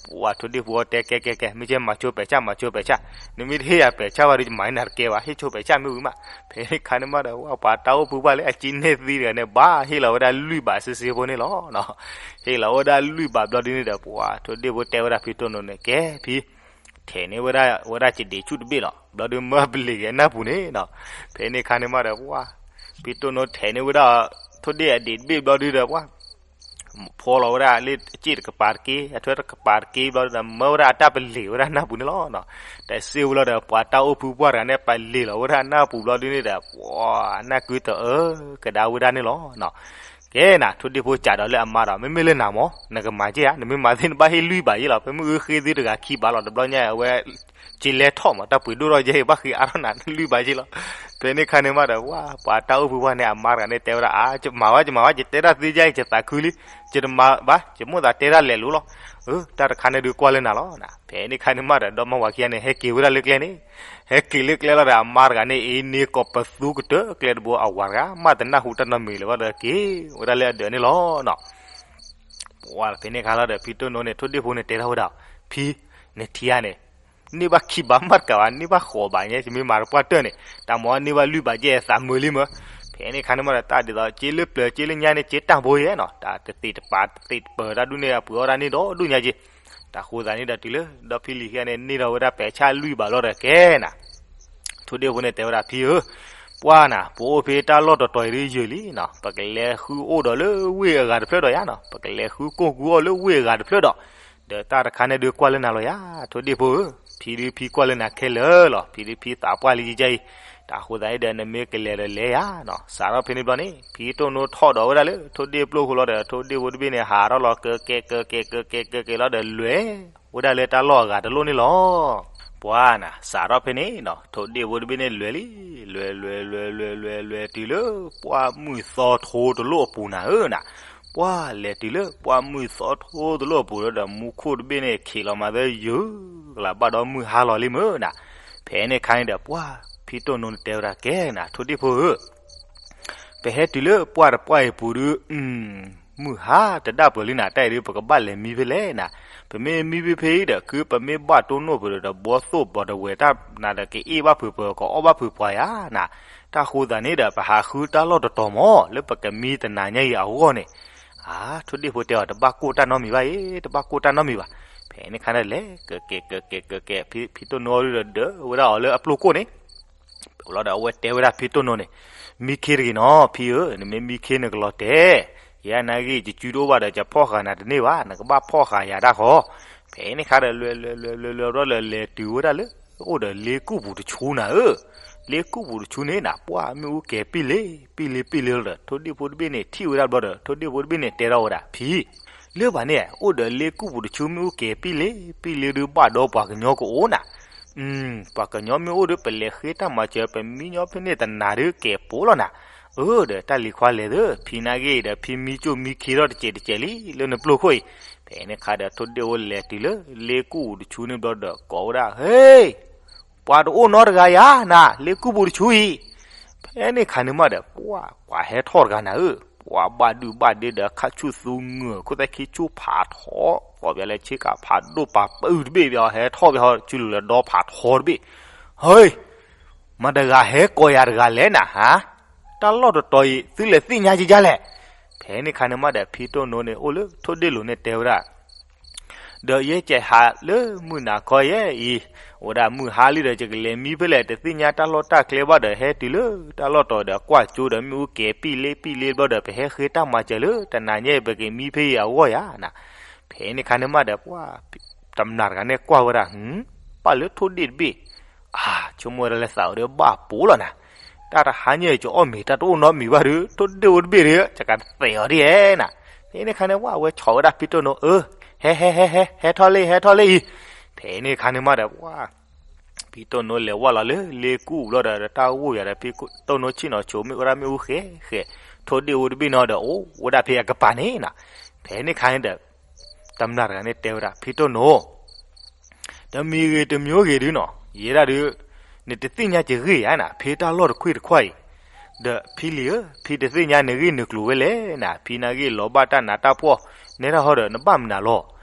ပှၤထိၣ်ဒ့ၣ်ဖိတဲကဲကဲကဲ မ့ၢ်ကဲမၤဆိပဲာ်ဆၣ် မၤဆိပဲာ်ဆၣ်, နမ့ၢ်တဟ့ၣ်ယၤပဲာ်ဆၣ်ဘၣ်ဒီး ယမၤန့ၢ်နၤတကဲဘၣ်, ဟ့ၣ်ဆိပဲာ်ဆၣ်မ့ၢ်ဝံၤမး. ဖဲန့ၣ်ခါန့ၣ်မးဒီး ပှၤ ပှၤတၢ်အိၣ်ဖုပှၢ်လၢအက့န့ၢ်သံတဂၤန့ၣ် ဘၣ်ဟ့ၣ်လီၤဝဲဒၣ်လွံၢ်ဘးစ့စ့ဖိန့ၣ်လီၤ. ဟ့ၣ်လီၤဝဲဒၣ်လွံၢ်ဘးဘျီဒုန့ၣ်ဒီး ပှၤထိၣ်ဒ့ၣ်ဖိတဲဝဲဒၣ်ဖံတိၢ်နိန့ၣ် ကဲဖံ ထဲးန့ၢ်ဝဲဒၣ် ဝဲဒၣ်ကဒံးဆူၣ်တဘ့ၣ်လီၤ. ဘျီဒုမၢပလ့ၤက့ၤနၢ်ပူၤန့ၣ်နီၤ. ဖဲန့ၣ်ခါန့ၣ်မးဒီး ပှၤ ဖံတိၢ်နိထဲးန့ၢ်ဝဲဒၣ် ထိၣ်ဒ့ၣ်အဒံးတဘ့ၣ်ဘျီဒုဒီး ပှၤ ဖီလီၤဝဲဒၣ်လၢအစ့ၣ်တကပၤတက့ၢ် အထွဲတကပၤတက့ၢ်ဘျီဒုဒီး မၢဝဲဒၣ်အတၢ်ပလ့ၤဝဲဒၣ်နၢ်ပူၤန့ၣ်လီၤ. တၢ်စ့ၢ်ဝဲလီၤဒီး ပှၤတၢ်အိၣ်ဖုပှၢ်တဂၤန့ၣ် ပလ့ၤလီၤဝဲဒၣ်နၢ်ပူၤဘျီဒုန့ၣ်ဒီး ပှၤ နၢ်ကုတအၢကဒါဝဲဒၣ်န့ၣ်လီၤ. ကဲနၤ ထိၣ်ဒ့ၣ်ဖိစးဒီးလၢအမါဒီး မ့မ့ၢ်လၢနၤမၢ် နကမၤက့ဧါ, နမ့ၢ်မၤသ့ၣ်နဘၣ်ဟ့ၣ်လွံၢ်ဘးယ့ၣ်လီၤ. ဖဲမုၢ်အုဃ့သုတဂၤခံဘးလီၤ တဘျီညါအဝဲ က့လဲထီၣ်မး တၢ်ပှ့ၤဒိၣ်ထီၣ်ယဲၢ်ဘၣ်ဃ့အါထီၣ်နၤလွံၢ်ဘးယ့ၣ်လီၤ. ဖဲန့ၣ်ခါန့ၣ်မးဒီး ပှၤ ပှၤတၢ်အိၣ်ဖုပှၢ်န့ၣ် အမါတဂၤန့ၣ် တဲဝဲဒၣ် အါ ယမၤဝဲ ယမၤဝဲ ယတဲတၢ်သ့ယါအံၤ ယသးခုလံ, ယတမၤဘၣ် ယမိၣ်သးတဲတၢ်လဲၤလိၤလီၤ. အၢ တၢ်တခါန့ၣ်ဒုးကွၢ်လၢနၤလီၤ. ဖဲန့ၣ်ခါန့ၣ်မးဒီး ဒီမါဝၤခံဂၤန့ၣ် ဟဲက့ၤဝဲဒၣ်လၢကျဲန့ၣ်, ဟဲက့ၤလၢကျဲလီၤဒီး အမါတဂၤန့ၣ် အ့န့ၢ်ကိးပသူကတၢၢ်ကျဲတဘိ အဝၤတဂၤ မ့ၢ်တနၢ်ဟူတၢ်နီတမံၤလၢၤဘၣ်ဒီး က့ၤဝဲဒၣ်လၢအဒၢးန့ၣ်လီၤနီၤ. ပှၤဖဲန့ၣ်ခါလီၤဒီး ဖံတိၢ်နိန့ၣ် ထိၣ်ဒ့ၣ်ဖိန့ၣ် တဲထီၣ်ဝဲဒၣ်, ဖံ, နထံဧါန့ၣ် န့ၢ်ဘၣ်ခံဘးမးတကးဘၣ် န့ၢ်ဘၣ်ဃိးဘးညါ ယမ့ၢ်မၤတပှၢ်တၢၢ်န့ၣ် တၢ်မၤန့ၢ်ဘၣ်လွံၢ်ဘးယဲၢ်သးမုာ်လံမၢ်. ဖဲန့ၣ်ခါန့ၣ်မးဒီး တၢ်ဒ်သိး က့လၢပျၢၤက့လၢညါန့ၣ် က့တၢ်ဘိယဲၢ်နီၤ တၢ်တသ့ၣ်တပၤတသ့ၣ်တပၢၤတၢ်ဒူၣ်န့ၣ် အပှ့ၤအီၣ်ဒၣ်န့ၢ်ဒီဒူၣ်ညါက့. တၢ်ဃိသးန့ၣ်ဒီးတုၤလၢ ဒီဖံလံၤခံဂၤန့ၣ် န့ၢ်ထီၣ်ဝဲဒၣ်ပဲာ်ဆၣ်လွံၢ်ဘးလီၤဒီးကဲနၤ ထိၣ်ဒ့ၣ်ဖိန့ၣ်တဲဝဲဒၣ် ဖံဧၢ, ပှၤနၤ ပအိၣ်ဖဲတၢ်လီၢ်တတီၤအံၤဒုးယၢၤလံနီၤ ပကလဲၤဃုအိၣ်ဒီးလၢဝ့ၢ်အဂၤတဖျၢၣ်ဒီးယါနီၤ ပကလဲၤဃုကိၢ်ဃုအီၣ်လၢဝ့ၢ်အဂၤတဖျၢၣ်ဒီး ဒီးတၢ်တခါန့ၣ်ဒုးကွၢ်လၢနၤလီၤယါ ထိၣ်ဒ့ၣ်ဖိဧၢ, ဖံဒုးဖံကွၢ်လၢနၤခဲလၢာ်လီၤ ဖံဒုးဖံသးပှၢ်လံယါအံၤ, တၢ်ဃိသးန့ၣ်ဒီးနမ့ၢ်ကလဲၤဒီးလဲၤယါနီၤ စးထီၣ်ဖဲန့ၣ်ဘျီန့ၣ် ဖံတိၢ်နိထီၣ်ဒီးဝဲဒၣ်လၢ ထိၣ်ဒ့ၣ်ပျိၢ်ဃိလီၤဒီး ထိၣ်ဒ့ၣ်ဖိတဘ့ၣ်န့ၣ် ဟးထီၣ်လီၤကကဲကကဲကကဲကကဲလီၤဒီးလွဲၢ် ဝဲဒၣ်လၢတၢ်လီၢ်အဂၤတလိၣ်န့ၣ်လီၤ. ပှၤနၤ စးထီၣ်ဖဲန့ၣ်နီၤ ထိၣ်ဒ့ၣ်ဖိတဘ့ၣ်န့ၣ်လွဲၢ်လံ, လွဲၢ်လွဲၢ်လွဲၢ်လွဲၢ်လွဲၢ်တုၤလၢ ပှၢ်မုၢ်သီထိတလိၣ်အပူၤနၤဧၢနၤ, ပှၤလဲၤတုၤလၢ ပှၢ်မုၢ်သီထိတလိၣ်အပူၤလီၤဒီး မူခိၣ်တဘ့ၣ်န့ၣ် ခံးလီၤမၤသၢယုၢ်ကလးဘၣ်ဒီးမုၢ်ဟါလီၤလံမၢ်နၤ. ဖဲန့ၣ်ခါန့ၣ်ဒီး ပှၤ ဖံတိၢ်နိန့ၣ်တဲဝဲဒၣ် ကဲနၤ ထိၣ်ဒ့ၣ်ဖိဧၢ ပဟဲတုၤလၢပှၢ်တပှၢ်အံၤပူၤဒုး မုၢ်ဟါတဒၣ်ပၢၢ်လံနၤ တၢ်အံၤဒုး ပကဘၣ်လဲၤမံဖဲလဲၣ်နၤ, ပမ့ၢ်မံဖဲဖဲအံၤဒီး ခုပမ့ၢ်ဘၣ်တိၢ်နီၣ်ပၢၢ်ဒီး ဘီသိၣ်ဘီတဝဲၤတၢ်နၤဒီး ကအ့ၣ်ဘၣ်ဖုးပၢၤ ကအီၣ်ဘၣ်ဖုးပှၤယါနၤ, တၢ်ဃိသးန့ၣ်ဒီး ပဟးဃုတၢ်လီၢ်တတီၤမၢ် လၢပကမံတနၤညါအံၤအဂီၢ်န့ၣ်, အါ ထိၣ်ဒ့ၣ်ဖိတဲအီၤ တဘၣ်ကိၢ်တၢ်နီတမံၤဘၣ်အံၤ တဘၣ်ကိၢ်တၢ်နီတမံၤဘၣ်. ဖဲန့ၣ်ခါန့ၣ်လဲၤ ကကဲကကဲကကဲ ဖံတိၢ်နိဒုးဒီး ဒၢးဝဲဒၣ်အီၤလၢအပျိၢ်ခိၣ်န့ၣ် လီၤဒီးအဝဲတဲဝဲဒၣ်ဖံတိၢ်နိန့ၣ်, မံခ့တဂ့ၤနီၤ ဖံဧၢ, နမ့ၢ်မံခ့နကလီၤတဲာ်, ယဲနာ်ဂ့ၢ် ယစုတအိၣ်ဘၣ်ဒီး ယဖီၣ်ဃာ်နၤတန့ၢ်ဘၣ်, နကဘၣ်ဖီၣ်ဃာ်ယၤတၢ်ဃီ. ဖဲန့ၣ်ခါဒီး လွဲၢ်လွဲၢ်လွဲၢ်လွဲၢ်လွဲၢ်ဘျီဒီး လဲၤတုၤဝဲဒၣ်လၢ အိၣ်ဒီးလ့ကူၣ်ပူၤတဆူနၤဧၢ, လ့ကူၣ်ပူၤတဆူန့ၣ်နၤ ပှၢ်မ့ၣ်အူကဲၤပံၣ်လ့ ပံၣ်လ့ ပံၣ်လ့လီၤဒီး ထိၣ်ဒ့ၣ်ဖိတဘ့ၣ်န့ၣ် ထံၣ်ဝဲဒၣ်ဘျီဒီး ထိၣ်ဒ့ၣ်ဖိတဘ့ၣ်န့ၣ် တဲထီၣ်ဝဲဒၣ် ဖံ လၢဘၣ်န့ၣ် အိၣ်ဒီးလ့ကူၣ်ပူၤတဆူ မ့ၣ်အူကဲၤပံၣ်လ့ ပံၣ်လ့ဒုး ဘၣ်ဒီပှၤကညီကအိၣ်နၤ, ပှၤကညီမ့ၢ်အိၣ်ဒီး ပလဲၤဃ့တၢ်မၤစၢၤ ပမံညီဖဲန့ၣ်တနၤဒီး ကဲၤပိာ်လီၤနၤ, အၢ ဒီးတၢ်လံၤခွါလဲၤသၢ ဖံနာ်ဂ့ၢ်ဒီး ဖံမံကၠိၣ်မံခ့ထီၣ်တစဲးတစဲးလံ လၢနပျိၢ်ခိၣ်အံၤ, ဖဲန့ၣ်ခါဒီး ထိၣ်ဒ့ၣ်ဖိလဲၤတုၤလၢ လ့ကူၣ်ပူၤတဆူန့ၣ်ဘျီဒီး ကိးဝဲဒၣ် ဟ့ ပှၤတအိၣ်နီတဂၤယၤနၤ လ့ကူၣ်ပူၤတဆူအံၤ, ဖဲန့ၣ်ခါန့ၣ်မးဒီး ပှၤ ပှၤဟဲထီၣ်တဂၤနၤဧၢ, ပှၤဘၣ်ဒုၣ်ဘၣ်ဒ့ဒီး ခါဆူၣ်သူငၢၢ် ခိၣ်သၣ်ခံဆူၣ်ဖးထီ ကိးပၠးလၢဆ့ကၤဖးဒိၣ်ပာ်ပုၢ်တဘ့ၣ်ပၠး ဟဲထီၣ်ပၠး ဟီဆူလူၤလၢဒီဖးထီတဘ့ၣ်, ဟ့ မတၤတဂၤဟဲကိးယၤတဂၤလဲၣ်နၤ ဟါ, တၢ်လီၢ်တတီၤအံၤ သုလဲၤသ့ၣ်ညါက့ၤဒ်လဲၣ်, ဖဲန့ၣ်ခါန့ၣ်မးဒီး ဖံတိၢ်နိန့ၣ် အိၣ်လၢထိၣ်ဒ့ၣ်လိၤန့ၣ်တဲဝဲဒၣ် ဒီးယဲကဟးလၢမုၢ်နၤခီယဲအံၤ, အိၣ်ဝဲဒၣ်မုၢ်ဟါလံဒီး ယကလဲၤမံဖဲလဲၣ် တသ့ၣ်ညါတၢ်လီၢ်တၢ်ကျဲဘၣ်ဒီး ဟဲတုၤလၢတၢ်လီၢ်တီၤဒီး ကွၢ်ကၠိဒီးမ့ၣ်အူကဲၤပံၣ်လ့ပံၣ်လ့ဘျီဒီး ပဟဲဃ့တၢ်မၤစၢၤလၢတနၤညါအံၤ ပကမံဖဲအံၤအဂီၢ်ယၤနၤ, ဖဲန့ၣ်ခါန့ၣ်မးဒီး ပှၤ တမျာ်တဂၤန့ၣ်ကွၢ်ဝဲဒၣ် ပၢ်လၢထိၣ်ဒ့ၣ်တဘ့ၣ်, အါ ဆိကမိၣ်ဝဲဒၣ်လၢသးအိၣ်ဒီးဘၣ်ပိာ်လီၤနၤ, တၢ်တဟါညါအံၤ ကအိၣ်မ့ၤ တၢ်တအိၣ်နီတမံၤဘၣ်ဒီး ထိၣ်ဒ့ၣ်ဖိတဘ့ၣ်ဒီး ယကသဲးအီၤဒ်လဲၣ်နၤ, ဖဲန့ၣ်ခါန့ၣ် ပှၤဝဲဆီၣ်ဝဲဒၣ်ဖံတိၢ်နိ အၢ ဟဲ ဟဲ ဟဲ ဟဲ ဟဲထီၣ်လံ ဟဲထီၣ်လံအံၤ, ဖဲန့ၣ်ခါန့ၣ်မးဒီး ပှၤ ဖံတိၢ်နိလဲၤဝဲလီၤလၢလ့ကူၣ်ဘျီဒီး တၢ်ဂိၢ်ယၤဒီး ဖံတိၢ်နိဆ့ၣ်နီၤဆိးမ့ၢ်ဝဲဒၣ်မ့ၣ်အူဃဲဃဲ, ထိၣ်ဒ့ၣ်ဖိတဘ့ၣ်နီၤဒီး အိၣ်ဝဲဒၣ်ဖဲအကပၤန့ၣ်နၤ, ဖဲန့ၣ်ခါန့ၣ်ဒီး တမျာ်တဂၤန့ၣ်တဲဝဲဒၣ် ဖံတိၢ်နိ တမံၤဂ့ၤတမံၤဂ့ၤဒုနီၤ ယဲဒၣ်ဒုး နတသ့ၣ်ညါကဂ့ၢ်ယါနၤ ဖဲတၢ်လီၢ်တခွ့ၣ်တခွါအံၤ, ဒီးဖံလံၤဧၢ ဖံတသ့ၣ်ညါနဂ့ၢ်နကျိၤဝဲလဲၣ်နၤ ဖံနာ်ဂ့ၢ်လီၤဘၣ်တၢ်နးတၢ်ဖှီၣ် နဲဒၣ်ဟီဒီးနဘၣ်မနုၤလီၤ,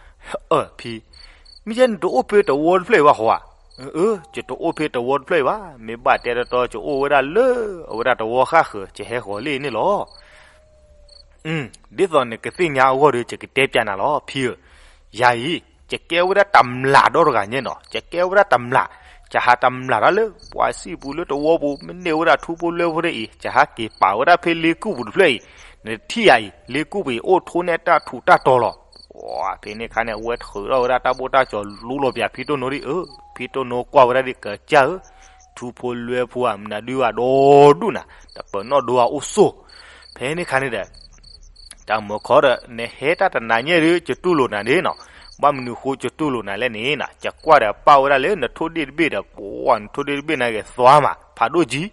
အၢ ဖံ, မ့ၢ်ယဲနတအိၣ်ဖဲတဝီတဖျၢၣ်အံၤဘၣ်ဃီဧါ, အၢ ယတအိၣ်ဖဲတဝီတဖျၢၣ်အံၤဘၣ် မ့ၢ်ဘၣ်တဲတတီ ယအိၣ်ဝဲဒၣ်လၢ အဝဲဒၣ်တဝီဃၣ်ဃၢၤ ယဟဲဃီၤလံန့ၣ်လီၤ ဒ်သိးနကသ့ၣ်ညါအဂီၢ်ဒီး ယကတဲပၠးနၤလီၤ ဖံဧၢ, ယၤအံၤ ယကဲဝဲဒၣ်တမျာ်ဒီတဂၤညါနီၤ ယကဲဝဲဒၣ်တမျာ်, ယဟးတမျာ်တၢ်လၢ ပှၤစံၣ်ပူၤလၢတဝီပူၤ မ့ၢ်န့ၢ်ဝဲဒၣ်ထူဖိလွဲဖိဒ်အံၤ ယဟးက့ၤပာ်ဝဲဒၣ်ဖဲလ့ကူၣ်ပူၤတဖျၢၣ်အံၤ, နထံၣ်ယၤအံၤ လ့ကူၣ်ပူၤအံၤ အိၣ်ထိးနဲၣ်တၢ်ထူးတၢ်တီၤလီၤ, ပှၤဖဲန့ၣ်ခါန့ၣ် အဝဲထုးထီၣ်ဝဲဒၣ်တၢ်ဘိၣ်တၢ်ကၠီၤလူလီၤပၠးဖံတိၢ်နိဒ်အၢ, ဖံတိၢ်နိကွၢ်ဝဲဒၣ်ဒ်ကစၢ်ဧၢ, ထူဖိလွဲဖိဧါ မနုၤဒုးဘၣ်ဒီဒူၣ်နၤ တပၢၤနီၣ်ဒိဧါအိၣ်ဆိၣ်, ဖဲန့ၣ်ခါန့ၣ်ဒီး တၢ်မၢခီဒီး နဟဲတၢ်တနၤညါဒီး ယတူၢ်လိာ်နၤန့ၣ်နီၤ, ဘၣ်မနုၤဃိယတူၢ်လိာ်နၤလဲၣ်န့ၣ်နီၤ, ယကွၢ်ဒီးပာ်ဝဲဒၣ်လၢနထိၣ်ဒ့ၣ်တဘ့ၣ်ဒီး ပှၤနထိၣ်ဒ့ၣ်တဘ့ၣ်န့ၣ်ဂ့ၤသွါမး ဖးဒိၣ်ကံ,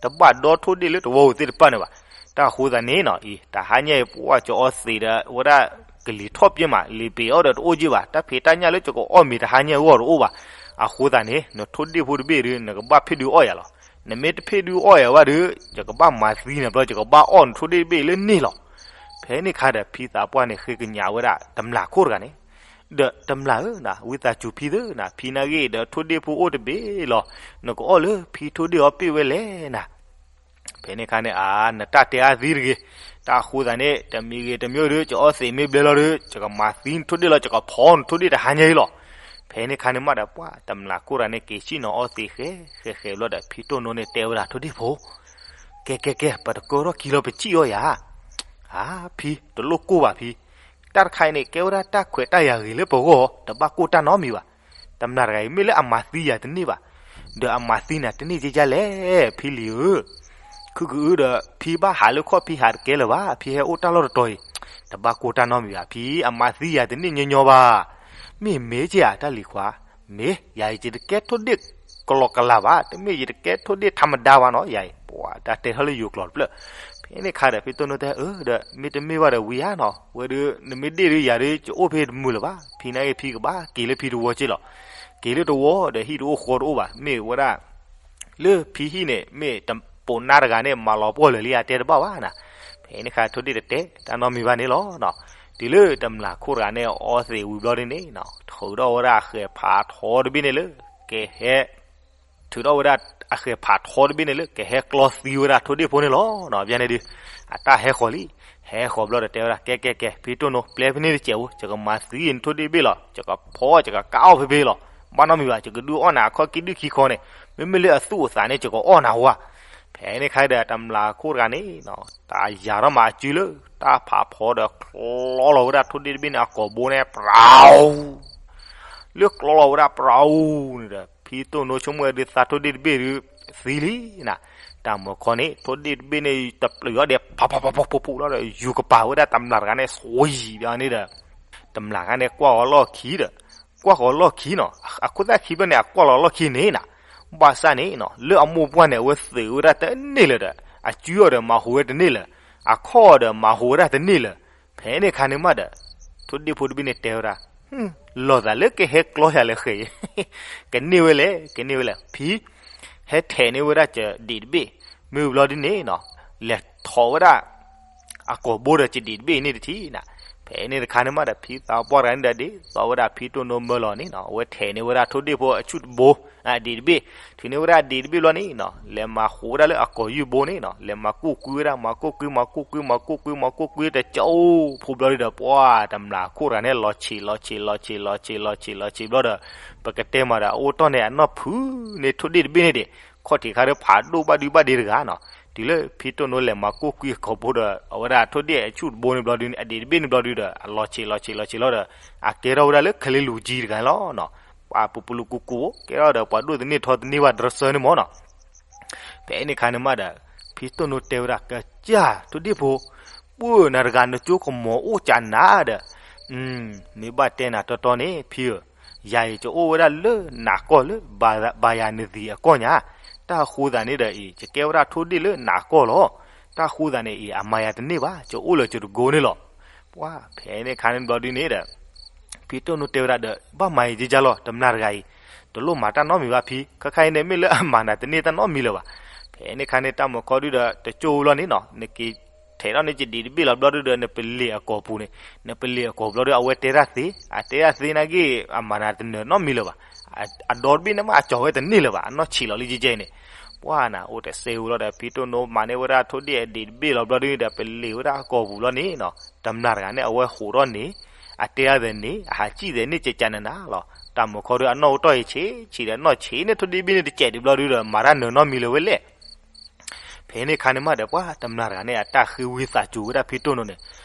တဘၣ်ဒီထိၣ်ဒ့ၣ်လၢတဝီပူၤသ့ၣ်တဖၣ်န့ၣ်ဘၣ်, တၢ်အဃိသတးန့ၣ်နီၤ အံၤ တဟါညါအံၤ ပှၤကအီသံးဒီး ဝဲဒၣ်ကလံၤထီၣ်ပျဲမး လံာ်ပ့ၤအီၣ်ဒီးတအိၣ်က့ဘၣ် တၢ်ဖံးတၢ်ညၣ်လၢယကအီၣ်မ့ၤတဟါညါအဂီၢ်တအိၣ်ဘၣ်, အဃိသတးန့ၣ် နထိၣ်ဒ့ၣ်ဖိတဘ့ၣ်ဒီး နကဘၣ်ဖ့ၣ်ဒုးအီၣ်ယၤလီၤ, နမ့ၢ်တဖ့ၣ်ဒုးအီၣ်ယၤဘၣ်ဒီး ယကဘၣ်မၤသံနၤဘျီ ယကဘၣ်အီၣ်နထိၣ်ဒ့ၣ်တဘ့ၣ်လၢန့ၣ်လီၤ, ဖဲန့ၣ်ခါဒီး ဖံသးပှၢ်န့ၣ် ဃ့ကညးဝဲဒၣ် တမျာ်ခိၣ်တဂၤန့ၣ်, ဒီးတမျာ်ဧၢ ဝံသးစူၤဖံသၢနၤ ဖံနာ်ဂ့ၢ်ဒီးထိၣ်ဒ့ၣ်ဖိအိၣ်တဘ့ၣ်လီၤ, နကအီၣ်လၢဖံထိၣ်ဒ့ၣ်အီၤပ့ၢ်ဝဲလဲၣ်နၤ ဖဲန့ၣ်ခါန့ၣ် အါ နတၢ်တဲအါသံတဂ့ၤ, တၢ်အဃိသတးန့ၣ် တမံၤဂ့ၤတမံၤဒီး ကအီသံးမ့ၢ်ဘျဲလီၤဒီး ယကမၤသံနထိၣ်ဒ့ၣ်လီၤ ယကဖီနထိၣ်ဒ့ၣ်တဟါညါအံၤလီၤ, ဖဲန့ၣ်ခါန့ၣ်မးဒီး ပှၤတမျာ်ခိၣ်တဂၤန့ၣ် က့ၤဆ့ၣ်နီၤအီသံးဃဲဃဲဃဲဘျီဒီး ဖံတိၢ်နိန့ၣ်တဲဝဲဒၣ်ထိၣ်ဒ့ၣ်ဖိ, ကဲကဲကဲ ပတကၢထီၣ်ခံလီၤ ပစံၣ်အီၣ်ယၤ အါ ဖံ တလိၣ်ကိၢ်ဘၣ်ဖံ, တၢ်တခါအံၤန့ၣ် ကဲဝဲဒၣ်တၢ်ခွဲးတၢ်ယာ်ဂ့ၤလၢပဂီၢ် တဘၣ်ကိၢ်တၢ်နီတမံၤဘၣ်, တမျာ်တဂၤအံၤ မ့ၢ်လၢအမၤသံယၤတန့ၢ်ဘၣ်, ဒီးအမၤသံနၤတန့ၢ်ကဲကဲလဲၣ် ဖံလံၤဧၢ, ခုကအုဒီး ဖံဘၣ်ဟးလၢခီၣ်ဖံဟးတကဲလၢၤဘၣ် ဖံဟဲအိၣ်တၢ်လီၢ်တတီၤအံၤ, တဘၣ်ကိၢ်တၢ်နီတမံၤဘၣ် ဖံအမၤသံယၤတန့ၢ်ညီညီဘၣ်, မ့ၢ်မ့ၢ်ကဲဧါ တၢ်လံၤခွါ, မ့ၢ် ယၤအံၤယတကဲထိၣ်ဒ့ၣ်ကလီကလးဘၣ် တမ့ၢ်ယတကဲထိၣ်ဒ့ၣ်ထးမဒါဘၣ်နီၤ ယၤအံၤ ပှၤတၢ်တဲထီၣ်လၢယိၤကျိာ်တဖျၢၣ်, ဖဲန့ၣ်ခါဒီး ဖံတိၢ်နိတဲ အၢ ဒီး မ့တမ့ၢ်ဘၣ်ဒီးဝံၤဧါနီၤ ဝဲဒီး နမ့ၢ်ဒ့ၣ်ဒီးယၤဒီး ယအိၣ်ဖဲတမုာ်လၢၤဘၣ် ဖံနာ်ဂ့ၢ်ဖံကဘၣ်က့ၤလၢဖံတဝီက့လီၤ, က့ၤလၢတဝီဒီးဟံၣ်တအိၣ်ဃီတအိၣ်ဘၣ် မ့ၢ်ဝဲဒၣ် လၢဖံဟံၣ်န့ၣ် မ့ၢ်တပိာ်နါတဂၤန့ၣ် မၤလီၤပှီၢ်လၢာ်လံဧါတဲတဘၣ်ဘၣ်နၤ, ဖဲန့ၣ်ခါထိၣ်ဒ့ၣ်တတဲတၢ်နီတမံၤဘၣ်န့ၣ်လီၤ, တုၤလၢတမျာ်ခိၣ်တဂၤန့ၣ် အီသံးဝံၤဘျီဒ်န့ၣ် ထုးထီၣ်ဝဲဒၣ်အဃဲၤဖးထီတဘ့ၣ်န့ၣ်လၢ ကဟဲ ထုးထီၣ်ဝဲဒၣ်အဃဲၤဖးထီတဘ့ၣ်န့ၣ်လၢ ကဟဲကျီသံဝဲဒၣ်ထိၣ်ဒ့ၣ်ဖိန့ၣ်လီၤ, ဘၣ်န့ၣ်ဒီး အတၢ်ဟဲဃီၤလံ, ဟဲဃီၤဘျီဒီးတဲဝဲဒၣ် ကဲကဲကဲ ဖံတိၢ်နိ ပျဲဖဲန့ၣ်တစဲးဖိ ယကမၤသံနထိၣ်ဒ့ၣ်တဘ့ၣ်လီၤ ယကဖီ ယကကးအီၣ်ဖဲဖဲလီၤ, ဘၣ်နီတမံၤဘၣ် ယကဒုးအီၣ်နၤအခီၣ်ကံၣ်ဒုၣ်ခံခီန့ၣ်, မ့မ့ၢ်လၢအသူၣ်အသးန့ၣ် ယကအီၣ်နၤဝဲ, ဖဲန့ၣ်ခါဒီး တမျာ်ခိၣ်တဂၤန့ၣ် တၢ်ယၤထီၣ်မၤအစုလၢ တၢ်ဖးဖီဒီးကျီလီၤဝဲဒၣ်ထိၣ်ဒ့ၣ်တဘ့ၣ်န့ၣ် အကိာ်ဘိန့ၣ် ပြၤ လၢကျီလီၤဝဲဒၣ်ပြၤန့ၣ်ဒီး ဖံတိၢ်နိဆိကမိၣ်ဝဲဒုး သးထိၣ်ဒ့ၣ်တဘ့ၣ်ဒုး သံလံနၤ. တၢ်မုၢ်ခီန့ၣ် ထိၣ်ဒ့ၣ်တဘ့ၣ်န့ၣ် တပျုာ်အီၤဒီး ဖးဖးဖးဖးဖးဖးလီၤဒီး ယူၤကပၤဝဲဒၣ်တမျၢ်တဂၤန့ၣ် ဆွံဘၣ်န့ၣ်ဒီး တမျၢ်တဂၤန့ၣ် ကွၢ်ဃီၤလီၢ်ခံဒီး ကွၢ်ဃီၤလီၢ်ခံနီၤ. အခိၣ်သၣ်ခံဖျၢၣ်န့ၣ် အကွၢ်လီၤလီၢ်ခံန့ၣ်နၤ. ဘၣ်ဆၣ်န့ၣ်နီၤ လၢအမိၢ်ပှၢ်န့ၣ် အဝဲသုးဝဲဒၣ်တန့ၢ်လၢၤဒီး အစုအီၤဒီးမၤဟူးဝဲတန့ၢ်လၢၤ, အခီၣ်အီၤဒီးမၤဟူးဝဲဒၣ်တန့ၢ်လၢၤ. ဖဲန့ၣ်အခါန့ၣ်မးဒီး ထိၣ်ဒ့ၣ်ဖိတဘ့ၣ်န့ၣ်တဲဝဲဒၣ်, လီၤသးလၢကဟဲကျီယၤလၢဃဲအံၤ, ကန့ၢ်ဝဲလဲၣ် ကန့ၢ်ဝဲလဲၣ် ဖံ ဟဲထဲးန့ၢ်ဝဲဒၣ်ကဒံးတဘ့ၣ်, မ့ၢ်ဘျီဒ်န့ၣ်နီၤ လဲၤထီၣ်ဝဲဒၣ် အကိာ်ဘိဒီးကဒံးတဘ့ၣ်အံၤန့ၣ်တထံၣ်နၤ. ဖဲန့ၣ်တခါန့ၣ်မးဒီး ဖံသးပှၢ်တဂၤန့ၣ်ဒီး ဒ်သိးဝဲဒၣ်ဖံတိၢ်နိမၢလီၤန့ၣ်နီၤ အဝဲထဲးန့ၢ်ဝဲဒၣ်ထိၣ်ဒ့ၣ်ဖိအဆူၣ်တဘိ, အဒံးတဘ့ၣ်, ထုးန့ၢ်ဝဲဒၣ်အဒံးတဘ့ၣ်ဘျီန့ၣ်နီၤ လဲၤမၤဟူးဝဲဒၣ်လၢအကိာ်ယူၢ်ဘိန့ၣ်နီၤ လဲၤမၤကိၣ်ကွံဝဲဒၣ် မၤကိၣ်ကွံ မၤကိၣ်ကွံ မၤကိၣ်ကွံ မၤကိၣ်ကွံ တကၠိဖိဘျီဒီး ပှၢ်တမျၢ်ခိၣ်တဂၤန့ၣ် လီၤဆံး လီၤဆံး လီၤဆံး လီၤဆံး လီၤဆံး လီၤဆံးဘျီဒီး ပကတဲမးဒီး အအိၣ်တီၢ်န့ၣ် အနီၢ်ဖုန့ၢ်ထိၣ်ဒ့ၣ်တဘ့ၣ်န့ၣ်ဒီး ခီၣ်ထံးခါဒီးဖးဒိၣ်ဘၣ်ဒုဘၣ်ဒ့တဂၤနီၤ. တုၤလၢဖံတိၢ်နိလဲၤမၤကိၣ်ကွံအကိာ်ဘိဒီး အဝဲဒၣ်ထိၣ်ဒ့ၣ်အဆူၣ်တဘိန့ၣ်ဘျီဒုန့ၣ် အဒံးတဘ့ၣ်န့ၣ်ဘျီဒုဒီး အလီၤဆံး လီၤဆံး လီၤဆံးလီၤဒီး အကဲထီၣ်ဝဲဒၣ်လၢခလ့လူၤကၠံတဂၤန့ၣ်လီၤနီၤ. ပှၤပူၤပူၤလူၤကူကူ ကဲထီၣ်ဒီးပှၤဒိၣ်သန့ၢ်ထီသန့ၢ်ဘၣ်တရၢစၢန့ၣ်မးနီၤ. ဖဲန့ၣ်အခါန့ၣ်မးဒီး ဖံတိၢ်နိတဲဝဲဒၣ် ကစၢ်ထိၣ်ဒ့ၣ်ဖိ, ပှၢ်နၤတဂၤနကၠိကမီၤအိၣ်ကနၤဒီး မ့ၢ်ဘၣ်တဲနၤတီတီန့ၣ် ဖံဧၢ, ယၤအံၤကအိၣ်ဝဲဒၣ်လၢနးကီၢ်လၢ ဘၤယၤနသံးအကီၢ်ညါ, တၢ်ဃိသးန့ၣ်ဒီးအံၤ ယကဲဝဲဒၣ်ထိၣ်ဒ့ၣ်လၢနးကီၢ်လီၤ. တၢ်ဃိသးန့ၣ်အံၤ အမၤယၤတန့ၢ်ဘၣ်, ယအိၣ်လၢယတကိးန့ၣ်လီၤ. ပှၢ်ဖဲန့ၣ်အခါန့ၣ်ဘျီဒုန့ၣ်ဒီး ဖံတိၢ်နိတဲဝဲဒၣ်ဒီး ဘၣ်မၤယံာ်ကကၢ်လီၤ တမျၢ်တဂၤအံၤ, တလိၣ်မၤတၢ်နီတမံၤဘၣ်ဖံ, ခဲခါအံၤန့ၣ်မ့ၢ်လၢအမၤနၤတန့ၢ်တၢ်နီတမံၤလၢၤဘၣ်. ဖဲန့ၣ်အခါန့ၣ် တၢ်မုၢ်ခီဒုဒီး တကၠိဝဲလီၤန့ၣ်နီၤ, နက့ၤထဲးထီၣ်န့ၢ်ကဒံးတဘ့ၣ်လီၤဘျီဒုဒီး နပလ့ၤအကိာ်ပူၤန့ၣ်, နပလ့ၤအကိာ်ဘျီဒု အဝဲတဲတၢ်သ့, အတဲတၢ်သ့နာ်က့ အမၤနၤတနၢၤနီတမံၤလၢၤဘၣ်. အဒီတဘ့ၣ်န့ၣ်မး အကၠီၤဝဲတန့ၢ်လၢၤဘၣ်, အနီၢ်ဆံးလီၤလံကကၢ်အံၤန့ၣ်. ပှၢ်နၤ အိၣ်တစဲးဝဲလီၤဒီး ဖံတိၢ်နိမၤန့ၢ်ဝဲဒၣ်ထိၣ်ဒ့ၣ်အဒံးတဘ့ၣ်လီၤဘျီဒုဒီး ပလ့ၤဝဲဒၣ်အကိာ်ပူၤလီၤန့ၣ်နီၤ, တမျၢ်တဂၤန့ၣ် အဝဲဟူးထီၣ်န့ၣ်, အတဲဒၣ်သ့န့ၣ်, အဟးစံၣ်သ့န့ၣ် ကကနနၤလီၤ. တၢ်မုၢ်ခီဒု အနီၢ်အိၣ်တီၢ်အံၤဆံးဆံးဒီး နီၢ်ဆံးန့ၢ်ထိၣ်ဒ့ၣ်တဘ့ၣ်န့ၣ် တစဲးဒံးဘျီဒုဒီး မၤတၢ်နၢၤနီတမံၤလၢၤဝဲလဲၣ်. ဖဲန့ၣ်အခါန့ၣ်မးဒီး ပှၢ်တမျၢ်တဂၤန့ၣ် အတၢ်ဃ့ဝံသးစူၤဝဲဒၣ်ဖံတိၢ်နိန့ၣ်,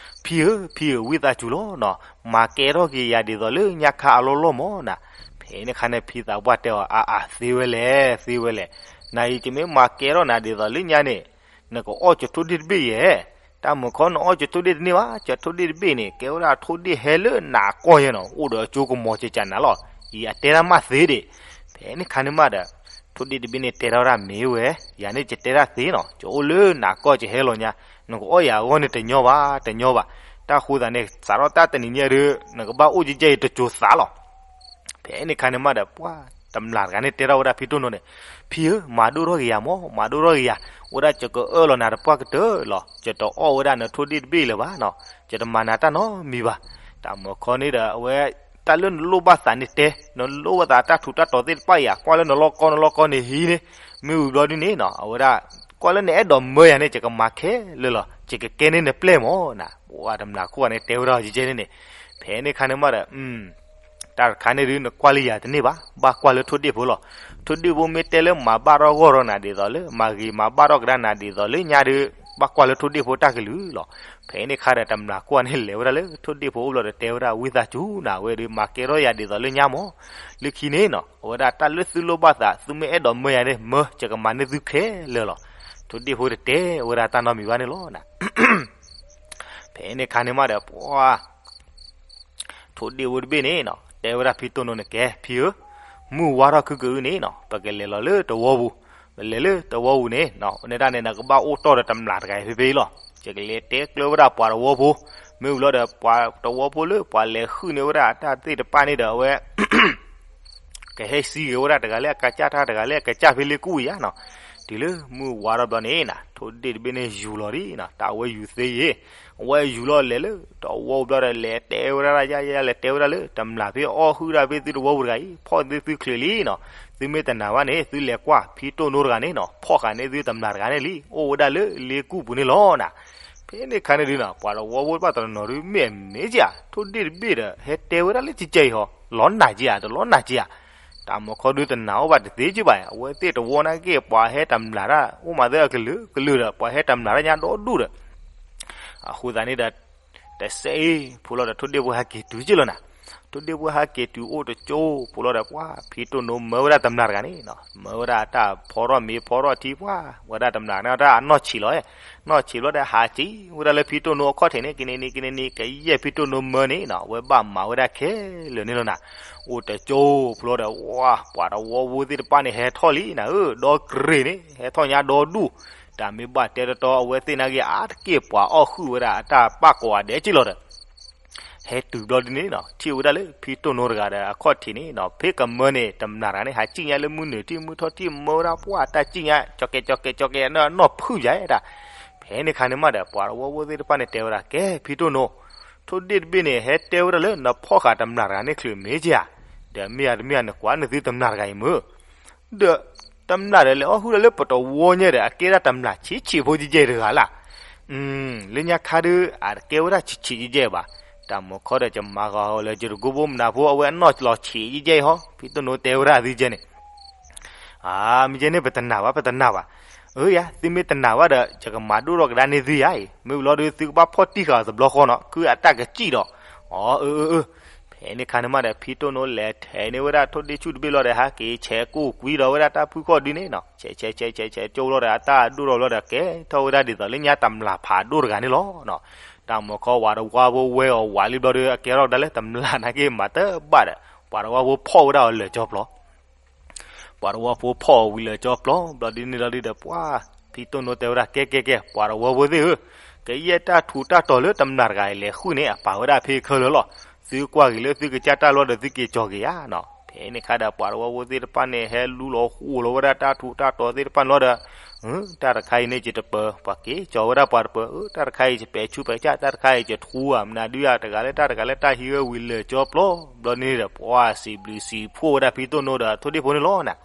ဖံဧၢ, ဖံဧၢ, ဝံသးစူၤလီၤနီၤ, မၤကဲထီၣ်က့ၤယၤဒ်သိးလၢညါခါအလီၢ်လီၢ်မးနၤ. ဖဲန့ၣ်အခါန့ၣ် ဖံသးပှၢ်တဲအီၤ, အါအါ, သ့ဝဲလဲၣ်, သ့ဝဲလဲၣ်, နၤအံၤ ယမ့ၢ်မၤကဲထီၣ်နၤဒ်သိးလၢညါန့ၣ် နကအီၣ်ကထိၣ်ဒ့ၣ်တဘ့ၣ်ယဲၢ်. တၢ်မုၢ်ခီနအီၣ်ကထိၣ်ဒ့ၣ်တန့ၢ်ဘၣ်, ကထိၣ်ဒ့ၣ်တဘ့ၣ်န့ၣ် ကဲဝဲဒၣ်ထိၣ်ဒ့ၣ်ဟဲလၢနးကီၢ်ယဲၢ်နီၤ, အိၣ်ဒီးအကၠိကမီၤကကနၤလီၤ. ယအတဲတၢ်မးသ့ဒံး. ဖဲန့ၣ်အခါန့ၣ်မးဒီး ထိၣ်ဒ့ၣ်တဘ့ၣ်န့ၣ်တဲထီၣ်ဝဲဒၣ် မ့ၢ်ဝဲ, ယၤန့ၣ်ယတဲတၢ်သ့နီၤ, ယအိၣ်လၢနးကီၢ်ယဟဲလီၤညါ, နကအီၣ်ယၤအဂီၢ်န့ၣ်တညီဘၣ်, တညီဘၣ်. တၢ်ဃိသးန့ၣ် စးထီၣ်တၢ်တနံၤညါဒီး နကဘၣ်အိၣ်ကကၢ်အံၤတစိၤသးလီၤ. ဖဲန့ၣ်အခါန့ၣ်မးဒီး ပှၢ်တမျၢ်တဂၤန့ၣ်တဲထီၣ်ဝဲဒၣ်ဖံတိၢ်နိန့ၣ်, ဖံဧၢ, မၤဒိၣ်ထီၣ်က့ၤယၤမး, မၤဒိၣ်ထီၣ်က့ၤယၤ, အိၣ်ဒၣ်ယကအၢၣ်လီၤနၤတပှၢ်ကတၢၢ်လီၤ. ယတအီၣ်ဝဲဒၣ်နထိၣ်ဒ့ၣ်တဘ့ၣ်လၢၤဘၣ်နီၤ, ယတမၤနၤတၢ်နီတမံၤဘၣ်. တၢ်မုၢ်ခီန့ၣ်ဒီး အဝဲ တၢ်လၢနလိၣ်ဘၣ်သးန့ၣ်တဲ, နလိၣ်ဘၣ်သးတၢ်ထူးတၢ်တီၤသ့ၣ်တဖၣ်အံၤ ကွၢ်လၢနလီၢ်ကီနလီၢ်ကီန့ၣ်ဟံးန့ၣ်, မ့ၢ်ဝံၤဘျီဒုန့ၣ်နီၤ အဝဲဒၣ် ကွၢ်လၢနအဲၣ်ဒိးမၢယၤန့ၣ် ယကမၤခဲလၢာ်လီၤ, ယကကဲန့ၢ်နပျဲၢ်မးနၤ. ပှၢ်တမျၢ်ခိၣ်ဂၤန့ၣ်တဲဝဲဒၣ်ယကဲန့ၣ်န့ၣ်. ဖဲန့ၣ်အခါန့ၣ်မးဒီး တၢ်တခါန့ၣ်ဒုး နကွၢ်လၢယၤတန့ၢ်ဘၣ်, ဘၣ်ကွၢ်လၢထိၣ်ဒ့ၣ်ဖိလီၤ. ထိၣ်ဒ့ၣ်ဖိမ့ၢ်တဲလၢမၤဘၣ်ထီၣ်ဂီၢ်ထီၣ်နၤဒ်သိးလၢ မၤဂ့ၤမၤဘၣ်ထီၣ်ကဒါနၤဒ်သိးလၢညါဒီး ဘၣ်ကွၢ်လၢထိၣ်ဒ့ၣ်ဖိတၢ်ကလုၢ်လီၤ. ဖဲန့ၣ်အခါဒီး တမျၢ်ခိၣ်ဂၤန့ၣ်လဲၤဝဲဒၣ်လၢထိၣ်ဒ့ၣ်ဖိအိၣ်ဘျီဒီးတဲဝဲဒၣ် ဝံသးစူၤနၤဝဲဒီး မၤကဲထီၣ်ယၤဒ်သိးလၢညါမး, လၢခံန့ၣ်နီၤ အဝဲဒၣ်တၢ်လၢသုလိၣ်ဘၣ်သး သုမ့ၢ်အဲၣ်ဒိးမၢယၤန့ၣ် မၢ ယကမၤန့ၢ်သုခဲလၢာ်လီၤ. ထိၣ်ဒ့ၣ်ဖိတတဲဝဲဒၣ်တၢ်နီတမံၤဘၣ်န့ၣ်လီၤ. ဖဲန့ၣ်အခါန့ၣ်မးဒီး ပှၢ် ထိၣ်ဒ့ၣ်ဖိတဘ့ၣ်န့ၣ်နီၤ တဲဝဲဒၣ်ဖံတိၢ်နိန့ၣ် ကဲ ဖံဧၢ, မုၢ်ဝါထီၣ်ခုကအုၣ်န့ၣ်နီၤ ပကလဲၤလီၤလၢတဝီပူၤ, ပလဲၤလၢတဝီပူၤန့ၣ်နီၤ န့ၣ်ဒၣ်န့ၣ် နကဘၣ်အိၣ်တီၢ်ဒီးတမျၢ်တဂၤအံၤဖဲဖဲအံၤလီၤ. ယကလဲၤတဲကျၢၤဝဲဒၣ်ပှၤတဝီဖိ, မ့ၢ်ဝံၤလီၤဒီး ပှၤတဝီဖိလၢပှၤလဲၤဃုန့ၢ်ဝဲဒၣ်တၢ်သ့ၣ်တဖၣ်န့ၣ်ဒီး အဝဲ ကဟဲစံးက့ၤဝဲဒၣ်တဂၤလၢအကစၢ် တၢ်တဂၤလၢအကစၢ်ဖဲလ့ကူၣ်အံၤယါနီၤ. တုၤလၢမုၢ်ဝါထီၣ်ဘျီန့ၣ်နီၤ ထိၣ်ဒ့ၣ်တဘ့ၣ်န့ၣ်ယူၤလီၤဒံးနီၤ တၢ်အဝဲယူၤသ့ယ့ၣ်, အဝဲယူၤလီၤလဲၤလၢတဝီပူၤဘျီဒီး လဲၤတဲဝဲဒၣ်ယါယါ လဲၤတဲဝဲဒၣ်လၢ တမျၢ်ဖဲအီၣ်ဟုၣ်တၢ်ဖဲသုတဝီပူၤတဂၤအံၤ ဖီၣ်သုသုချုးလံနီၤ, သုမ့ၢ်တနာ်ဘၣ်န့ၣ် သုလဲၤကွၢ်ဖံတိၢ်နိတဂၤန့ၣ်နီၤ ဖီၣ်ဃာ်န့ၢ်သုတမျၢ်တဂၤန့ၣ်လံ အိၣ်ဝဲဒၣ်လၢလ့ကူၣ်ပူၤန့ၣ်လီၤနၤ. ဖဲန့ၣ်အခါန့ၣ်ဒုးနီၤ ပှၤတဝီဖိဘၣ်တနီၤနီၤဒုး မ့ၢ်အမ့ၢ်က့ဧါ ထိၣ်ဒ့ၣ်တဘ့ၣ်ဒီး ဟဲတဲဝဲဒၣ်လၢကကဲအံၤဟီ လီၤနၢ်က့ဧါ တလီၤနၢ်က့ဧါ. တၢ်မုၢ်ခီဒုးတနာ်အိၣ်ဘၣ်တသ့က့ဘၣ်, အဝဲသ့ၣ်တဝီနာ်က့ ပှၤဟဲတမျၢ်တၢ် အိၣ်မးသ့အကလုာ်ကလုာ်ဒီး ပှၤဟဲတမျၢ်တၢ်ညါဒီဒူၣ်ဒီး အဃိသတးန့ၣ်ဒီး တစဲးအံၤ ဖိလီၤဒီးထိၣ်ဒ့ၣ်ဖိဟဲက့ၤတုၤက့လီၤနၤ. ထိၣ်ဒ့ၣ်ဖိဟဲက့ၤတုၤအိၣ်တကၠိဖိလီၤဒီး ပှၤဖံတိၢ်နိမၢဝဲဒၣ်တမျၢ်တဂၤန့ၣ်နီၤ, မၢဝဲဒၣ်အတၢ်ဖီထီၣ်မ့ၤဖီထီၣ်ထံ ပှၤဝဲဒၣ်တမျၢ်န့ၣ်တၢ်အနီၢ်ဆံးလီၤ, နီၢ်ဆံးလီၤဒီး ဟးစံၣ်ဝဲဒၣ်လၢဖံတိၢ်နိအခီၣ်ထံးန့ၣ် ကန့ၣ်နံၤကန့ၣ်နံၤ ကယဲၢ်ဖံတိၢ်နိမၢန့ၣ်နီၤ အဝဲဘၣ်မၤဝဲဒၣ်ခဲလၢာ်န့ၣ်လီၤနၤ. အိၣ်တကၠိဖိလီၤဒီး ဝါ ပှၤတဝီဖိသ့ၣ်တဖၣ်န့ၣ် ဟဲထီၣ်လံနၤဧၢ, ဒီကရ့ၣ်န့ၣ် ဟဲထီၣ်ညါဒီဒူၣ်, တၢ်မ့ၢ်ဘၣ်တဲတီတီ အဝဲသ့ၣ်နာ်က့ အါတက့ၢ်ပှၤအီၣ်ဃုာ်ဝဲဒၣ်အတၢ်ပာ်ကိးဂၤဒဲးက့လီၤဒီး ဟဲတုၤဘျီဒ်န့ၣ်နီၤ ထံၣ်ဝဲဒၣ်လၢဖံတိၢ်နိတဂၤဒီးအခီၣ်ထံးန့ၣ်နီၤ ဖဲကမၢန့ၣ် တမျၢ်တဂၤန့ၣ် ဟးစံၣ်ညါလၢမုၢ်နုာ်ထံၣ်မုၢ်ထီၣ်ထံၣ် မၢဝဲဒၣ်ပှၤတၢ်စံၣ်ညါ ကၠီၤကဲကၠီၤကဲကၠီၤကဲ နီၢ်ဖုၣ်ယၤဒၣ်. ဖဲန့ၣ်ခါန့ၣ်မးဒီး ပှၤတဝီဖိသ့ၣ်တဖၣ်န့ၣ်တဲဝဲဒၣ် ကဲဖံတိၢ်နိ, ထိၣ်ဒ့ၣ်တဘ့ၣ်န့ၣ် ဟဲတဲဝဲဒၣ်လၢနဖီၣ်ဃာ်တမျၢ်တဂၤန့ၣ်ချုးမ့ၢ်ကဧါ, ဒီးမ့ၢ်ဧါတမ့ၢ်ဧါ နကွၢ်နသုတမျၢ်တဂၤအံၤမုၢ် ဒီးတမျၢ်ဒီးလဲၤအီၣ်ဟုၣ်ဒၣ်လၢပတဝီညါဒီး အကဲဒၣ်တမျၢ်ဆံးဆံးဖိယဲၢ်ယဲၢ်တဂၤလၢ်. လၢညါခါဒုး အတကဲဝဲဒၣ်ဆံးဆံးယဲၢ်ယဲၢ်ဘၣ်. တၢ်မုၢ်ခီဒီး ယမၤဂီၤလၢယတကိၢ်ဘိမနၤဖိ အဝဲအနီၢ်လီၤဆံးယဲၢ်ယဲၢ်ဟီ ဖံတိၢ်နိတဲဝဲဒၣ်သုကဲန့ၣ် အမ့ၢ်ကဲန့ၣ် ပတနာ်ဘၣ် ပတနာ်ဘၣ်. အၢယၤ သုမ့ၢ်တနာ်ဘၣ်ဒီး ယကမၤဒိၣ်ထီၣ်ကဒါန့ၢ်သုယၤအံၤ မ့ၢ်ဘျီဒီး သုကဘၣ်ဖီၣ်တံၢ်ဃာ်အီၤတဘျီဃီနီၤ ခုအတၢ်ကစံၣ်ဒီး. အီ အၢ အၢ အၢ ဖဲန့ၣ်ခါန့ၣ်မးဒီး ဖံတိၢ်နိလဲၤထဲးန့ၢ်ဝဲဒၣ်ထိၣ်ဒ့ၣ်ဆူၣ်တဘ့ၣ်လီၤဒီး ဟဲက့ၤဆဲးကိၢ်ကွံဒီးဝဲဒၣ်တၢ်ဖုၣ်ခီၣ်ဒုန့ၣ်နီၤ ဆဲးဆဲးဆဲးဆဲးဆဲးကၠိလီၤဒီး အတၢ်ဒိၣ်ထီၣ်ဘျီဒီး ကဲထီၣ်ဝဲဒၣ်ဒ်သိးလၢညါတမျၢ်ဖးဒိၣ်တဂၤန့ၣ်လီၤ. တၢ်မုၢ်ခီဝၤတဝါဖိဝဲအီၤဝးလံဘျီဒီး အကဲထီၣ်ကဒါလၢတမျၢ်နာ်က့မၤတဘၣ်ဒီး ပှၤတဝါဖိဖီၣ်ဝဲဒၣ်အီၤလၢာ်ကၠီပျီ ပှၤတဝါဖိဖီၣ်အီၤဝံၤလၢာ်ကၠီပျီ ဘျီဒ်န့ၣ်လီၤဒုဒီး ပှၤဖံတိၢ်နိတဲဝဲဒၣ် ကဲကဲကဲ ပှၤတဝါဖိသ့ၣ်ဧၢ, ကယဲၢ်တၢ်ထူးတၢ်တီၤလၢတမျၢ်တဂၤအံၤလဲၤဃုာ်န့ၣ် အပာ်ဝဲဒၣ်ဖဲခဲလၢာ်လီၤ. သုကွၢ်က့ၤလၢသုကစၢ်တၢ်လီၢ်ဒီး သုက့ၤကၠီၤက့ၤယၤနီၤ. ဖဲန့ၣ်ခါဒီး ပှၤတဝါဖိသ့ၣ်တဖၣ်န့ၣ် ဟဲလူလီၤဃူလီၤဝဲဒၣ်တၢ်ထူးတၢ်တီၤသ့ၣ်တဖၣ်န့ၣ်လီၤဒီး တၢ်တခါအံၤန့ၣ် ယတပၢၤ ပှၤက့ၤကၠီၤဝဲဒၣ်ပှၤတပၢၤ, တၢ်တခါအံၤ ယပဲာ်ဆူပဲာ်ဆၣ်, တၢ်တခါအံၤ ယထူဧါ မနုၤဒုဧါ တဂၤလၢတၢ်တဂၤလၢတၢ်ဟံးဝဲဝံၤလၢာ်ကၠီပျီ, ဘျီန့ၣ်ဒီး ပှၤစံးဘျုးစံးဖှိၣ်ဝဲဒၣ်ဖံတိၢ်နိဒီးထိၣ်ဒ့ၣ်ဖိန့ၣ်လီၤနၤ.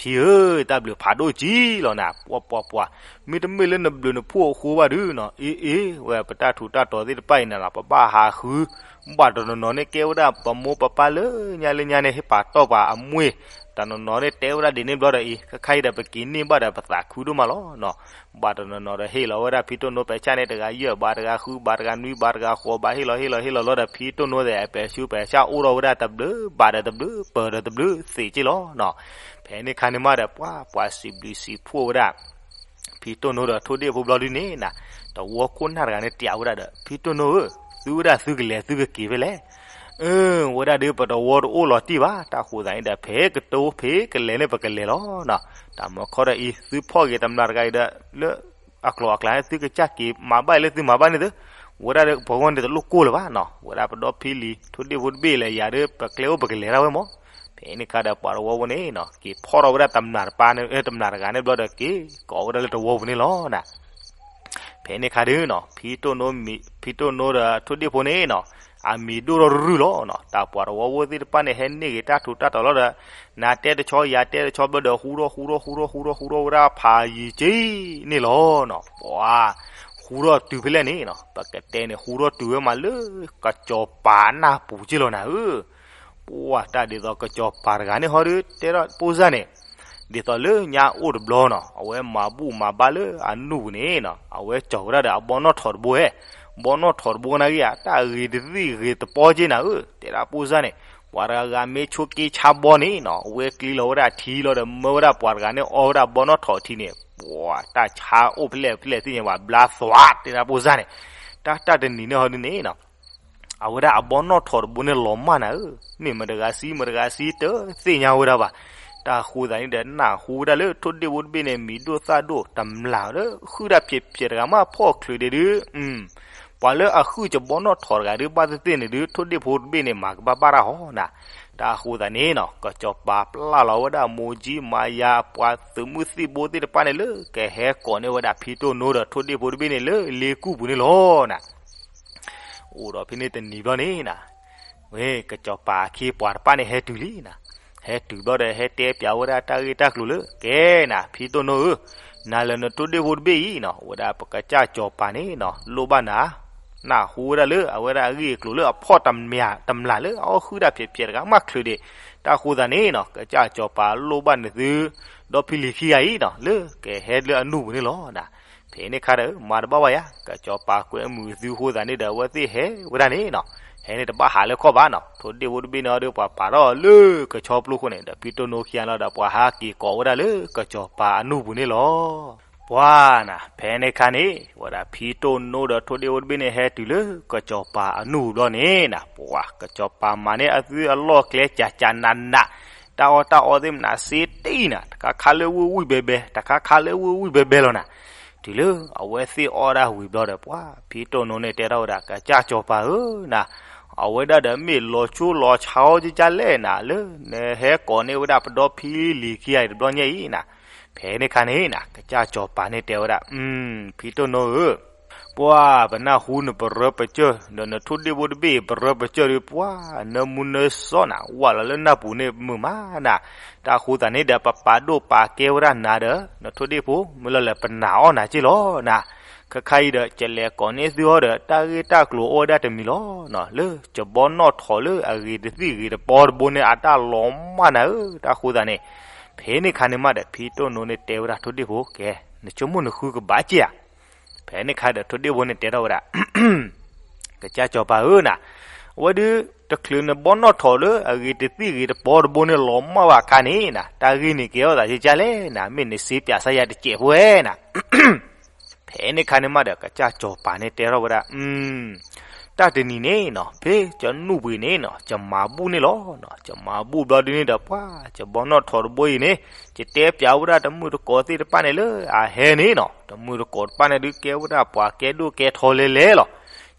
ဖံဧၢ, တၢ်ဘျုးဖးဒိၣ်ကံလီၤနၤ, ပှၤပှၤပှၤ, မ့တမ့ၢ်လၢနဘျုးနဖှိၣ်အဃိဘၣ်ဒုနီၤ, အ့အ့, ဝဲပတၢ်ထူးတၢ်တီၤသ့ၣ်တဖၣ်အံၤန့ၣ်လီၤ ပဘၣ်ဟးဃု, ဘၣ်တနီၤနီၤန့ၣ်ကဲဝဲဒၣ်ပမိၢ်ပပၢ်လၢညါလၢညါန့ၣ် ဟ့ၣ်ပာ်တီၢ်ပှၤအမွေ, တနီၤနီၤန့ၣ်တဲဝဲဒၣ်ဒ်န့ၣ်ဘျီဒီးအံၤ ခဲခါအံၤဒီးပက့ၤန့ၢ်ဘၣ်ဒီးပသးခုဒိၣ်မးလီၤနီၤ. ဘၣ်တနီၤနီၤဒီးဟ့ၣ်လီၤဝဲဒၣ်ဖံတိၢ်နိပဲာ်ဆၣ်န့ၣ် တဂၤယဲၢ်ဘး တဂၤဃုဘး တဂၤနွံဘး တဂၤဃိးဘး ဟ့ၣ်လီၤဟ့ၣ်လီၤဟ့ၣ်လီၤလီၤဒီး ဖံတိၢ်နိသ့ၣ် အပဲာ်ဆူပဲာ်ဆၣ်အိၣ်ထီၣ်ဝဲဒၣ်တဘျုးဘးဒီးတဘျုးပၢၤဒီးတဘျုးသ့ၣ်က့လီၤနီၤ. ဖဲန့ၣ်ခါန့ၣ်မးဒီး ပှၤပှၤစံးဘျုးစံးဖှိၣ်ဝဲဒၣ် ဖံတိၢ်နိဒီးထိၣ်ဒ့ၣ်ဖိဘျီဒုန့ၣ်နၤ, တဝီခိၣ်နၢ်တဂၤန့ၣ် တဲဝဲဒၣ်ဒီး ဖံတိၢ်နိဧၢ, သုဝဲဒၣ်သုကလဲၤသုကက့ၤဖဲလဲၣ်. အၢ ဝဲဒၣ်ဒီးပတဝီတအိၣ်လီၤတံၢ်ဘၣ်, တၢ်ဃိသးန့ၣ်ဒီး ဖဲကတိၤဖဲကလဲၤန့ၣ် ပကလဲၤလီၤနီၤ. တၢ်မုၢ်ခီဒီးအံၤ သုဖီၣ်က့ၤတမျၢ်တဂၤအံၤဒီး လၢအကျိၤအကျဲန့ၣ် သုကစၢ်က့ၤမၤဘၣ်အံၤလၢသုမၤဘၣ်န့ၣ်သု, ဝဲဒၣ်ဒီးပဂီၢ်န့ၣ်တလိၣ်ကိၢ်လၢၤဘၣ်နီၤ, ဝဲဒၣ်ပဒီဖံလံၤ ထိၣ်ဒ့ၣ်ဖိတဘ့ၣ်လဲၤယၤဒီး ပကျဲအိၣ်ပကလဲၤဒၣ်ဝဲမး. ဖဲန့ၣ်ခါဒီးပှၤတဝီဖိန့ၣ်နီၤ က့ၤဖီၣ်ထီၣ်ဝဲဒၣ်တမျၢ်တပၢ်န့ၣ် တမျၢ်တဂၤန့ၣ်ဘျီဒီး က့ၤကိးဝဲဒၣ်လၢတဝီပူၤန့ၣ်လီၤနၤ. ဖဲန့ၣ်ခါဒီးနီၤ ဖံတိၢ်နိဒီးထိၣ်ဒ့ၣ်ဖိန့ၣ်နီၤ အမံၤဒိၣ်ထီၣ်ရုၢ်လီၤနီၤ. တၢ်ပှၤတဝီဖိသ့ၣ်တဖၣ်န့ၣ် ဟဲန့ၢ်က့ၤတၢ်ထူးတၢ်တီၤလီၤဒီး နၤတဲတဆီ ယၤတဲတဆီဘျီဒီး ဟူထီၣ်ဟူထီၣ်ဟူထီၣ်ဟူထီၣ်ဟူထီၣ်ဝဲဒၣ်ဖးယံၤက့န့ၣ်လီၤနီၤ. ပှၤ ဟူထီၣ်တုၤဖဲလဲၣ်န့ၣ်နီၤ ပကတဲန့ၣ် ဟူထီၣ်တုၤဝဲမးလၢ ကစီၤပၤအနၢ်ပူၤက့လီၤနၤဧၢ. ပှၤတၢ်ဒ်သိးကစီၤပၤတဂၤန့ၣ်ဟီဒီး တဲဒၣ်ဖိစၢ်န့ၣ် ဒ်သိးလၢညါအိၣ်တဘျီနီၤ အဝဲမၤဘူၣ်မၤဘါလၢအနူၢ်ပူၤန့ၣ်နီၤ အဝဲကၠီၤဝဲဒၣ်ဒီးအဘီနီၣ်ထိးတဘိဟဲ, ဘီနီၣ်ထိးတဘိကနၣ်က့ၤ တၢ်ဂ့ၤတသံၣ်ဂ့ၤတပီက့နၤဧၢ, တဲဒၣ်ဖိစၢ်န့ၣ် ပှၤတဂၤဂၤမ့ၢ်ဆိးက့ဆါဘီန့ၣ်နီၤ အဝဲကျံလီၤဝဲဒၣ်ထံလီၤဒီး မၢဝဲဒၣ်ပှၤတဂၤန့ၣ် အီဝဲဒၣ်ဘီနီၣ်ထိးထံန့ၣ် ပှၤတၢ်ဆါအိၣ်ဖဲလဲၣ်ဖဲလဲၣ်သ့ၣ်ညါဘၣ် ဘျါသွး တဲဒၣ်ဖိစၢ်န့ၣ်, တၢ်တၢ်တနံၤန့ၣ်ဟီဒ်န့ၣ်နီၤ အဝဲဒၣ်အဘီနီၣ်ထိးတဘိန့ၣ်လီၤမၢ်နၤဧၢ, မ့ၢ်မတဂၤစံး မတဂၤစံး တသ့ၣ်ညါဝဲဒၣ်ဘၣ်. တၢ်ဃိသးန့ၣ်ဒီး နၢ်ဟူဝဲဒၣ်လၢထိၣ်ဒ့ၣ်ဖိတဘ့ၣ်န့ၣ် မံၤဒိၣ်သၣ်ဒိၣ် တမျၢ်ဒီး ဃုတၢ်ဖျဲးဖျဲးတဂၤမး ဖီၣ်ချုးဒံးဒုး ပှၤလၢအဃုကဘီနီၣ်ထိးတဂၤဒုး ဘၣ်သ့ၣ်သ့ၣ်န့ၣ်ဒုး ထိၣ်ဒ့ၣ်ဖိတဘ့ၣ်န့ၣ် မၤကဘၣ်ဘၣ်တၢ်ဟီနၤ. တၢ်ဃိသးန့ၣ်နီၤ ကစီၤပၤပျၢ်လီၤဝဲဒၣ် မိၢ်ကၠံမၤယၤ ပှၤသုးမုၢ်သံၣ်ဘိသ့ၣ်တဖၣ်န့ၣ်လၢ ကဟဲကိးန့ၢ်ဝဲဒၣ်ဖံတိၢ်နိဒီးထိၣ်ဒ့ၣ်ဖိတဘ့ၣ်န့ၣ်လၢလ့ကူၣ်ပူၤန့ၣ်လီၤနၤ. အိၣ်ဒီးဖဲန့ၣ်တနံၤဘျီန့ၣ်နၤ, ဝဲကစီၤပၤအခ့အပှၤတဖၣ်န့ၣ်ဟဲတုၤလံနၤ, ဟဲတုၤဘျီဒီး ဟဲတဲပၠးဝဲဒၣ်တၢ်ဂ့ၢ်တၢ်ကျိၤလၢ ကဲနၤ ဖံတိၢ်နိဧၢ, နၤလၢနထိၣ်ဒ့ၣ်ဖိတဘ့ၣ်အံၤနီၤ ဝဲဒၣ်ပကစၢ်စီၤပၤန့ၣ်နီၤ လိၣ်ဘၣ်နၤ, နၢ်ဟူဝဲဒၣ်လၢအဝဲဒၣ်အဂ့ၢ်အကျိၤလၢအဖီၣ်တမျၢ်တမျၢ်လၢအအီၣ်ဃုာ်တၢ်ဖျဲးဖျဲးတဂၤမးချုးဒံး, တၢ်ဃိသးန့ၣ်နီၤ ကစၢ်စီၤပၤလိၣ်ဘၣ်နသု ဒီဖံလံၤခံဂၤအံၤနီၤ လၢကဟဲလၢအနူၢ်ပူၤန့ၣ်လီၤနၤ. ဖဲန့ၣ်ခါဒီး မၤတဘၣ်ဘၣ်ယၤ ကစီၤပၤကွဲမုာ်သုဃိသးန့ၣ်ဒီး အဝဲသ့ၣ်ဟဲဝဲဒၣ်န့ၣ်နီၤ, ဟဲန့ၣ်တဘၣ်ဟးလၢခီၣ်ဘၣ်နီၤ. ထိၣ်ဒ့ၣ်ဖိတဘ့ၣ်န့ၣ်ဒီး ပှၤပာ်ထီၣ်လၢကဆီပျိခိၣ်န့ၣ်ဒီး ဖံတိၢ်နိခံဂၤလီၤဒီး ပှၤဟးက့ၤကိးဝဲဒၣ်လၢကစီၤပၤအနူၢ်ပူၤန့ၣ်လီၤ. ပှၤနၤ ဖဲန့ၣ်ခါန့ၣ် ဝဲဒၣ်ဖံတိၢ်နိဒီးထိၣ်ဒ့ၣ်ဖိတဘ့ၣ်န့ၣ် ဟဲတုၤလၢကစီၤပၤအနူၢ်ပူၤဘျီန့ၣ်နၤ, ပှၤကစီၤပၤမၤန့ၢ်အသုအလီၢ်ကျဲ ကၠးကၠးနးနး, တၢ်အီၣ်တၢ်အီသ့ၣ်မနုၤစ့တံၢ်နၤ, တခါခါလၢဝံၣ်ဝံၣ်ဘဲဘဲ, တခါခါလၢဝံၣ်ဝံၣ်ဘဲဘဲလီၤနၤ. တုၤလၢအဝဲသ့ၣ်အီၣ်ဒၣ်ဝံၤဘျီဒီး ပှၤဖံတိၢ်နိန့ၣ်တဲထီၣ်ဝဲဒၣ် ကစၢ်စီၤပၤဧၢနၤ, အဝဲဒၣ်ဒီးမ့ၢ်လီၤဆိလီၤဆါအီၤကကၢ်လဲၣ်နၤ, လၢနဟဲကိးန့ၢ်ဝဲဒၣ်ပဒီဖံလံၤခံဂၤအံၤတဘျီညါအံၤနၤ. ဖဲန့ၣ်ခါန့ၣ်နၤ ကစၢ်စီၤပၤန့ၣ်တဲဝဲဒၣ်, ဖံတိၢ်နိဧၢ, ပှၤပနၢ်ဟူနပရၢပကၢၢ် ဒီးနထိၣ်ဒ့ၣ်ဖိတဘ့ၣ်အံၤပရၢပကၢၢ်ဒီး ပှၤနၢမူနၢစီနၤ ဝၢ်လီၤလၢနၢ်ပူၤန့ၣ်မုာ်မးနၤ. တၢ်ဃိသးန့ၣ်ဒီး ပပာ်ဒိၣ်ပာ်ကဲဝဲဒၣ်နၤဒီး နထိၣ်ဒ့ၣ်ဖိ မ့ၢ်လီၤလၢပနာ်အီၣ်နၤက့ၢ်လီၤနၤ. ခဲခါအံၤဒီး ကလဲၤကိးန့ၢ်သုအီၤဒီး တၢ်ဂ့ၢ်တၢ်ကျိၤအိၣ်ဝဲဒၣ်တမံၤလီၤနၤ, လၢကဘီနီၣ်ထိးလၢအဂ့ၤတသံၣ်ဂ့ၤတပီတဘိန့ၣ် အတၢ်လီၤမၢ်နၤဧၢ. တၢ်ဃိသးန့ၣ် ဖဲန့ၣ်ခါန့ၣ်မးဒီး ဖံတိၢ်နိန့ၣ်တဲဝဲဒၣ်ထိၣ်ဒ့ၣ်ဖိ ကဲ နဆိကမိၣ်နဃုကဘၣ်က့ၢ်ဧါ. ဖဲန့ၣ်ခါဒီးထိၣ်ဒ့ၣ်ဖိန့ၣ်တဲထီၣ်ဝဲဒၣ် ကစၢ်စီၤပၤဧၢနၤ, အဝဲဒုး တချုးနဘီနီၣ်ထိးလၢအဂ့ၤတသံၣ်ဂ့ၤတပီတဘိန့ၣ်လီၤမၢ်ဘၣ်အခါန့ၣ်နၤ, တၢ်ဂ့ၢ်န့ၣ်ကဲထီၣ်သးကကၢ်လဲၣ်နၤ, မ့ၢ်နစ့ပၠးစါယၤတစဲးဖိဝဲနၤ. ဖဲန့ၣ်ခါန့ၣ်မးဒီး ကစၢ်စီၤပၤန့ၣ်တဲထီၣ်ဝဲဒၣ်, တၢ်တနံၤန့ၣ်နၤ ဖဲကနူၢ်ပှ့ၤန့ၣ်နၤ ကမၤဘူၣ်န့ၣ်လီၤ. ကမၤဘူၣ်ဘျီဒုန့ၣ်ဒီး ပှၤကဘီနီၣ်ထိးတဘိအံၤန့ၣ် ကတဲပၠးဝဲဒၣ်တမုၢ်တကိးသ့ၣ်တဖၣ်န့ၣ်လၢအဟဲန့ၣ်နၤ, တမုၢ်တကိးတဖၣ်န့ၣ်ဒုးကဲဝဲဒၣ်ပှၤကဲဒိၣ်ကဲထီလဲၤလဲၤလီၤ.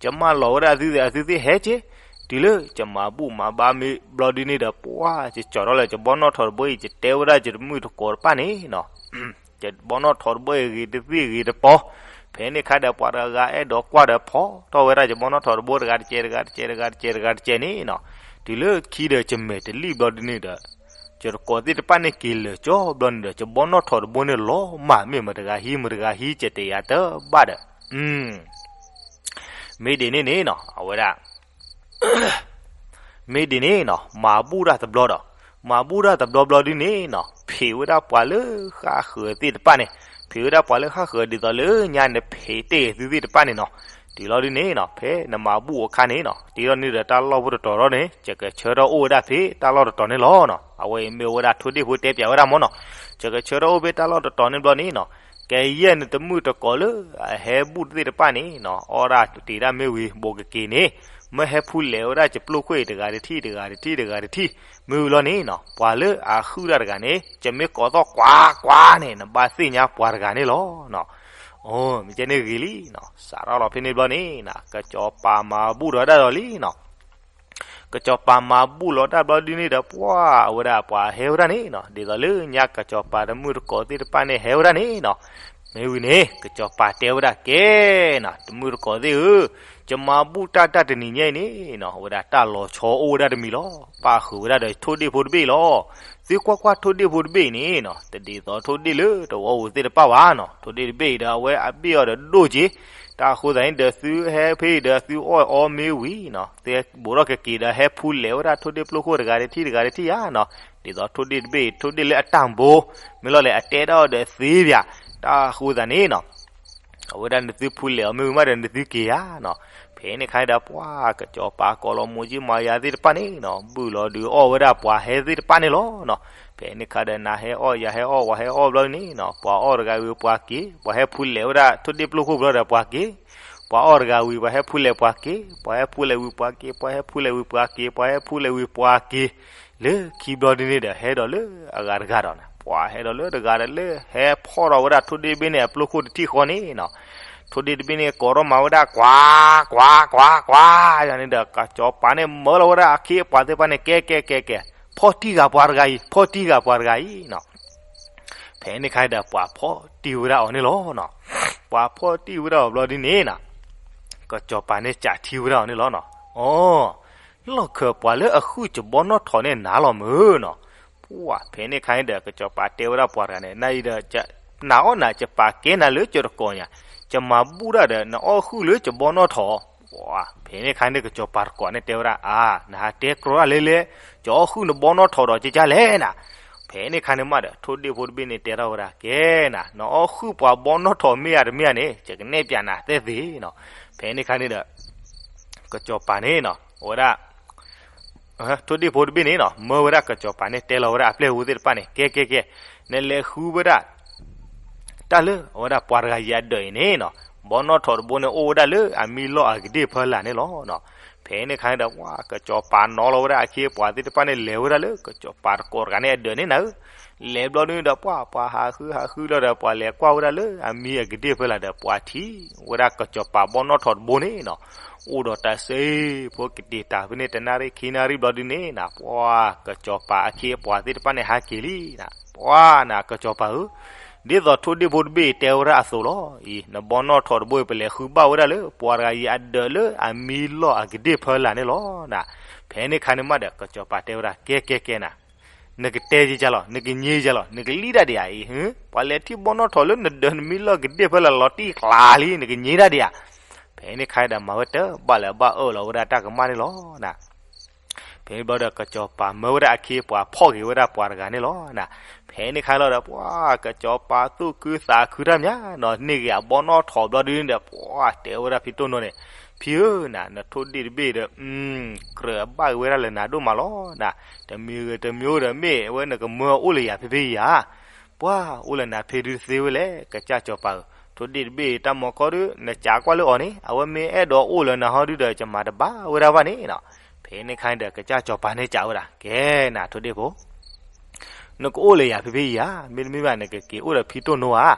ကမၢလီၤဝဲဒၣ်သုသ့ၣ်အသုသ့ၣ်ဟဲက့ၤ, တုၤလၢကမၤဘူၣ်မၤဘါမ့ၢ်ဘျီဒုန့ၣ်ဒီး ပှၤကကၠီၤထီၣ်လၢကဘီနီၣ်ထိးတဘိအံၤ ကတဲဝဲဒၣ်ကတမုၢ်တကိးတဖၣ်န့ၣ်နၤ ကဘီနီၣ်ထိးတဘိအံၤဂ့ၤတသံၣ်ဂ့ၤတပီ, ဖဲန့ၣ်ခါဒီးပှၤတဂၤဂၤအဲၣ်ဒိးကွၢ်ဒီးဖီထီၣ်ဝဲဒၣ်ကဘီနီၣ်ထိးတဘိ တဂၤတကဲးတဂၤတကဲးတဂၤတကဲးန့ၣ်နၤ, တုၤလၢခံဒီးကမဲာ်တလံၣ်ဘျီဒုန့ၣ်ဒီး ကတကိးသ့ၣ်တဖၣ်န့ၣ်က့ၤလၢာ်ကၠီဘျီန့ၣ်ဒီး ကဘီနီၣ်ထိးတဘိန့ၣ်လီၤမၢ် မ့ၢ်မတဂၤဟံးမတဂၤဟံး ကတဲယၤတဘၣ်ဒီး မ့ၢ်ဒ်န့ၣ်န့ၣ်နၤ အဝဲဒၣ် မ့ၢ်ဒ်န့ၣ်နၤ မၤဘူၣ်တၢ်တဘျီဒီး မၤဘူၣ်တၢ်တဘျီဘျီဒုန့ၣ်နၤ ဖံးဝဲဒၣ်ပှၤလၢဃၣ်ဃၢၤသ့ၣ်တဖၣ်န့ၣ်, ဖံးဝဲဒၣ်ပှၤလၢဃၣ်ဃၢၤဒ်သိးလၢညါနဖံးတ့ၢ်သုသ့ၣ်တဖၣ်န့ၣ်နၤ, တုၤလီၤဒုန့ၣ်နၤ ဖဲနမၤဘူၣ်အခါန့ၣ်နၤ တ့ထီၣ်န့ၣ်ဒီးတၢ်လီၢ်ဖိတတီၤထီၣ်န့ၣ် ယကဆၢထီၣ်အိၣ်ဝဲဒၣ်ဖဲတၢ်လီၢ်တတီၤန့ၣ်လီၤနၤ. အဝဲအံၤမ့ၢ်ဝဲဒၣ်ထိၣ်ဒ့ၣ်ဖိတဲပၠးဝဲဒၣ်မၢ်နၤ, ယကဆၢထီၣ်အိၣ်ဖဲတၢ်လီၢ်တတီၤန့ၣ်ဘျီန့ၣ်နၤ ကယဲၢ်နတမုၢ်တကိးလၢအဟဲဘူၣ်သ့ၣ်တဖၣ်န့ၣ်နၤ အီၣ်ဒၣ်တ့ၢ်ဒၣ်မ့ၢ်ဝံၤ ဘူးကက့ၤန့ၣ် မ့ၢ်ဟဲဖူလဲးဝဲဒၣ်ယပျိၢ်ခိၣ်အံၤတဂၤတထံၣ်တဂၤတထံၣ်တဂၤတထံၣ် မ့ၢ်ဝံၤလီၤန့ၣ်နၤ ပှၤလၢအဃုၣ်တၢ်တဂၤန့ၣ် ယမ့ၢ်ကိးသီၣ်ကွၢ်ကွၢ်န့ၣ် နဘၣ်သ့ၣ်ညါပှၤတဂၤန့ၣ်လီၤနၤ. အိ မ့ၢ်ကဲန့ၣ်ဂ့ၤလံနၤ စးထီၣ်လီၤဖဲန့ၣ်ဘျီန့ၣ်နၤ ကစီၤပၤမၤဘူၣ်လီၤဒၣ်ဒီးလံနၤ ကစီၤပၤမၤဘူၣ်လီၤဒၣ်ဘျီဒုန့ၣ်ဒီး ပှၤဝဲဒၣ်ပှၤဟဲဝဲဒၣ်န့ၣ်နၤ ဒ်သိးလၢညါကစီၤပၤတမုၢ်တကိးသ့ၣ်တဖၣ်န့ၣ်ဟဲဝဲဒၣ်န့ၣ်နၤ မ့ၢ်ဝံၤန့ၣ် ကစီၤပၤတဲဝဲဒၣ်ကဲနၤ တမုၢ်တကိးသ့ၣ်ဧၢ, ယမၤဘူၣ်တၢ်တၢ်တနံၤညါအံၤန့ၣ်နၤ အဝဲဒၣ်တၢ်လီၤဆီအိၣ်ဝဲဒၣ်တမံၤလီၤ. ပၣ်ဃုာ်ဝဲဒၣ်ဒီးထိၣ်ဒ့ၣ်ဖိတဘ့ၣ်လီၤ. သုကွၢ်ကွၢ်ထိၣ်ဒ့ၣ်ဖိတဘ့ၣ်အံၤန့ၣ်နၤ တဒ်သိးထိၣ်ဒ့ၣ်လၢတဝီပူၤသ့ၣ်တဖၣ်ဘၣ်နၤ ထိၣ်ဒ့ၣ်တဘ့ၣ်အံၤဒီးအဝဲအဘ့ၣ်အီၤဒီးဒိၣ်က့ၤ တၢ်ဃိသတးန့ၣ်ဒီးသုဟဲဖဲအံၤဒီးသုအီၣ်အီၤမ့ၢ်ဝံၤနၤ သဲဘူးထီၣ်ကက့ၤဒီးဟဲဖူလဲးဝဲဒၣ်ထိၣ်ဒ့ၣ်ပျိၢ်ခိၣ်တဂၤတထံၣ်တဂၤတထံၣ်ဧါနၤ ဒ်သိးထိၣ်ဒ့ၣ်တဘ့ၣ်အံၤ ထိၣ်ဒ့ၣ်လၢအတၢ်ဘိ မ့ၢ်လီၤလဲၣ် အတဲတၢ်အီၤဒီးသ့ပၠး တၢ်ဃိသတးန့ၣ်နၤ အဝဲဒၣ်နသုဖူလဲးအီၤမ့ၢ်ဝံၤမးဒီးနသုက့ၤဧါနၤ ဖဲန့ၣ်ခါန့ၣ်ဒီးပှၤကစီၤပၤကိးလီၤမိၢ်ကၠံမၤယၤသ့ၣ်တဖၣ်န့ၣ်နၤ ဘုၣ်လီၤဒုးအီၣ်ဝဲဒၣ်ပှၤဟဲသ့ၣ်တဖၣ်န့ၣ်လီၤနၤ ဖဲန့ၣ်ခါဒီးနၤဟဲအီၣ်ယၤဟဲအီၣ်ပှၤဟဲအီၣ်ဘျီန့ၣ်နၤ ပှၤအီၣ်တဂၤဝံၤပှၤက့ၤ ပှၤဟဲဖူလဲးဝဲဒၣ်ထိၣ်ဒ့ၣ်ပျိၢ်ခိၣ်ဘျီဒီးပှၤက့ၤ ပှၤအီၣ်တဂၤဝံၤပှၤဟဲဖူလဲးပှၤက့ၤ ပှၤဟဲဖူလဲးဝံၤပှၤက့ၤ ပှၤဟဲဖူလဲးဝံၤပှၤက့ၤ ပှၤဟဲဖူလဲးဝံၤပှၤက့ၤ လၢခံဘျီဒုန့ၣ်ဒီးဟဲဒီးလၢအဂၤတဂၤဒီးနၤ ပှၤဟဲဒီးလၢတဂၤဒီးလၢ ဟဲဖီၣ်ထီၣ်ဝဲဒၣ်ထိၣ်ဒ့ၣ်တဘ့ၣ်န့ၣ်အပျိၢ်ခိၣ်တထံၣ်ဃီန့ၣ်နၤ ထိၣ်ဒ့ၣ်တဘ့ၣ်န့ၣ်ကိးထီၣ်မၤဝဲဒၣ်ကွၢ် ကွၢ် ကွၢ် ကွၢ် ယၤန့ၣ်ဒီး ကစီၤပၤန့ၣ်မၢလီၤဝဲဒၣ်အခ့အပှၤသ့ၣ်တဖၣ်န့ၣ် ကဲ ကဲ ကဲ ကဲ ဖီၣ်တံၢ်ဃာ်ပှၤတဂၤအံၤ ဖီၣ်တံၢ်ဃာ်ပှၤတဂၤအံၤနၤ ဖဲန့ၣ်ခါဒီးပှၤဖီၣ်တံၢ်ဝဲဒၣ်အီၤန့ၣ်လီၤနၤ ပှၤဖီၣ်တံၢ်ဝဲဒၣ်အီၤဘျီဒုန့ၣ်နၤ ကစီၤပၤန့ၣ်စးထံဝဲဒၣ်အီၤန့ၣ်လီၤနၤ အိ လီၢ်ခၢၣ်ပှၤလၢအဃုၣ်ကဘီနီၣ်ထိးန့ၣ်နၤလီၤမုၢ်နၤ ပှၤဖဲန့ၣ်ခါန့ၣ်ဒီး ကစီၤပၤတဲဝဲဒၣ်ပှၤတဂၤန့ၣ် နအံၤဒီး နၤအီၣ်နၤကပာ်ကဲနၤလၢကတကိးညါ ကမၤဘူၣ်ဒၣ်ဒီး နအီၣ်ဃုၣ်လၢကဘီနီၣ်ထိး ပှၤဖဲန့ၣ်ခါန့ၣ် ကစီၤပၤတကိးန့ၣ်တဲဝဲဒၣ် အါ နဟးတဲကြီတၢ်လဲလဲ ကအီၣ်ဃုၣ်နဘီနီၣ်ထိးဒီးကကၢ်လဲၣ်နၤ ဖဲန့ၣ်ခါန့ၣ်မးဒီး ထိၣ်ဒ့ၣ်ဖိတဘ့ၣ်န့ၣ်တဲထီၣ်ဝဲဒၣ် ကဲနၤ နအီၣ်ဃုၣ်ပှၤဘီနီၣ်ထိးမ့ၢ်ဧါတမ့ၢ်ဧါန့ၣ် ယကနဲၣ်ပၠးနၤသဲသ့နၤ ဖဲန့ၣ်ခါန့ၣ်ဒီး ကစီၤပၤန့ၣ်နၤ ဝဲဒၣ် ထိၣ်ဒ့ၣ်ဖိတဘ့ၣ်န့ၣ်နီၤ မၢဝဲဒၣ်ကစီၤပၤန့ၣ် တဲလီၤဝဲဒၣ်အပျဲၢ်အဝဲသ့ၣ်တဖၣ်န့ၣ် ကဲကဲကဲ, နလဲၤဃုဝဲဒၣ် တၢ်လၢအဝဲဒၣ်ပှၤတဂၤအံၤအဒၢးအံၤန့ၣ်နီၤ, ဘီနီၣ်ထိးတဘိန့ၣ် အိၣ်ဝဲဒၣ်လၢအမံလီၢ်အကဒ့ၣ်ဖီလာ်န့ၣ်လီၤ. ဖဲန့ၣ်အခါန့ၣ်ဒီး ပှၤကစီၤပၤနီၤလီၤဝဲဒၣ်အခ့အပှၤသ့ၣ်တဖၣ်န့ၣ် လဲၤဝဲဒၣ်လၢကစီၤပၤတကိးတဂၤန့ၣ်အဒၢးန့ၣ်နၤဧၢ. လဲၤဘျီဒုဒီး ပှၤပှၤဟးဃုဟးဃုလီၤဒီး ပှၤလဲၤကွၢ်ဝဲဒၣ်လၢအမံအကဒ့ၣ်ဖီလာ်ဒီး ပှၤထံၣ်ဝဲဒၣ်ကစီၤပၤဘီနီၣ်ထိးတဘိန့ၣ်နီၤ, အိၣ်ဒီးတၢ်စ့ဖိကတ့ၤတၢ်ဖဲန့ၣ် တနၣ်ရံၣ်ခံနၣ်ရံၣ်ဘျီဒုန့ၣ်နၤ, ပှၤကစီၤပၤအခ့အပှၤသ့ၣ်တဖၣ်န့ၣ် ဟးက့ၤလံနၤ. ပှၤနၤကစီၤပၤဧၢ, ဒ်သိးထိၣ်ဒ့ၣ်ဖိတဘ့ၣ်တဲဝဲဒၣ်အသိးလီၤ. အံၤ နဘီနီၣ်ထိးတဘိအံၤ ပလဲၤဃုဘၣ်ဝဲဒၣ်လၢ ပှၤတဂၤအံၤအဒၢးလၢအမံလီၢ်အကဒ့ၣ်ဖီလာ်န့ၣ်လီၤနၤ. ဖဲန့ၣ်အခါန့ၣ်မးဒီး ကစီၤပၤတဲဝဲဒၣ် ကဲကဲကဲနၤ, နကတဲယကလီၤ, နကည့ယလီၤ, နကလံၣ်ဒၣ်ဒံးဧါအံၤ, ပှၤလဲၤထံၣ်ဘီနီၣ်ထိးလၢနဒၢးနမံလီၢ်ကဒ့ၣ်ဖီလာ်လီၤတံၢ်ကျါလံ, နကည့ဒၣ်ဒံးဧါ. ဖဲန့ၣ်အခါဒီး မၤဝဲတဘၣ်လၢၤဘၣ်အၢၣ်လီၤဝဲဒၣ်တၢ်ကမၣ်န့ၣ်လီၤနၤ. ဖဲန့ၣ်ဘျီဒီး ကစီၤပၤမၢဝဲဒၣ်အခ့အပှၤဖီၣ်က့ၤဝဲဒၣ်ပှၤတဂၤန့ၣ်လီၤနၤ. ဖဲန့ၣ်အခါလီၤဒီး ပှၤကစီၤပၤသူၣ်ခုသးခုတၢ်မးနီၤ, န့ၢ်က့ၤအဘီနီၣ်ထိးဘျီဒုန့ၣ်ဒီး ပှၤတဲဝဲဒၣ်ဖံတိၢ်နိန့ၣ်, ဖံဧၢနၤ, နထိၣ်ဒ့ၣ်တဘ့ၣ်ဒီး ကြၢးအဘၣ်က့ၤဝဲဒၣ်လၢနၤဒိၣ်မးလီၤနၤ. တမံၤဂ့ၤတမံၤဒီး မ့ၢ်ဝဲနကမၢအအိၣ်လၢယၤဖဲဖဲယၤ ပှၤအိၣ်လၢနၤဖဲဒုတသ့ဝဲလဲၣ် ကစၢ်စီၤပၤဧၢ. ထိၣ်ဒ့ၣ်တဘ့ၣ်တၢ်မီၤကီၢ်ဒု နကးကွၢ်လၢအီၤန့ၣ် အဝဲမ့ၢ်အဲၣ်ဒိးအိၣ်လၢနၤဟီဒုဒီး ယမၤတဘၣ်ဝဲဒၣ်ဘၣ်န့ၣ်နီၤ. ဖဲန့ၣ်အခါန့ၣ်ဒီး ကစၢ်စီၤပၤန့ၣ်စံးဝဲဒၣ်, ကဲနၤထိၣ်ဒ့ၣ်ဖိ နကအိၣ်လၢယၤဖဲဖဲယၤ, မ့တမ့ၢ်ဘၣ် နကက့ၤအိၣ်ဒီးဖံတိၢ်နိဧါ.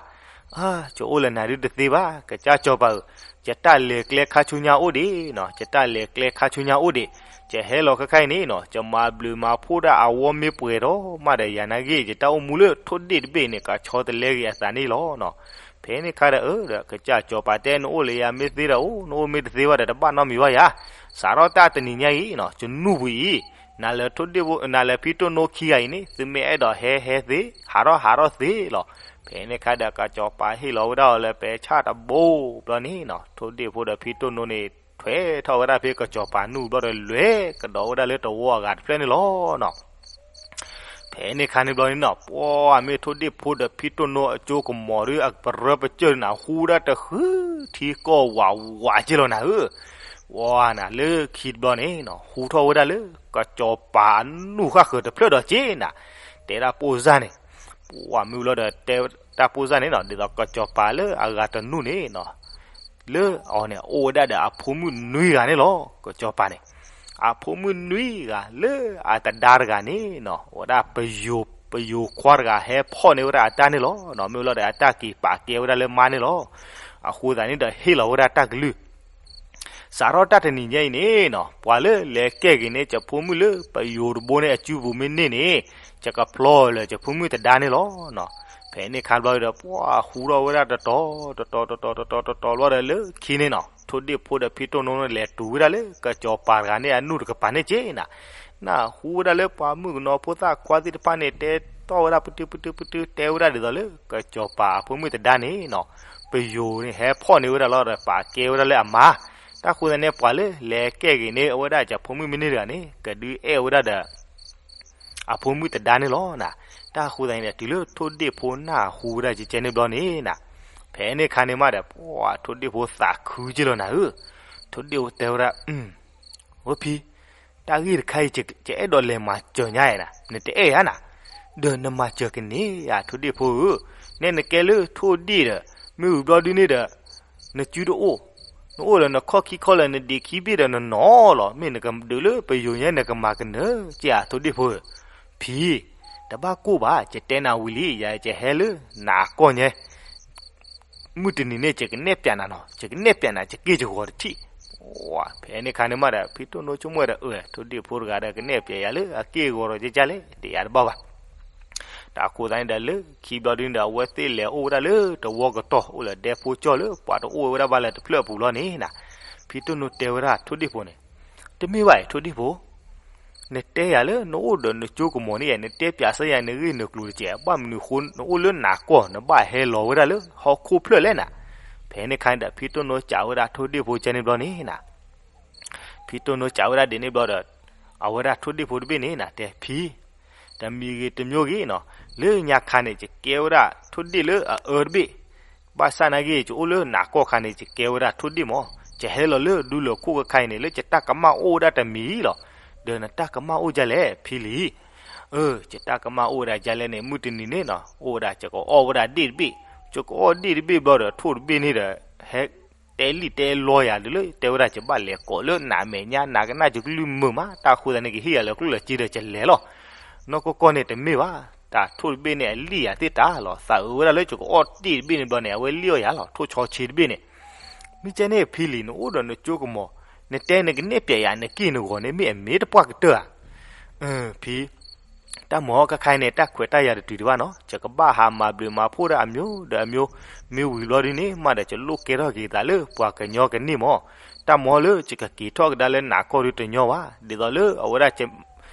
အါ, ယအိၣ်လၢနၤဒုတသ့ဘၣ် ကစၢ်စီၤပၤဧၢ. ယတၢ်လဲၤကျဲခါဆူညါအိၣ်ဒံးနီၤ, ယတၢ်လဲၤကျဲခါဆူညါအိၣ်ဒံး, ယဟဲလီၤခဲခါအံၤန့ၣ်နီၤ ယမၤဘျုးမၤဖှိၣ်ဒၣ်အဝီမ့ၢ်ပှဲၤဒီးမးဒီး ယၤနာ်က့ ယတၢ်အိၣ်မူလၢထိၣ်ဒ့ၣ်တဘ့ၣ်န့ၣ် ကဆီတလဲက့ၤအသးန့ၣ်လီၤနီၤ. ဖဲန့ၣ်အခါဒီး အၢ ဒီးကစၢ်စီၤပၤတဲ နအိၣ်လၢယၤမ့ၢ်သ့ဒီးအိၣ်, နအိၣ်မ့ၢ်တသ့ဘၣ်ဒီး တဘၣ်နီတမံၤဘၣ်ယၤ. စးထီၣ်တၢ်တနံၤညါအံၤနီၤ ယနူၢ်ပူၤအံၤ နၤလၢထိၣ်ဒ့ၣ်ဖိ နၤလၢဖံတိၢ်နိခံဂၤအံၤန့ၣ် သုမ့ၢ်အဲၣ်ဒိးဟဲဟဲသ့, ဟးထီၣ်ဟးထီၣ်သ့လီၤ. ဖဲန့ၣ်အခါဒီး ကစီၤပၤဟ့ၣ်လီၤဝဲဒၣ်အီၤလၢပဲဆၣ်တဘိဘျီန့ၣ်နီၤ ထိၣ်ဒ့ၣ်ဖိဒီးဖံတိၢ်နိန့ၣ် ထွဲထီၣ်ဝဲဒၣ်ဖဲကစီၤပၤနူၢ်ဘျီဒီး လဲၤကဒီးဝဲဒၣ်လၢတဝီအဂၤတဖျၢၣ်န့ၣ်လီၤနီၤ. ဖဲန့ၣ်အခါန့ၣ်ဘျီန့ၣ်နီၤ ပှၤမ့ၢ်ထိၣ်ဒ့ၣ်ဖိဒီးဖံတိၢ်နိအစိကမီၤဒီး အပရၢပစၢၢ်န့ၣ် ဟူဒၣ်တဃုထံကီၢ်ဝးဝးက့လီၤနၤဧၢ. ပှၤနၤလၢခံတဘျီန့ၣ်နီၤ ဟူထီၣ်ဝဲဒၣ်လၢ ကစီၤပၤအနူၢ်ဃၣ်ဃၢၤတဖျၢၣ်ဒီးက့နၤ, တဲဒၣ်ပိၢ်စၢ်န့ၣ် ပှၤမ့ၢ်လီၤဒီးတဲတၢ်ပိၢ်စၢ်န့ၣ်နီၤ ဒ်သိးကစီၤပၤလၢအဂၤတနူၢ်န့ၣ်နီၤ လၢအီၤန့ၣ် အိၣ်ဝဲဒၣ်ဒီးအဖိမုၣ်နွံဂၤန့ၣ်လီၤ. ကစီၤပၤန့ၣ် အဖိမုၣ်နွံဂၤလၢအတဒါတဂၤန့ၣ်နီၤ အိၣ်ဝဲဒၣ်ပယိၤခွါတဂၤဟဲဖီၣ်န့ၢ်ဝဲဒၣ်အတၢ်န့ၣ်လီၤ. မ့ၢ်လီၤဒီးအတၢ်က့ၤပာ်ကဲဝဲဒၣ်လၢမါန့ၣ်လီၤ. အဃိသတးန့ၣ်ဒီးဟ့ၣ်လီၤဝဲဒၣ်တၢ်ကလုၢ် စးထီၣ်တၢ်တနံၤညါအံၤန့ၣ်နီၤ ပှၤလၢလဲၤကဲက့ၤန့ၢ် ယဖိမုၣ်လၢပယိၤတဘိန့ၣ်အစုပူၤမ့ၢ်န့ၢ်န့ၣ် ယကဖျီလၢယဖိမုၣ်တဒါန့ၣ်လီၤ. ဖဲန့ၣ်အခါဘျီဒီး ပှၤဟူထီၣ်ဝဲဒၣ်တတီၤ တတီၤ တတီၤ တတီၤ တတီၤဘျီဒီးလၢခံန့ၣ်နီၤ ထိၣ်ဒ့ၣ်ဖိဒီးဖံတိၢ်နိန့ၣ် လဲၤတုၤဝဲဒၣ်လၢကစီၤပၤတဂၤန့ၣ်အနူၢ်တကပၤန့ၣ်က့နၤ. နၢ်ဟူဝဲဒၣ်လၢပှၤမုၣ်ကနီၤဖိသၣ်ခွါသ့ၣ်တဖၣ်န့ၣ် တဲတီၢ်ဝဲဒၣ်ပတုပတုပတု တဲဝဲဒၣ်ဒ်သိးလၢ ကစီၤပၤအဖိမုၣ်တဒါန့ၣ်နီၤ ပယိၤန့ၣ်ဟဲဖီၣ်န့ၢ်ဝဲဒၣ်လီၤဒီး ပာ်ကဲဝဲဒၣ်လၢအမါ. တၢ်ဃိသတးန့ၣ် ပှၤလၢလဲၤကဲက့ၤန့ၢ်အဝဲဒၣ်ယဖိမုၣ်မ့ၢ်န့ၢ်တဂၤန့ၣ် ကဒုးအဲၣ်ဝဲဒၣ်ဒီး အဖိမုၣ်တဒါန့ၣ်လီၤနၤ. တၢ်ဃိသတးန့ၣ်ဒီး တုၤလၢထိၣ်ဒ့ၣ်ဖိနၢ်ဟူဝဲဒၣ်ကဲကဲန့ၣ်ဘျီန့ၣ်နၤ ဖဲန့ၣ်အခါန့ၣ်မးဒီး ပှၤထိၣ်ဒ့ၣ်ဖိသးခုက့လီၤနၤဧၢ. ထိၣ်ဒ့ၣ်ဖိတဲဝဲဒၣ် ဝဲဖံ, တၢ်ဂ့ၢ်တခါအံၤ ယအဲၣ်ဒိးလဲၤမၤစၢၤညါအံၤနၤ, နတအဲၣ်ဧါနၤ, ဒီးနမၤစၢၤကန့ၢ်ဧါ ထိၣ်ဒ့ၣ်ဖိဧၢ. နဲနကဲလၢထိၣ်ဒ့ၣ်ဒီး မ့ၢ်ဝံၤဘျီဒုန့ၣ်ဒီး နစုတအိၣ်, နအိၣ်လၢနခီၣ်ခံခီလၢနဒံးခံဘ့ၣ်ဒီး နနီၤလီၤ. မ့ၢ်နကဒုးလၢပယိၤညါ နကမၤကနၢၤက့ၤဧါ ထိၣ်ဒ့ၣ်ဖိဧၢ. ဖံ, တဘၣ်ကိၢ်ဘၣ်, ယတဲနၤဝံၤလံ, ယၤယကဟဲလၢနၤကီၢ်ညါ မုၢ်တနံၤန့ၣ် ယကနဲၣ်ပျးနၤနီၤ, ယကနဲၣ်ပျးနၤ ယက့ၢ်ယဂီၤတထံၣ်. ဖဲန့ၣ်အခါန့ၣ်မးဒီး ဖံတိၢ်နိဆိကမိၣ်ဝဲဒီး အၢ ထိၣ်ဒ့ၣ်ဖိတဂၤဒီး ကနဲၣ်ပျးယၤလၢအက့ၢ်အဂီၤဒီးကဲကဲလဲၣ်, ဒီးယၤတဘၣ်ဘၣ်. တၢ်ဃိသတးန့ၣ်ဒီး လၢခံဘျီဒုန့ၣ်ဒီး အဝဲသ့ၣ်လဲၤအိၣ်ဝဲဒၣ်လၢတဝီကတီၢ် အိၣ်လၢဒဲဖိကၠီၢ်လၢပှၤတအိၣ်ဝဲဒၣ်ဘၣ်လၢတဖျၢၣ်အပူၤလီၤန့ၣ်နၤ. ဖံတိၢ်နိတဲဝဲဒၣ်ထိၣ်ဒ့ၣ်ဖိန့ၣ် တမ့ၢ်ဘၣ်အံၤ ထိၣ်ဒ့ၣ်ဖိ, နတဲယၤလၢနအိၣ်ဒီးနကၠိကမီၤန့ၣ်ယါ နတဲပျးစၢၤယၤနဂ့ၢ်နကျိၤတကဲး, ဘၣ်မနုၤအဃိ နအိၣ်လၢနၤကီၢ် နဘၣ်ဟဲလီၤဝဲဒၣ်လၢဟီၣ်ခိၣ်ဖျၢၣ်လဲၣ်နၤ. ဖဲန့ၣ်အခါန့ၣ်ဒီး ဖံတိၢ်နိစံးဝဲဒၣ်ထိၣ်ဒ့ၣ်ဖိကဲန့ၣ်ဘျီန့ၣ်နၤ. ဖံတိၢ်နိစံးဝဲဒၣ်ဒ်န့ၣ်ဘျီဒီး အဝဲဒၣ်ထိၣ်ဒ့ၣ်ဖိတဘ့ၣ်န့ၣ်နၤ တဲဖံ တမံၤဂ့ၤတမံၤဂ့ၤနီၤ, လၢညါခါန့ၣ် ယကဲဝဲဒၣ်ထိၣ်ဒ့ၣ်လၢအအၢတဘ့ၣ်, ဘၣ်ဆၣ်နာ်က့ ယအိၣ်လၢနၤကီၢ်ခါန့ၣ် ယကဲဝဲဒၣ်ထိၣ်ဒ့ၣ်မး, ယဟဲလီၤလၢဒူလၢၢ်ခိၣ်ခဲခါအံၤန့ၣ် လၢယတၢ်ကမၣ်အိၣ်ဝဲဒၣ်တမံၤလီၤ. ဒီးနတၢ်ကမၣ်အိၣ်ဒ်လဲၣ် ဖံလံၤ. အၢ ယတၢ်ကမၣ်အိၣ်ဝဲဒၣ်ဒ်လဲၣ်န့ၣ် မုၢ်တနံၤန့ၣ်နီၤ အိၣ်ဝဲဒၣ်ယကအီၣ်ဝဲဒၣ်ဒ့ၣ်တဘ့ၣ်, ယကအီၣ်ဒ့ၣ်တဘ့ၣ်ဘျီဒီး ထိၣ်တဘ့ၣ်န့ၣ်ဒီး ဟဲတဲလံၣ်တဲလီယၤဒ်လၢ တဲဝဲဒၣ်ယဘၣ်လဲၤကိးလၢနးမဲာ်ညါ နၤကနၣ်ယကလုၢ်မုာ်မး တၢ်ဃိသတးန့ၣ် ကဟ့ၣ်ယၤလၢကျိၣ်လၢစ့ဒီးယလဲၤလီၤ. နီၢ်ကီၢ်ကီၢ်န့ၣ်တမ့ၢ်ဘၣ်, တၢ်ထိၣ်တဘ့ၣ်န့ၣ် အလံၣ်ယၤသ့ၣ်တၢ်လီၤ. သးအုးဝဲဒၣ်လၢယကအီၣ်ဒ့ၣ်တဘ့ၣ်န့ၣ်ဘျီန့ၣ် အဝဲလံၣ်အီၣ်ယၤလီၤ. ထိၣ်ဆီဆ့တဘ့ၣ်န့ၣ် မ့ၢ်ကဲန့ၣ်ဖံလံၤ နအိၣ်ဒီးနကၠိကမီၤ, နတဲနကနဲၣ်ပျဲယၤနက့ၢ်နဂီၤန့ၣ် မ့ၢ်အမ့ၢ်တပှၢ်ကတၢၢ်ဧါ. ဖံ, တၢ်မၤဟီၣ်ခါခါအံၤန့ၣ် တၢ်ခွဲးတၢ်ယာ်တတုၤဒံးဘၣ်နီၤ, ယကဘၣ်ဟးမၤဘျုးမၤဖှိၣ်ဒၣ်အမျိုးဒီးအမျိုး, မ့ၢ်ဝံၤဘျီဒ်န့ၣ် မးဒီးယလိၣ်ကဲထီၣ်က့ၤသးလၢပှၤကညီကန့ၢ်မး, တၢ်မၤဟီၣ်လၢယကက့ၤထီၣ်ကဒါလၢနးကီၢ်ဒုတညီဘၣ်, ဒ်သိးလၢအဝဲဒၣ်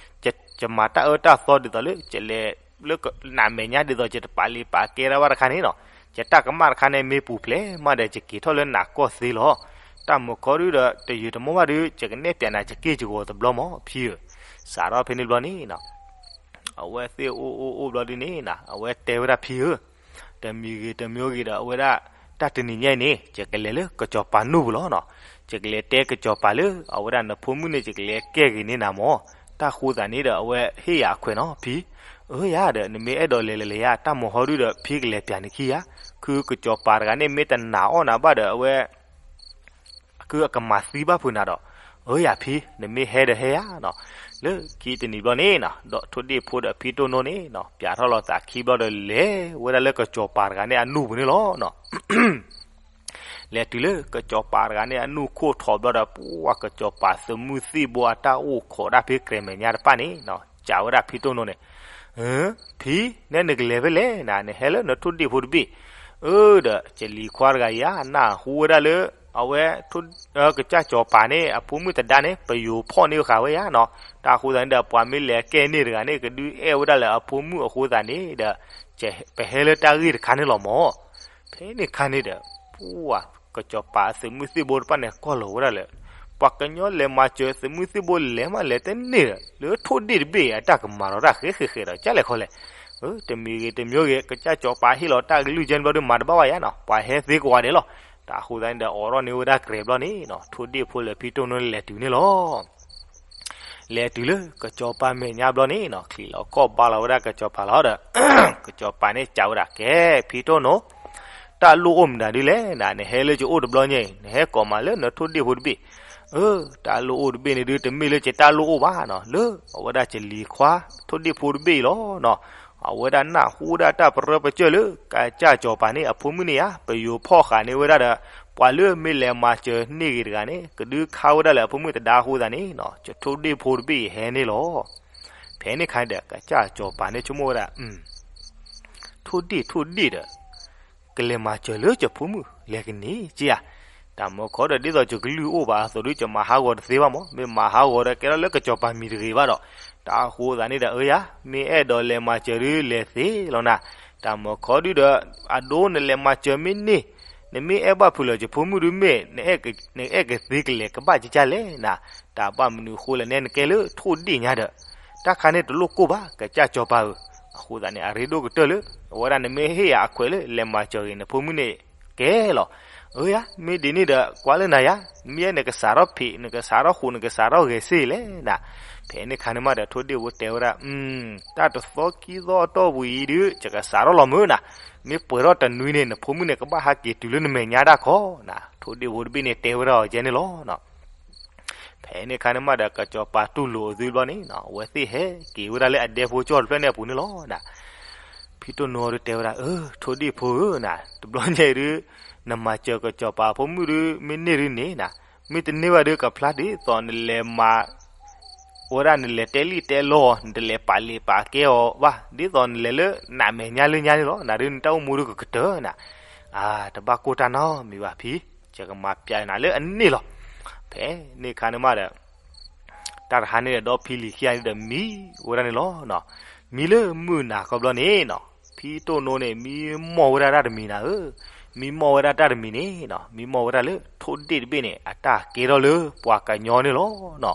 ယမၤတၢ်အၢတၢ်သီဒ်သိးလၢ ယလဲၤလၢနးမဲာ်ညါဒ်သိးယတပာ်လံာ်ပာ်ကဲဒၣ်ဘၣ်တခါန့ၣ်နီၤ, ယတၢ်ကမၣ်တခါန့ၣ်မ့ၢ်ပူၤဖျဲးမးဒီးယက့ၤထီၣ်လၢနးကီၢ်သ့လီၤ. တၢ်မၤခီဒုဒီးတယုာ်တမီၢ်ဘၣ်ဒု ယကနဲၣ်ပျဲနၤယက့ၢ်ယဂီၤတဘျီမး ဖံဧၢ, စးထီၣ်ဖဲန့ၣ်ဘျီန့ၣ်နီၤ အဝဲသ့ၣ်အိၣ်အိၣ်အိၣ်ဘျီဒ်န့ၣ်နီၤ အဝဲတဲဝဲဒၣ်ဖံဧၢ, တမံၤဂ့ၤတမံၤဂ့ၤဒီး အဝဲဒၣ်တၢ်တနံၤညါအံၤန့ၣ် ယကလဲၤလၢကစီၤပၤနူၢ်ပူၤလီၤနီၤ, ယကလဲၤတဲကစီၤပၤလၢ အဝဲဒၣ်နဖိမုၣ်န့ၣ် ယကလဲၤကဲဂ့ၤန့ၢ်နၤမး, တၢ်ဃိသတးန့ၣ်ဒီး အဝဲဟ့ၣ်ယၤအခွဲးနီၤဖံ, အၢယၤဒီး နမ့ၢ်အဲၣ်ဒိးလဲၤလဲၤလဲၤယၤ တၢ်မၤဟီဒုဒီး ဖံကလဲၤပျဲနခံယၤ, ခုကစီၤပၤတဂၤန့ၣ် မ့ၢ်တနာ်အီၣ်နၤဘၣ်ဒီး အဝဲ ခုအကမၤသံဘၣ်ဖုးနၤဒီး, အၢယၤဖံ နမ့ၢ်ဟဲဒီးဟဲယၤနီၤ, လၢခံတနံၤဘျီန့ၣ်နီၤ ဒီးထိၣ်ဒ့ၣ်ဖိဒီးဖံတိၢ်နိန့ၣ်နီၤ ပျးထီၣ်လီၤသးခံဘျီဒီးလဲၤဝဲဒၣ်လၢကစီၤပၤတဂၤန့ၣ်အနူၢ်ပူၤန့ၣ်လီၤနီၤ. လဲၤတုၤလၢကစီၤပၤတဂၤန့ၣ်အနူၢ်ခိၣ်ထီးဘျီဒီး ပှၤကစီၤပၤသုးမုၢ်သံၣ်ဘိအတၢ်အိၣ်ခိးဒၣ်ဖဲကြဲးမဲာ်ညါတဖၣ်န့ၣ်နီၤ စံးဝဲဒၣ်ဖံတိၢ်နိန့ၣ်, ဖံ, နဲနကလဲၤဖဲလဲၣ်နၤ နဟဲလၢနထိၣ်ဒ့ၣ်ဖိတဘ့ၣ်, အၢဒီး ကလံၤခွါတဂၤအံၤဧါ နၢ်ဟူဝဲဒၣ်လၢ အဝဲ ကစၢ်စီၤပၤန့ၣ် အဖိမုၣ်သဒါန့ၣ် ပယိၤဖီၣ်န့ၢ်ဃာ်ဝဲယၤနီၤ, တၢ်အဃိသတးန့ၣ်ဒီး ပှၤမ့ၢ်လဲၤကဲန့ၢ်တဂၤန့ၣ် ကဒုးအဲၣ်ဝဲဒၣ်လၢအဖိမုၣ်အဃိသတးန့ၣ်ဒီး ပဟဲလၢတၢ်ဂ့ၢ်တခါန့ၣ်လီၤမး. ဖဲန့ၣ်ခါန့ၣ်ဒီး ပှၤကစီၤပၤသုးမုၢ်သံၣ်ဘိတဖၣ်န့ၣ် ကွၢ်လီၤဝဲဒၣ်လၢ ပှၤကညီလဲၤမၤစၢၤသုးမုၢ်သံၣ်ဘိလဲၤမးလဲၤတန့ၢ်ဒီး လၢထိၣ်ဒ့ၣ်တဘ့ၣ်အတၢ်ကမၤလီၤတၢ်ဃဲးဃဲးဃဲးဒီး ကလဲၤခီလဲၣ် တမံၤဂ့ၤတမံၤဂ့ၤ ကစၢ်စီၤပၤဟ့ၣ်လီၤတၢ်ကလုၢ်ကဲန့ၣ်ဘျီဒီး မၤတဘၣ်ဝဲယၤနီၤ ပှၤဟဲသ့ကိးဂၤဒဲးလီၤ. တၢ်အဃိသတးန့ၣ်ဒီး အိးထီၣ်န့ၢ်ဝဲဒၣ်ကြဲးဘျီန့ၣ်နီၤ ထိၣ်ဒ့ၣ်ဖိလၢဖံတိၢ်နိန့ၣ်လဲၤတုၤန့ၣ်လီၤ. လဲၤတုၤလၢကစီၤပၤမဲာ်ညါဘျီန့ၣ်နီၤ ချံးလီၤခီၣ်ဘါလီၤဝဲဒၣ်ကစီၤပၤလီၤဒီး ကစီၤပၤန့ၣ်စံးဝဲဒၣ် ကဲ ဖံတိၢ်နိ တၢ်လိၣ်အိၣ်မနုၤဒ်လဲၣ်နၤ နဟဲလၢယအိၣ်တဘျီညါအံၤ နဟဲကိးမးလၢနထိၣ်ဒ့ၣ်ဖိတဘ့ၣ်, အၢ တၢ်လိၣ်အိၣ်တဘ့ၣ်န့ၣ်ဒုး တမ့ၢ်လၢယတၢ်လိၣ်အိၣ်ဘၣ်နီၤ လၢအဝဲဒၣ်ကလံၤခွါ ထိၣ်ဒ့ၣ်ဖိတဘ့ၣ်အံၤလီၤနီၤ. အဝဲဒၣ်နၢ်ဟူဝဲဒၣ်တၢ်ပရၢပကၢၢ်လၢ ကစၢ်စီၤပၤန့ၣ် အဖိမုၣ်န့ၣ်ဧါ ပယိၤဖီၣ်ဃာ်န့ၢ်ဝဲဒၣ်ဒီး ပှၤလၢမ့ၢ်လဲၤမၤစၢၤန့ၢ်ဂ့ၤတဂၤန့ၣ် ကဒုးခါဝဲဒၣ်လၢအဖိမုၣ်သဒါအဃိသတးန့ၣ်နီၤ ယထိၣ်ဒ့ၣ်ဖိတဘ့ၣ်အံၤဟဲန့ၣ်လီၤ. ဖဲန့ၣ်ခါန့ၣ်ဒီး ကစၢ်စီၤပၤန့ၣ်ဆိကမိၣ်ဝဲဒၣ် ထိၣ်ဒ့ၣ်ထိၣ်ဒ့ၣ်ဒီး ကလဲၤမၤစၢၤလၢယဖိမုၣ်လဲၤကန့ၢ်က့ဧါ. တၢ်မၤခီဒီးဒ်သိးယကလုၢ်အိၣ်ဘၣ်အသိးဒီး ယမၤဟးဂီၤတသ့ဘၣ်မး မ့ၢ်မၤဟးဂီၤဒီးကဲထီၣ်လၢကစီၤပၤမံၤတဂ့ၤဘၣ်ဒီး တၢ်အဃိသတးန့ၣ်ဒီး အၢယၤ မ့ၢ်အဲၣ်ဒိးလဲၤမၤစၢၤဒုးလဲၤသ့လီၤနၤ. တၢ်မၤခီဒုဒီး အဒိနလဲၤမၤစၢၤမ့ၢ်န့ၢ် နမ့ၢ်အဲၣ်ဘၣ်ဖုးလီၤယဖိမုၣ်ဒုးမ့ၢ် နအဲၣ်ကသ့ကလဲၤကဘၣ်ကကလဲၣ်နၤ. တၢ်ဘၣ်မနုၤအဃိလဲၣ်န့ၣ် နကဲလၢထိၣ်ဒ့ၣ်ညါဒီး တၢ်ခါန့ၣ်တလိၣ်ကိၢ်ဘၣ် ကစၢ်စီၤပၤဧၢ. အဃိသတးန့ၣ် အရ့ဒိၣ်ကတၢၢ်လၢ အဝဲဒၣ်နမ့ၢ်ဟ့ၣ်ယၤအခွဲးလၢ လဲၤမၤစၢၤဂ့ၤနဖိမုၣ်န့ၣ်ကဲလီၤ. အၢယၤ မ့ၢ်ဒ်န့ၣ်ဒီး ကွၢ်လၢနၤယၤ မ့ၢ်ယဲနကစးထီၣ်ဖံး နကစးထီၣ်ဃူး နကစးထီၣ်ဂဲၤစ့လဲၣ်နၤ. ဖဲန့ၣ်ခါန့ၣ်မးဒီး ထိၣ်ဒ့ၣ်ဖိတဲဝဲဒၣ် တၢ်တသီခံသီအတီၢ်ပူၤအံၤဒုး ယကစးထီၣ်လီၤမုၢ်နၤ. မ့ၢ်ပှဲၤထီၣ်တနွံန့ၣ် နဖိမုၣ်န့ၣ် ကဘၣ်ဟးက့ၤတုၤလၢနမဲာ်ညါဒၣ်ခီနၤ. ထိၣ်ဒ့ၣ်ဖိတဘ့ၣ်န့ၣ်တဲဝဲဒၣ်အီၤကဲန့ၣ်လီၤ. ဖဲန့ၣ်ခါန့ၣ်မးဒီး ကစီၤပၤတူၢ်လိာ်အသုဘျီန့ၣ် အဝဲသ့ၣ်ဟဲက့ၤဝဲဒၣ်လၢအဒဲဖိကၠီၣ်တဖျၢၣ်န့ၣ်အပူၤန့ၣ်လီၤ. ဖံတိၢ်နိဒုတဲဝဲဒၣ် အၢ ထိၣ်ဒ့ၣ်ဖိဧၢနၤ တဘျီညါအံၤဒုး နမၤစၢၤကစီၤပၤဖိမုၣ်ဒုး မ့ၢ်န့ၢ်ဒုးန့ၣ်နၤ မ့ၢ်တန့ၢ်ဘၣ်ဒုး ကဖျါဒ်သိးနလဲၤမၤ ဝဲဒၣ်နလဲၤတဲလံၣ်တဲလီအီၤ နတလဲၤပာ်လံာ်ပာ်ကဲအီၤဘၣ် ဒ်သိးနလဲၤလၢနမဲာ်ညါလၢညါန့ၣ်လီၤ. နၤဒုးနတၢ်အိၣ်မူဒုးကကတၢၢ်နၤ. အါ တဘၣ်ကိၢ်တၢ်နီတမံၤဘၣ်ဖံ, ယကမၤပျဲနၤလၢအန့ၣ်လီၤ. ဖဲန့ၣ်ခါန့ၣ်မးဒီး တၢ်တဟါန့ၣ်ဒီး ဒီဖံလံၤခံဂၤန့ၣ်ဒီးမံဝဲဒၣ်န့ၣ်လီၤ. မံလၢမုၢ်နၤခီဘျီန့ၣ်နီၤ ဖံတိၢ်နိန့ၣ် မံမီၢ်ဝဲဒၣ်တၢ်တမံၤနၤဧၢ, မံမီၢ်ဝဲဒၣ်တၢ်တမံၤန့ၣ်နီၤ မံမီၢ်ဝဲဒၣ်လၢထိၣ်ဒ့ၣ်တဘ့ၣ်န့ၣ် အတၢ်ကဲထီၣ်လၢပှၤကညီန့ၣ်လီၤနီၤ.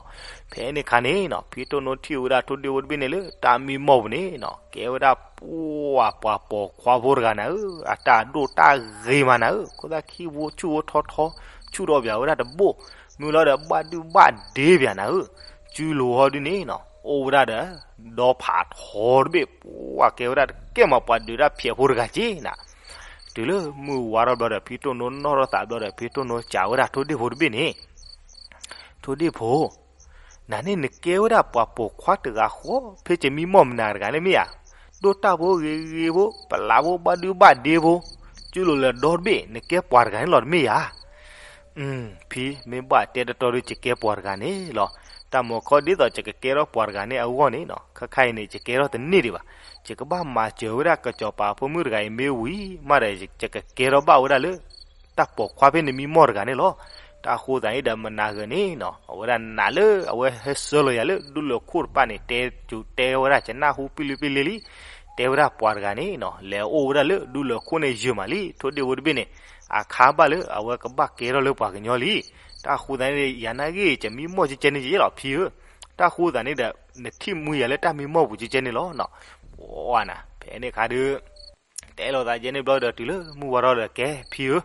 ဖဲန့ၣ်ခါန့ၣ်နီၤ ဖံတိၢ်နိထံၣ်ဝဲဒၣ်ထိၣ်ဒ့ၣ်ဖိတဘ့ၣ်န့ၣ်လၢတၢ်မံမီၢ်ပူၤန့ၣ်နီၤ ကဲဝဲဒၣ်ပှၤပှၤပိာ်ခွါဖိတဂၤနၤဧၢ, အတၢ်ဒိၣ်တၢ်ဂ့ၤမးနၤဧၢ, ခိၣ်သၣ်ခံဖိဆူၣ်ဖိထီထီ, ဆူၣ်ထီၣ်ပၠးဝဲဒၣ်တဘိၣ်, မ့ၢ်လီၤဒီးဘၣ်ဒုၣ်ဘၣ်ဒ့ပၠးနၤဧၢ, စုလိၤဟီဒုန့ၣ်နီၤ အိၣ်ဝဲဒၣ်ဒီး ဒီဖးထီတဘ့ၣ်, ပှၤကဲဝဲဒၣ်တကဲမးပှၤဒုးတၢ်ဖျဲးဖိတဂၤက့နၤ. တုၤလၢမုၢ်ဝါထီၣ်ဘျီဒီး ဖံတိၢ်နိနီၣ်ထီၣ်သးဘျီဒီး ဖံတိၢ်နိစံးဝဲဒၣ်ထိၣ်ဒ့ၣ်ဖိတဘ့ၣ်န့ၣ်, ထိၣ်ဒ့ၣ်ဖိ နၤန့ၣ်နကဲဝဲဒၣ်ပှၤပိာ်ခွါတဂၤဃီ ဖဲယမံမီၢ်မနၤတဂၤန့ၣ်မ့ၢ်ဧါ, ဒိၣ်တၢ်ဖိဂ့ၤဂ့ၤဖိ ပလးဖိဘၣ်ဒုဘၣ်ဒ့ဖိ, စုလိၤလၢဒီတဘ့ၣ် နကဲပှၤတဂၤန့ၣ်လီၤတမ့ၢ်ဧါ. ဖံမ့ၢ်ဘၣ်တဲတတီဒီး ယကဲပှၤတဂၤန့ၣ်လီၤ. တၢ်မၤခီဒ်သိးယကကဲထီၣ်ပှၤတဂၤန့ၣ်အဂီၢ်န့ၣ်နီၤ ခဲခါအံၤန့ၣ် ယကဲထီၣ်တန့ၢ်ဒံးဘၣ်. ယကဘၣ်မၤစၢၤဝဲဒၣ်ကစီၤပၤအဖိမုၣ်တဂၤအံၤမ့ၢ်ဝံၤမးဒီး ယကကဲထီၣ်ဘၣ်ဝဲဒၣ်လၢ တၢ်ပိာ်ခွါဖဲနမံမီၢ်တဂၤန့ၣ်လီၤ. တၢ်ဃိသးန့ၣ်ဒီးမနၤဂၤန့ၣ်နီၤ အဝဲဒၣ်နာ်လၢအဝဲဟဲဆှၢလီၤယၤလၢ ဒူလၢၢ်ခိၣ်တဖၣ်န့ၣ် တဲတဲဝဲဒၣ် ယနၢ်ဟူပံလံပံလံလံ, တဲဝဲဒၣ်ပှၤတဂၤန့ၣ်နီၤ လဲၤအိၣ်ဝဲဒၣ်လၢဒူလၢၢ်ခိၣ်န့ၣ်ယဲၢ်မးလံ ထိၣ်ဒ့ၣ်ဖိတဘ့ၣ်န့ၣ်, အခါဘၣ်လၢအဝဲကဘၣ်ကဲထီၣ်လၢပှၤကညီလံ. တၢ်ဃိသးန့ၣ်ဒီး ယၤနာ်ဂ့ၤ ယမံမီၢ်ကဲကဲန့ၣ်ယဲလီၤဖံဧၢ. တၢ်ဃိသးန့ၣ်ဒီး နထံၣ်မှံယၤလၢတၢ်မံမီၢ်ပူၤကဲကဲန့ၣ်လီၤနီၤ. ပှၤနၤ ဖဲန့ၣ်ခါဒီး တဲလိာ်သးယဲန့ၣ်ဘျီဒီး တုၤလၢမုၢ်ဝါထီၣ်ဒီး ကဲဖံဧၢ,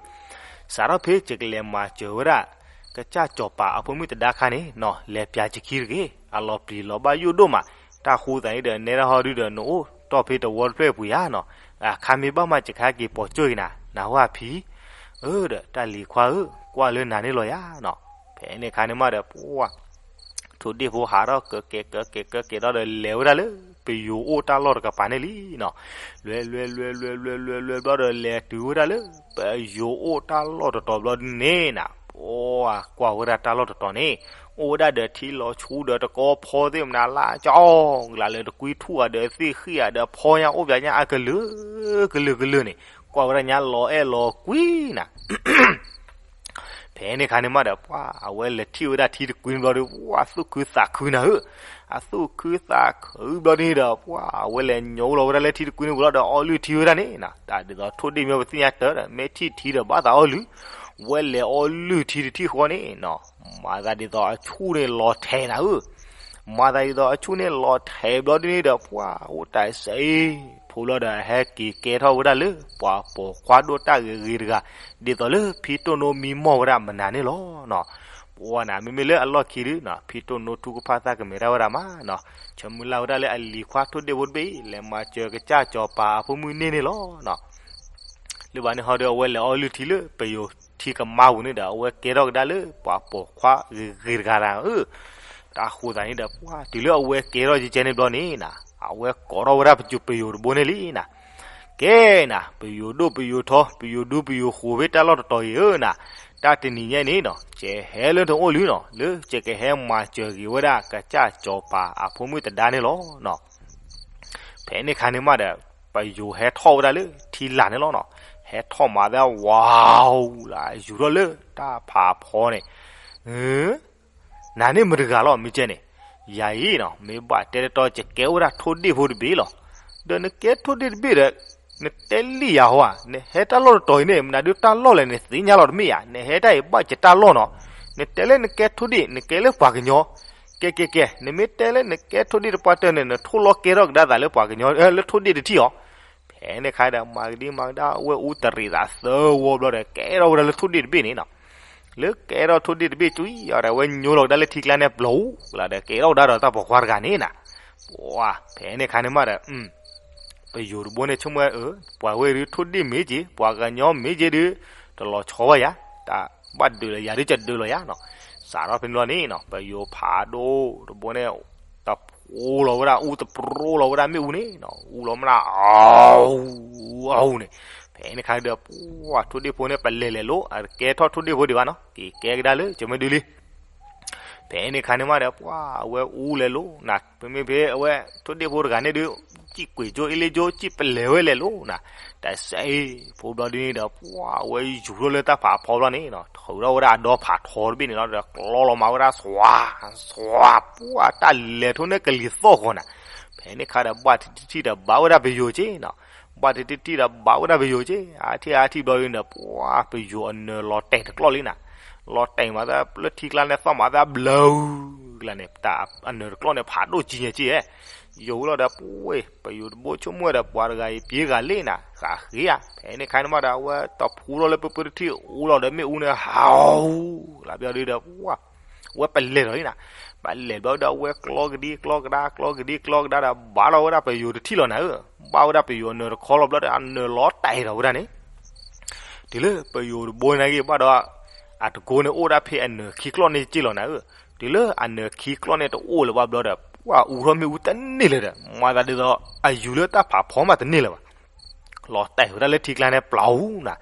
စးထီၣ်ဖဲယကလဲၤမၤစၢၤဝဲဒၣ် ကစၢ်စီၤပၤအဖိမုၣ်သဒါခါန့ၣ်နီၤ လဲၤပၠးယခံတဂ့ၤ, အလီၤပျံၤလီၤဘၣ်ယိၣ်ဒိၣ်မး. တၢ်ဃိသးန့ၣ်ဒီး နဲဒၣ်ဟီဒုဒီး နအိၣ်တီၢ်ဖဲတဝီတဖျၢၣ်အပူၤယၤနီၤ, အခါမ့ၢ်ဘၣ်မး ယကဟဲက့ၤပိာ်ကၠိၣ်က့ၤနၤ နၢ်ဟူဧါဖံ. အၢ ဒီးတၢ်လံၤခွါဧၢ, ကွၢ်လၢနၤန့ၣ်လီၤယၤနီၤ. ဖဲန့ၣ်ခါန့ၣ်မးဒီး ပှၤ ထိၣ်ဒ့ၣ်ဖိဟးထီၣ်ကကဲးကကဲးကကဲးကဲးထီၣ်ဒီး လဲၤဝဲဒၣ်လၢပယိၤအိၣ်တၢ်လီၢ်တကပၤန့ၣ်လံနီၤ. လဲၤလဲၤလဲၤလဲၤလဲၤလဲၤလဲၤဘျီဒီး လဲၤတုၤဝဲဒၣ်လၢ ပယိၤအိၣ်တၢ်လီၢ်တတီၤဘျီန့ၣ်နီၤ, ပှၤကွၢ်ဝဲဒၣ်တၢ်လီၢ်တတီၤန့ၣ် အိၣ်ဝဲဒၣ်ဒီးထံလီၤဆူဒီးတကီၢ်ဖီသ့ၣ်မနၤလၢကၠီ ကလးလၢတကွံထူၣ်ဧါဒီးသ့ၣ်ဃံၣ်ဧါဒီးဖီညါအိၣ်ပၠးညါအကလုာ် ကလုာ်ကလုာ်န့ၣ် ကွၢ်ဝဲဒၣ်ညါလီၤအဲၣ်လီၤကွံနၤ ဖဲန့ၣ်ခါန့ၣ်မးဒီး ပှၤအဝဲလဲၤထံၣ်ဝဲဒၣ်ထံတကွံန့ၣ်ဘျီဒီး ပှၤသူၣ်ခုသးခုနၤဧၢ, အသူၣ်ခုသးခုဘျီန့ၣ်ဒီး ပှၤအဝဲလဲၤညီလီၤဝဲဒၣ်လၢထံတကွံန့ၣ်ဝံၤလီၤဒီး အီလုၢ်ထံဝဲဒၣ်န့ၣ်နီၤ, တၢ်ဒ်သိးထိၣ်ဒ့ၣ်မ့ၢ်ပသ့ၣ်ညါတၢ်ဒီး မ့ၢ်ထံၣ်ထံဒီးဘၣ်သးအီလုၢ်, ဝဲလဲၤအီလုၢ်ထံတထံၣ်ဃီန့ၣ်နီၤ, မၤသးဒ်သိးအဆူၣ်န့ၣ်လီၤထဲးနၤဧၢ မၤသးဒ်သိးအဆူၣ်န့ၣ်လီၤထဲးဘျီဒ်န့ၣ်ဒီး ပှၤအိၣ်တၢ်စဲအ့ ဖိဘျီဒီးဟဲက့ၤကဲထီၣ်ဝဲဒၣ်လၢ ပှၤပိာ်ခွါဒိၣ်တၢ်ဂ့ၤဂ့ၤတဂၤ ဒ်သိးလၢဖံတိၢ်နိမံမီၢ်ဝဲဒၣ်မနုၤန့ၣ်လီၤနီၤ. ပှၤနၤ မ့မ့ၢ်လၢအလီၢ်ခံဒုနီၤ ဖံတိၢ်နိထူကဖၣ်သၣ်ကမဲာ်တၢ်ဝဲဒၣ်မးနီၤ, ဆၢမုၢ်လၢ်ဝဲဒၣ်လၢအလံၤခွါထိၣ်ဒ့ၣ်ဖိတဘ့ၣ်အံၤ လဲၤမၤစၢၤကစၢ်စီၤပၤအဖိမုၣ်န့ၣ်န့ၣ်လီၤနီၤ. လၢဘၣ်န့ၣ်ဟီဒီး အဝဲလဲၤအီလုၢ်ထံလၢပယိၤထံကမါပူၤန့ၣ်ဒီး အဝဲကဲထီၣ်ကဒါလၢပှၤပိာ်ခွါဂ့ၤဂ့ၤတဂၤတဂၤဧၢ, တၢ်ဃိသးန့ၣ်ဒီး ပှၤတုၤလၢအဝဲကဲထီၣ်ကဲကဲန့ၣ်ဘျီန့ၣ်နီၤ အဝဲကိးထီၣ်ဝဲဒၣ်ပယိၤတဘိန့ၣ်လံနီၤ, ကဲနီၤ ပယိၤဒိၣ်ပယိၤထီ ပယိၤဒူပယိၤဃိၤဖဲတၢ်လီၢ်တတီၤအံၤဧၢနီၤ, တၢ်တနံၤညါန့ၣ်နီၤ ယဟဲလၢနအိၣ်လံနီၤ လၢယကဟဲမၤစၢၤက့ၤဝဲဒၣ်ကစၢ်စီၤပၤအဖိမုၣ်သဒါန့ၣ်လီၤနီၤ. ဖဲန့ၣ်ခါန့ၣ်မးဒီး ပယိၤဟဲထီၣ်ဝဲဒၣ်လၢထံလာ်န့ၣ်လီၤနီၤ, ဟဲထီၣ်မၤသးဝးလၢယူၤထီၣ်လၢတၢ်ဖးဖီန့ၣ်, နၤန့ၣ်မတၤတဂၤလီၤ မ့ၢ်ကဲန့ၣ်, ယၤအံၤနီၤ မ့ၢ်ဘၣ်တဲတတီ ယကဲဝဲဒၣ်ထိၣ်ဒ့ၣ်ဖိတဘ့ၣ်လီၤ. ဒီးနကဲထိၣ်ဒ့ၣ်တဘ့ၣ်ဒီး နတဲလံယၤဟီဧါ, နဟဲတၢ်လီၢ်တတီၤအံၤန့ၣ် မနုၤဒုးတၢ်လီၢ်လဲၣ် နသ့ၣ်ညါလီၤတမ့ၢ်ဧါ, နဟဲတၢ်အံၤဘၣ်ယတၢ်လီၢ်နီၤ, နတဲလၢနကဲထိၣ်ဒ့ၣ် နကဲလၢပှၤကညီ, ကဲကဲကဲ နမ့ၢ်တဲလၢနကဲထိၣ်ဒ့ၣ်တပှၢ်တၢၢ်န့ၣ် နထိၣ်လီၤကဲထီၣ်ကဒါသးလၢပှၤကညီ လၢထိၣ်ဒ့ၣ်တထံၣ်အီၤ ဖဲန့ၣ်ခါဒီး မၤကဒံမၤကဒါ အဝဲအူတရံးသးသၢဝီဘျီဒီး ကဲထီၣ်ဝဲဒၣ်လၢထိၣ်ဒ့ၣ်တဘ့ၣ်န့ၣ်နီၤ, လၢကဲထီၣ်ထိၣ်ဒ့ၣ်တဘ့ၣ်ကွံာ်အီၤဒီး အဝဲညိလီၤကဒါလၢထံကျါန့ၣ် ပျီၤအူလၢဒီး ကဲထီၣ်ဝဲဒၣ်ဒီးတၢ်ပိာ်ခွါတဂၤန့ၣ်နီၤ, ပှၤ ဖဲန့ၣ်ခါန့ၣ်မးဒီး ပယိၤတဘိန့ၣ် ဆိကမိၣ်ဝဲ ပှၤဝဲဒုးထိၣ်ဒ့ၣ်မ့ၢ်က့ၤ ပှၤကညီမ့ၢ်က့ၤဒုး တလီၤဆီဘၣ်ယၤ, တၢ်ဘၣ်ဒုးလၢယၤဒုး ကဒုးလီၤယၤနီၤ, စးထီၣ်ဖဲန့ၣ်လီၤန့ၣ်နီၤ ပယိၤဖးဒိၣ်တဘိန့ၣ် တပူၤလီၤဝဲဒၣ် အူတပူၤလီၤဝဲဒၣ်မ့ၣ်အူန့ၣ်နီၤ, အူလီၤမနုၤ အ အူန့ၣ်, ဖဲန့ၣ်ခါဒီး ပှၤထိၣ်ဒ့ၣ်ဖိန့ၣ် ပလဲၤလဲၤလိၤ အကဲထီၣ်ထိၣ်ဒ့ၣ်ဖိဒံးဘၣ်နီၤ က့ၤကဲကဒါလၢ ကမ့ၢ်ဒုးလံ ဖဲန့ၣ်ခါန့ၣ်မးဒီး ပှၤအဝဲအူလဲၤလိၤနၤ, ပမ့ၢ်ဖဲအဝဲထိၣ်ဒ့ၣ်ဖိတဂၤန့ၣ်ဒုး စံၣ်ကွံာ်ကၠိအ့လ့ကၠိ စံၣ်ပလဲၤဝဲလဲၤလိၤနၤ, တၢ်စဲအ့ ဖိဘျီဒုးန့ၣ်ဒီး ပှၤအဝဲယူၤထီၣ်လၢတၢ်ဖးဖီဘျီန့ၣ်နီၤ ထုးထီၣ်ဝဲဒၣ်အဒီဖးထီတဘ့ၣ်န့ၣ်လီၤဒီး ကျီလီၤမၤဝဲဒၣ် သွါ သွါ ပှၤတၢ်လဲၤထိၣ်န့ၢ်ကလံၤသီၣ်ဃီနၤ, ဖဲန့ၣ်ခါဒီး ဘၣ်တထံၣ်တထံၣ်ဒီး ဘၣ်ဝဲဒၣ်ပယိၤက့နီၤ ဘၣ်တထံၣ်တထံၣ်ဒီး ဘၣ်ဝဲဒၣ်ပယိၤက့, အထံၣ်အထံၣ်ဘျီဒုးန့ၣ် ပှၤပယိၤအနၢၤလီၤတဲာ်တကျီၢ်လံနၤ, လီၤတဲာ်မးသးလၢထံကျါန့ၣ် သီၣ်မးသးဘျၢလၢန့ၣ် တၢ်အနၢၤတကျီၢ်န့ၣ် ဖးဒိၣ်ကံညါက့ဧဲ, ယိာ်ဝံၤလီၤဒီး ပဝဲၢ် ပယိၤတဘိဆိကမိၣ်ဝဲဒီး ပှၤတဂၤအံၤ ပှၤဂၤလံနၤ ဃးဃ့ဧါ. ဖဲန့ၣ်ခါန့ၣ်မးဒီး အဝဲတဖှူထီၣ်လၢပပၢတထံၣ် အိၣ်လီၤဒီးမ့ၣ်အူန့ၣ် ဟး လၢပျီဒုဒီး ပှၤ အဝဲပလဲၤလီၤလံနၤ. ပလဲၤဘျီဒီး အဝဲကျီကဒံကျီကဒါ ကျီကဒံကျီကဒါဒီး ဘၣ်လီၤဝဲဒၣ်ပယိၤတထံၣ်လီၤနၤဧၢ. ဘၣ်ဝဲဒၣ်ပယိၤအနၢၤတခီလီၤဘျီဒီး အနၢၤလီၤတဲာ်ဒီးဝဲဒၣ်န့ၣ် တုၤလၢပယိၤတဘိန့ၣ်ဂ့ၤဘၣ်ဒီး အတကိန့ၣ်အိၣ်ဒၣ်ဖဲအနၢၤခံကျီၢ်န့ၣ်က့ၢ်လီၤနၤဧၢ. တုၤလၢအနၢၤခံကျီၢ်န့ၣ်တအိၣ်လၢၤဘၣ်ဘျီဒီး ပှၤအူထီၣ်မ့ၣ်အူတန့ၢ်လၢၤဒီး မၤသးဒ်သိး အယူၤလၢတၢ်ဖးဖီမးတန့ၢ်လၢၤဘၣ်. လီၤတဲာ်ဝဲဒၣ်လၢထံကျါန့ၣ်ပျီအူနၤ.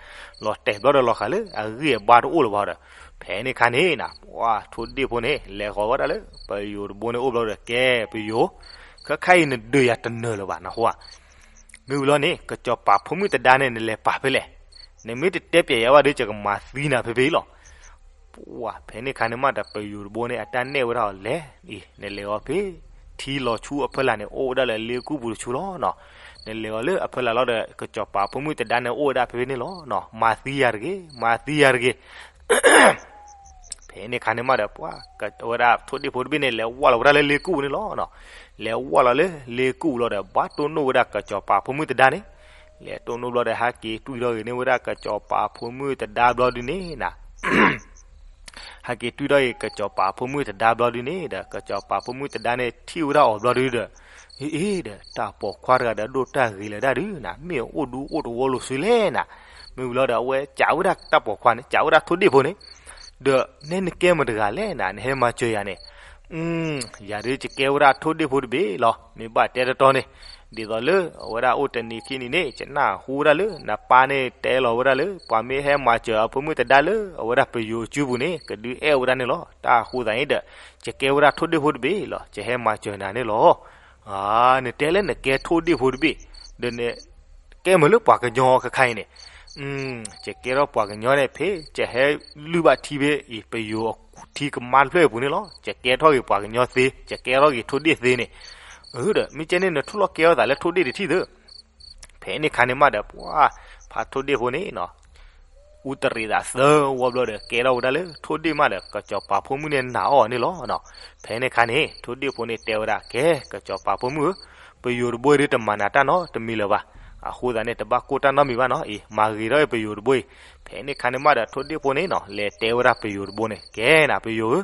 လီၤတဲာ်ဘျီဒီးလီၤဃာ်လၢအဂံၢ်အဘါတအိၣ်လၢၤဘၣ်ဒီး ဖဲန့ၣ်ခါန့ၣ်နၤ ပှၤထိၣ်ဒ့ၣ်ဖိန့ၣ် လဲၤဃီၤဝဲဒၣ်လၢပယိၤတဘိန့ၣ်အိၣ်ဘျီဒီး ကဲပယိၤ ခဲခါအံၤနဒုးယၤတနၢၤလၢၤဘၣ်နဟူဧါ. မ့ၢ်ဝံၤလီၤန့ၣ် ကစီၤပၤဖိမုၣ်သဒါန့ၣ် နလဲၤပာ်ဖဲလဲၣ်. နမ့ၢ်တတဲပျဲယၤဘၣ်ဒီး ယကမၤသံနၤဖဲဖဲအံၤလီၤ. ပှၤဖဲန့ၣ်ခါန့ၣ်မးဒီး ပယိၤတဘိန့ၣ် အတၢ်နဲၣ်ဝဲဒၣ်အီၤလဲၤအံၤ နလဲၤအီၤဖဲ ထံလီၤဆူအဖီလာ်န့ၣ် အိၣ်ဝဲဒၣ်လၢလ့ကူၣ်ပူၤတဆူလီၤနီၤ. နလဲၤအီၤလၢအဖီလာ်လီၤဒီး ကစီၤပၤဖိမုၣ်သဒါန့ၣ် အိၣ်ဝဲဒၣ်ဖဲဖဲန့ၣ်လီၤနီၤ. မၤသံယၤတဂ့ၤ မၤသံယၤတဂ့ၤ ဖဲန့ၣ်ခါန့ၣ်မးဒီး ပှၤဝဲဒၣ်ထိၣ်ဒ့ၣ်ဖိတဘ့ၣ်န့ၣ် လဲၤဝဲလီၤဝဲဒၣ်လၢလ့ကူၣ်ပူၤန့ၣ်လီၤနီၤ. လဲၤဝဲလီၤလၢလ့ကူၣ်ပူၤလီၤဒီး ဘၣ်တိၢ်နီၣ်ဝဲဒၣ်ကစီၤပၤဖိမုၣ်သဒါန့ၣ်. လဲၤတိၢ်နီၣ်ဘျီဒီး ဟဲက့ၤတွံၢ်ထီၣ်ဂ့ၤန့ၢ်ဝဲဒၣ်ကစီၤပၤဖိမုၣ်သဒါဘျီဒုန့ၣ်နၤ ဟဲက့ၤတွံၢ်ထီၣ်ဂ့ၤကစီၤပၤဖိမုၣ်သဒါဘျီဒုန့ၣ်ဒီး ကစီၤပၤဖိမုၣ်သဒါန့ၣ် ထံၣ်ဝဲဒၣ်အီၤဘျီဒုဒီး အ့ အ့ဒီး တၢ်ပိာ်ခွါတဂၤဒီး ဒိၣ်တၢ်ဂ့ၤလၢၤဒၣ်ဒုနၤ မ့ၢ်အိၣ်ဒူအိၣ်တဝီလိာ်ဆူလဲၣ်နၤ. မ့ၢ်ဝံၤလီၤဒီး အဝဲကးဝဲဒၣ်တၢ်ပိာ်ခွါန့ၣ် ကးဝဲဒၣ်ထိၣ်ဒ့ၣ်ဖိန့ၣ် ဒီးနဲနကဲမတၤတဂၤလဲၣ်နၤ နဟဲမၤစၢၤယၤန့ၣ်. ယၤဒုးယကဲဝဲဒၣ်ထိၣ်ဒ့ၣ်ဖိတဘ့ၣ်လီၤ မ့ၢ်ဘၣ်တဲတတီန့ၣ် ဒ်သိးလၢအဝဲဒၣ်အိၣ်တနံၤခံနံၤန့ၣ် ယနၢ်ဟူဝဲဒၣ်လၢနပၢ်န့ၣ်တဲလီၤဝဲဒၣ်လၢ ပှၤမ့ၢ်ဟဲမၤစၢၤအဖိမုၣ်သဒါလၢ အဝဲဒၣ်ပယိၤအစုပူၤန့ၣ် ကဒုးအဲၣ်ဝဲဒၣ်န့ၣ်လီၤ. တၢ်အဃိသတးန့ၣ်ဒီး ယကဲဝဲဒၣ်ထိၣ်ဒ့ၣ်ဖိတဘ့ၣ်လီၤ ယဟဲမၤစၢၤနၤန့ၣ်လီၤ. နတဲလၢနကဲထိၣ်ဒ့ၣ်ဖိတဘ့ၣ် ဒီးန ကဲမုာ်လၢပှၤကညီခဲခါအံၤန့ၣ်. ယကဲထီၣ်ပှၤကညီန့ၣ် ဖဲယဟဲလုၢ်ဘၣ်ထံဖဲအံၤ ပယိၤထံကမါတဖျၢၣ်အပူၤန့ၣ်လီၤ. ယကဲထီၣ်ဂ့ၤပှၤကညီသ့ ယကဲထီၣ်ဂ့ၤထိၣ်ဒ့ၣ်သ့န့ၣ်. အၢ ဒီးမ့ၢ်ကဲန့ၣ် နထိၣ်လီၤကဲထီၣ်သးလၢထိၣ်ဒ့ၣ်တထံၣ်သ့. ဖဲန့ၣ်ခါန့ၣ်မးဒီး ပှၤ ဖးထိၣ်ဒ့ၣ်ဖိန့ၣ်နီၤ အူတရံးသးသၢဝီဘျီဒီး ကဲထီၣ်ဝဲဒၣ်လၢထိၣ်ဒ့ၣ်မးဒီး ကစီၤပၤဖိမုၣ်န့ၣ်နာ်အီၤန့ၣ်လီၤ. ဖဲန့ၣ်ခါန့ၣ် ထိၣ်ဒ့ၣ်ဖိန့ၣ်တဲဝဲဒၣ် ကဲ ကစီၤပၤဖိမုၣ်ဧၢ, ပယိၤတဘိအံၤဒုးတမၤနၤတၢ်နီတမံၤလၢၤဘၣ်. အဃိသတးန့ၣ် တဘၣ်ကိၢ်တၢ်နီတမံၤဘၣ်နီၤ. အံၤ မၤဂ့ၤထီၣ်အံၤပယိၤတဘိအံၤ. ဖဲန့ၣ်ခါန့ၣ်မးဒီး ထိၣ်ဒ့ၣ်ဖိန့ၣ်နီၤ လဲၤတဲဝဲဒၣ်ပယိၤတဘိန့ၣ် ကဲနၤပယိၤဧၢ,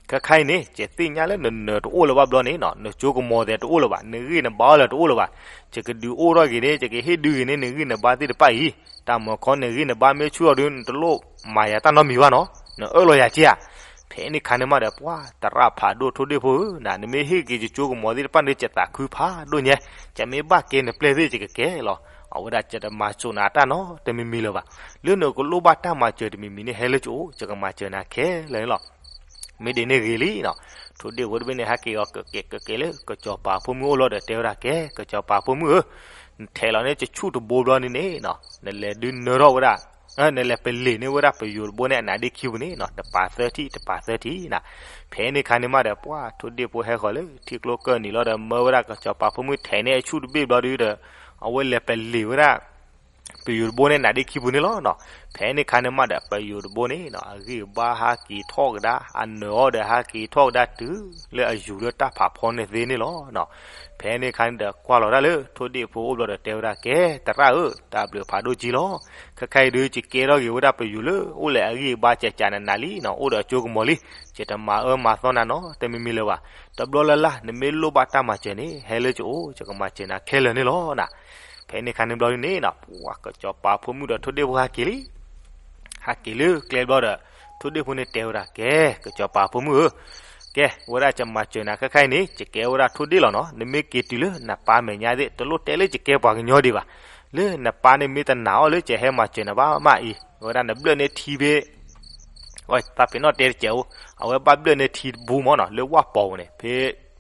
ခဲခါအံၤန့ၣ် ယသ့ၣ်ညါလၢနနၢၤတအိၣ်လၢၤဘၣ်ဘျီန့ၣ်နီၤ, နကၠိကမီၤသဲးတအိၣ်လၢၤဘၣ်, နဂံၢ်နဘါအီၤလၢၤတအိၣ်လၢၤဘၣ်. ယကဒုးအိၣ်ထီၣ်ဂ့ၤန့ၣ် ယကဟ့ၣ်ဒုးဂ့ၤန့ၢ် နဂံၢ်နဘါသ့ၣ်တဖၣ်အံၤ, တၢ်မၤခီနဂံၢ်နဘါမ့ၢ်ဆူၣ်ထီၣ်ဒီး နတလိၣ်မၤယၤတၢ်နီတမံၤဘၣ်နီၤ, နအၢၣ်လီၤယၤက့ဧါ. ဖဲန့ၣ်ခါန့ၣ်မးဒီး ပှၤသရၣ်ဖးဒိၣ်ထိၣ်ဒ့ၣ်ဖိဧၢ, နမ့ၢ်ဟ့ၣ်က့ၤယကၠိကမီၤသ့ၣ်တဖၣ်န့ၣ် ယသးခုဖးဒိၣ်ညါ, ယမ့ၢ်ဘၣ်ကဲနပျဲၢ်သ့ၣ် ယကကဲလီၤ. အဝဲဒၣ်ယတမၤစၢၤနၤတၢ်နီတမံၤမံၤလၢၤဘၣ်. လၢနကလိၣ်ဘၣ်တၢ်မၤစၢၤတမံၤမံၤန့ၣ် ဟဲလၢယအိၣ် ယကမၤစၢၤနၤခဲလၢာ်န့ၣ်လီၤ. မ့ၢ်ဒ်န့ၣ်ဂ့ၤလံနီၤ, ထိၣ်ဒ့ၣ်ဖိတဘ့ၣ်န့ၣ် ဟဲက့ၤအီၤကကဲးကကဲးလၢကစီၤပၤဖိမုၣ်အိၣ်လီၤဒီးတဲဝဲဒၣ် ကဲ ကစီၤပၤဖိမုၣ်ဧၢ, နထဲးလီၤန့ၢ်ယဆူၣ်တဘိဘျီန့ၣ်န့ၣ်နီၤ, နလဲၤဒုးနၢထီၣ်ဝဲဒၣ်, နလဲၤပလ့ၤန့ၢ်ဝဲဒၣ်ပယိၤတဘိန့ၣ် အနါဒ့ခံပူၤန့ၣ်နီၤ, တပာ်သၢထံၣ် တပာ်သၢထံၣ်နၤ. ဖဲန့ၣ်ခါန့ၣ်မးဒီး ပှၤထိၣ်ဒ့ၣ်ဖိဟဲဃီၤလၢထံကျိကၢၢ်နံၤလီၤဒီး မၢဝဲဒၣ်ကစီၤပၤဖိမုၣ်ထဲးန့ၢ်အဆူၣ်တဘ့ၣ်ဘျီဒုဒီး အဝဲလဲၤပလ့ၤဝဲဒၣ် ပယိၤတဘိန့ၣ် နါဒ့ခံပူၤန့ၣ်လီၤနီၤ. ဖဲန့ၣ်ခါန့ၣ်မးဒီး ပယိၤတဘိန့ၣ်နီၤ အဂံၢ်အဘါဟးက့ၤထီၣ်ကဒါ, အနၢၤအီၤဒီးဟးက့ၤထီၣ်ကဒါတုၤလၢအယူၤလၢတၢ်ဖးဖီန့ၣ်သ့န့ၣ်လီၤနီၤ. ဖဲန့ၣ်ခါန့ၣ်ဒီး ကွၢ်လီၤဒၣ်လၢထိၣ်ဒ့ၣ်ဖိအိၣ်ဘျီဒီးတဲဝဲဒၣ် ကဲ သရၣ်ဧၢ, တၢ်ဘျုးဖးဒိၣ်ကံလီၤ. ခဲခါအံၤဒုး ယကဲထီၣ်က့ၤဝဲဒၣ်ပယိၤလၢအိၣ်လဲၣ်အဂံၢ်အဘါကကးနနၤလံနီၤ, အိၣ်ဒီးအကၠိကမီၤလံ. ယတမၤအၢမၤသီနၤနီတမံၤမံၤလၢၤဘၣ်. တဘျီလၢ်လၢ် နမ့ၢ်လိၣ်ဘၣ်တၢ်မၤစၢၤန့ၣ် ဟဲလၢယအိၣ် ယကမၤစၢၤနၤခဲလၢာ်န့ၣ်လီၤနၤ. ဖဲန့ၣ်ခါန့ၣ်ဘျီဒုန့ၣ်နီၤ ပှၤကစီၤပၤဖိမုၣ်ဒီးထိၣ်ဒ့ၣ်ဖိဟးက့ၤလံ. ဟးက့ၤလၢကျဲဘျီဒီး ထိၣ်ဒ့ၣ်ဖိန့ၣ်တဲဝဲဒၣ် ကဲ ကစီၤပၤဖိမုၣ်ဧၢ, ကဲ ဝဲဒၣ်ယမၤစၢၤနၤခဲခါအံၤန့ၣ် ယကဲဝဲဒၣ်ထိၣ်ဒ့ၣ်လီၤနီၤ. နမ့ၢ်က့ၤတုၤလၢနပၢ်မဲာ်ညါသ့ၣ် တလိၣ်တဲလၢယကဲပှၤကညီဒံးဘၣ်. လၢနပၢ်န့ၣ်မ့ၢ်တနာ်အီၤလၢယဟဲမၤစၢၤနၤဘၣ်မးအံၤ ဝဲဒၣ်နဘျၢၣ်န့ၢ်ထံဖဲ သးပ့ၤနီၣ်တဲတစဲးအိၣ်, အဝဲဘၣ်ဘျၢၣ်န့ၢ်ထံတဘိမးနီၤ လၢဝၣ်ပီၤပူၤန့ၣ် ဖဲ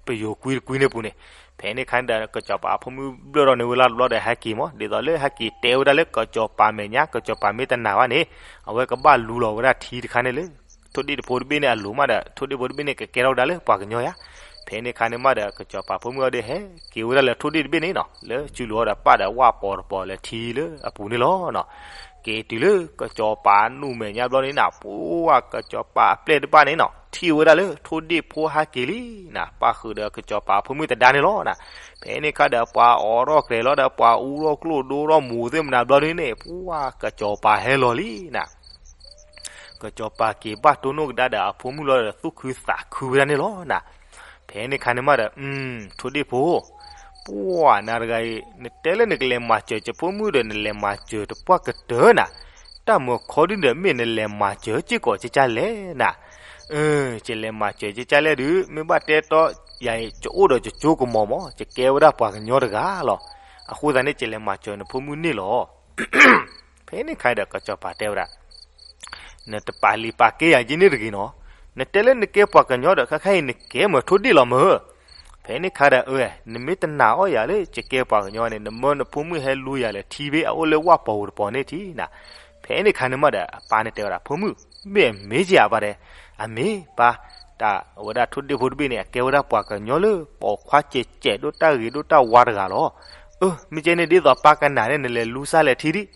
ပယိၤကွံတကွံန့ၣ်ပူၤန့ၣ်. ဖဲန့ၣ်ခါန့ၣ်ဒီး ကစီၤပၤဖိမုၣ်ဘျၢၣ်ထီၣ်န့ၢ်ဝဲလၢ်တဘျီဒီးဟဲက့ၤမး ဒ်သိးလၢဟဲက့ၤတဲဝဲဒၣ်လၢကစီၤပၤမဲာ်ညါ ကစီၤပၤမ့ၢ်တနာ်ဘၣ်န့ၣ် အဝဲကဘၣ်လူလီၤဝဲဒၣ်ထံတခါန့ၣ်လၢ ထိၣ်ဒ့ၣ်တဖိတဘ့ၣ်န့ၣ်အလိၤမးဒီး ထိၣ်ဒ့ၣ်ဖိတဘ့ၣ်န့ၣ် ကကဲထီၣ်ဝဲဒၣ်လၢပှၤကညီယါ. ဖဲန့ၣ်ခါန့ၣ်မးဒီး ကစီၤပၤဖိမုၣ်အီၤဒုးဟဲက့ၤဝဲဒၣ်လၢထိၣ်ဒ့ၣ်တဘ့ၣ်န့ၣ်နီၤ လၢစုလိၤအီၤဒီးပာ်ဒီးဝၣ်ပီၤတပီၤလၢထံလၢအပူၤန့ၣ်လီၤ. က့ၤတုၤလၢကစီၤပၤနူၢ်မဲာ်ညါဘျီန့ၣ်နီၤ ပှၤကစီၤပၤအပျဲၢ်တဖၣ်န့ၣ်နီၤ ထံၣ်ဝဲဒၣ်လၢထိၣ်ဒ့ၣ်ဖိဟဲက့ၤလံနၤ, ပၣ်ဃုာ်ဒီးကစီၤပၤဖိမုၣ်တဒါန့ၣ်လီၤနၤ. ဖဲန့ၣ်အခါဒီး ပှၤအိးထီၣ်ကျဲၤလီၤဒီး ပှၤအူထီၣ်ကျိၣ်ဒိထီၣ်မူသ့ၣ်မနၤဘျီဒုန့ၣ် ပှၤကစီၤပၤဟဲလီၤလံနၤ. ကစီၤပၤက့ၤဘၣ်တိၢ်နီၣ်ကဒါဒီးအဖိမုၣ်လီၤဒီး သူၣ်ခုသးခုဝဲဒၣ်န့ၣ်လီၤနၤ. ဖဲန့ၣ်အခါန့ၣ်မးဒီး ထိၣ်ဒ့ၣ်ဖိ ပှၤနၤတဂၤအံၤ နတဲလၢနကလဲၤမၤစၢၤယဖိမုၣ်ဒီး နလဲၤမၤစၢၤတပှၢ်ကတၢၢ်နၤ, တၢ်မုာ်ခီဒုဒီး မ့ၢ်နလဲၤမၤစၢၤစ့ၢ်ကီးကကၢ်လဲၣ်နၤ. ယလဲၤမၤစၢၤကကၢ်လဲၣ်ဒုး မ့ၢ်ဘၣ်တဲတီယၤအံၤ ယအိၣ်ဒီးယကၠိကမီၤမး, ယကဲဝဲဒၣ်ပှၤကညီတဂၤလီၤ. အဃိသတးန့ၣ် ယလဲၤမၤစၢၤနဖိမုၣ်န့ၣ်လီၤ. ဖဲန့ၣ်ခါဒီး ကစီၤပၤတဲဝဲဒၣ် နတပာ်လံာ်ပာ်ကဲယၤက့န့ၣ်တဂ့ၤနီၤ. နတဲလၢနကဲပှၤကညီဒီး ခဲခါအံၤနကဲမ့ၢ်ထိၣ်ဒ့ၣ်လီၤမ့ၢ်. ဖဲန့ၣ်ခါဒီး အၢ နမ့ၢ်တနာ်အီၣ်ယၤလၢ ယကဲပှၤကညီန့ၣ် နမၢနဖိမုၣ်ဟဲလူယၤလၢထံဘ့ၣ် အအိၣ်လၢဝၣ်ပီၤပူၤတပီၤန့ၣ်ထံနၤ. ဖဲန့ၣ်ခါန့ၣ်မးဒီး အပၢ်န့ၣ်တဲဝဲဒၣ် ဖိမုၣ် မ့ၢ်အမ့ၢ်က့ဧါဘၣ်ဒဲး, အမ့ၢ်ပၢ် တၢ်ဝဲဒၣ်ထိၣ်ဒ့ၣ်ဖိတဘ့ၣ်န့ၣ် အကဲဝဲဒၣ်ပှၤကညီလၢ ပိာ်ခွါကဲးကဲးဒိၣ်တၢ်ဂ့ၤဒိၣ်တၢ်ဝါတဂၤလီၤ. အၢ မ့ၢ်ကဲန့ၣ်ဒ်သိးပၢ်ကနာ်န့ၣ် နလဲၤလူစၢ်လဲၤထံဒံး.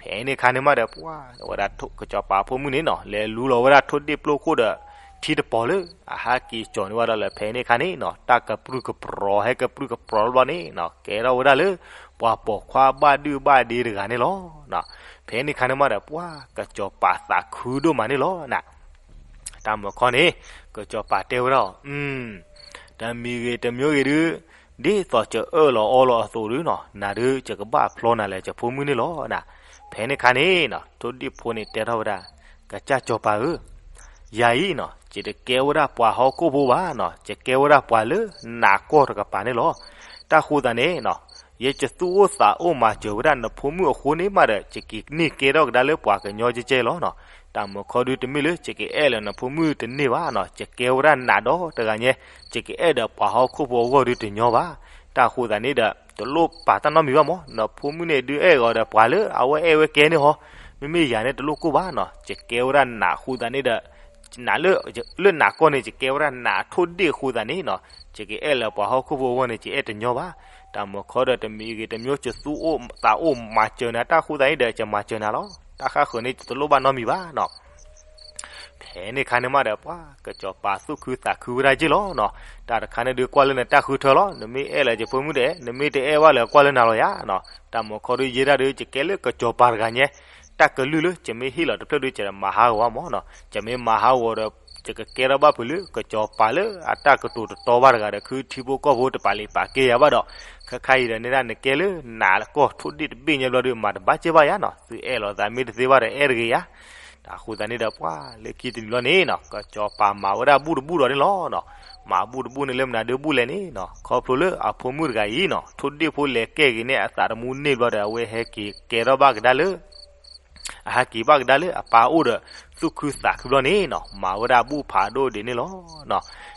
ဖဲန့ၣ်ခါန့ၣ်မးဒီး ပှၤဝဲဒၣ်ကစီၤပၤဖိမုၣ်န့ၣ်နီၤ လဲၤလူလီၤဝဲဒၣ်ထိၣ်ဒ့ၣ်ပျိၢ်ခိၣ်ဒီး ထံတပီၤလၢ အဟးက့ၤကၠီၤန့ၢ်ဝဲဒၣ်လၢ ဖဲန့ၣ်ခါန့ၣ်နီၤ တၢ်ကပြုၢ်ကပြီၤဟဲကပြုၢ်ကပြီၤတဘျီန့ၣ်နီၤ ကဲထီၣ်ဝဲဒၣ်လၢ ပှၤပိာ်ခွါဘၣ်ဒုၣ်ဘၣ်ဒ့တဂၤန့ၣ်လီၤ. ဖဲန့ၣ်ခါန့ၣ်မးဒီး ပှၤကစီၤပၤသးခုဒိၣ်မးန့ၣ်လီၤနၤ. တၢ်မုာ်ခီန့ၣ် ကစီၤပၤတဲဝဲဒၣ်အီၤ, တမံၤဂ့ၤတမံၤဂ့ၤဒုး ဒ်သိးယအၢၣ်လီၤအီလီၤအသိးဒုးနီၤ နၤဒုးယကဘၣ်ဖျီနၤလဲၤယဖိမုၣ်န့ၣ်လီၤနၤ. ဖဲန့ၣ်ခါန့ၣ်နီၤ ထိၣ်ဒ့ၣ်ဖိန့ၣ်တဲထီၣ်ဝဲဒၣ်, ကစၢ်စီၤပၤဧၢ, ယၤအံၤနီၤ ယတကဲဝဲဒၣ်ပှၤဟီၣ်ခိၣ်ဖိဘၣ်နီၤ ယကဲဝဲဒၣ်ပှၤလၢနးကီၢ်တကပၤန့ၣ်လီၤ. တၢ်ဃိသတးန့ၣ်နီၤ ယကသူၣ်အိၣ်သးအိၣ်မၤစၢၤဝဲဒၣ်နဖိမုၣ်အဃိန့ၣ်မးဒီး ယကန့ၢ်ကဲထီၣ်ကဒါလၢပှၤကညီကဲကဲလီၤနီၤ. တၢ်မုာ်ခီဒုးတမ့ၢ်လၢ ယကအဲၣ်လၢနဖိမုၣ်တန့ၢ်ဘၣ်နီၤ ယကဲဝဲဒၣ်နးဒီတဂၤညါ ယကအဲၣ်ဒီးပှၤဟီၣ်ခိၣ်ဖိအဂီၢ်ဒုးတညီဘၣ်. တၢ်ဃိသတးန့ၣ်ဒီး တလိၣ်ပာ်တၢ်နီတမံၤဘၣ်မး နဖိမုၣ်န့ၣ်ဒုးအဲၣ်ဂီၤဒီးပှၤလၢအဝဲအဲၣ်ဝဲကဲန့ၣ်ဟီ, မ့မ့ၢ်ယၤန့ၣ်တလိၣ်ကိၢ်ဘၣ်နီၤ ယကဲဝဲဒၣ်နးဃိသတးန့ၣ်ဒီး နးလၢ လၢနးကီၢ်န့ၣ် ယကဲဝဲဒၣ်နးထိၣ်ဒ့ၣ်ဃိသတးန့ၣ်နီၤ ယကအဲၣ်လၢပှၤဟီၣ်ခိၣ်ဖိအဂီၢ်န့ၣ် ယအဲၣ်တညီဘၣ်. တၢ်မုာ်ခီဒီးတမံၤဂ့ၤတမံၤ ယသူၣ်အိၣ်သးအိၣ်မၤစၢၤနၤ တၢ်ဃိသတးန့ၣ်ဒီး ယမၤစၢၤနၤလီၤ. တၢ်ဃၣ်ဃၢၤန့ၣ် ယတလိၣ်ဘၣ်နီတမံၤဘၣ်နီၤ. ဖဲန့ၣ်ခါန့ၣ်မးဒီး ပှၤကစီၤပၤသူၣ်ခုသးခုဝဲဒၣ်က့ၢ်လီၤနီၤ. တၢ်တခါန့ၣ်ဒုးကွၢ်လၢနတၢ်ဃုထၢလီၤ. နမ့ၢ်အဲၣ်လၢယဖိမုၣ်ဒီး နမ့ၢ်တအဲၣ်ဘၣ်လၢကွၢ်လၢနၤလီၤယၤနီၤ. တၢ်မုာ်ခီဒုးယဲဒၣ်ဒုး ယကဲလၢကစီၤပၤတဂၤညါ တၢ်ကလုၢ်လၢ ယမ့ၢ်ဟ့ၣ်လီၤတဖျၢၣ်ဒုး ယတမၤဟးဂီၤဘၣ်မးနီၤ. ယမ့ၢ်မၤဟးဂီၤဒီး ယကကဲထီၣ်ဘၣ်ဖုးလၢ ကစီၤပၤလၢအတၢ်ကတိၤတတီဘၣ်တဂၤဒီး ခုထံဖိကီၢ်ဖိတပာ်လံာ်ပာ်ကဲယၤဘၣ်ဒီး ခဲခါအံၤဒီးန့ၣ်ဒၣ်နကဲလၢနးကီၢ်ထိၣ်ဒ့ၣ်တဘ့ၣ်ညါဘျီဒုး မၤတဘၣ်က့ၢ်ဘၣ်ယၤနီၤ. သုအဲၣ်လီၤသးမ့ၢ်တသ့ဘၣ်ဒီးအဲၣ်တဂ့ၤယၤ. တၢ်ဃိသတးန့ၣ်ဒီးပှၤလၢခံတနံၤလီၤန့ၣ်နီၤ ကစီၤပၤမၤဝဲဒၣ်ဘူၣ်တဘူၣ်ဒီးန့ၣ်လီၤနီၤ. မၤဘူၣ်တဘူၣ်န့ၣ်လၢမနုၤဒုးဘူၣ်လဲၣ်န့ၣ်နီၤ ခီဖျိလၢအဖိမုၣ်တဂၤအံၤနီၤ ထိၣ်ဒ့ၣ်ဖိလဲၤကဲက့ၤန့ၢ်အသးသမူန့ၢ်ဘျီဒီး အဝဲဟဲက့ၤကဲထီၣ်ဘၣ်ကဒါလၢ အဟဲက့ၤဘၣ်ကဒါလၢအပၢ်အိၣ်ဒီး သူၣ်ခုသးခုဘျီန့ၣ်နီၤ မၤဝဲဒၣ်ဘူၣ်ဖးဒိၣ်ဒံးန့ၣ်လီၤနီၤ.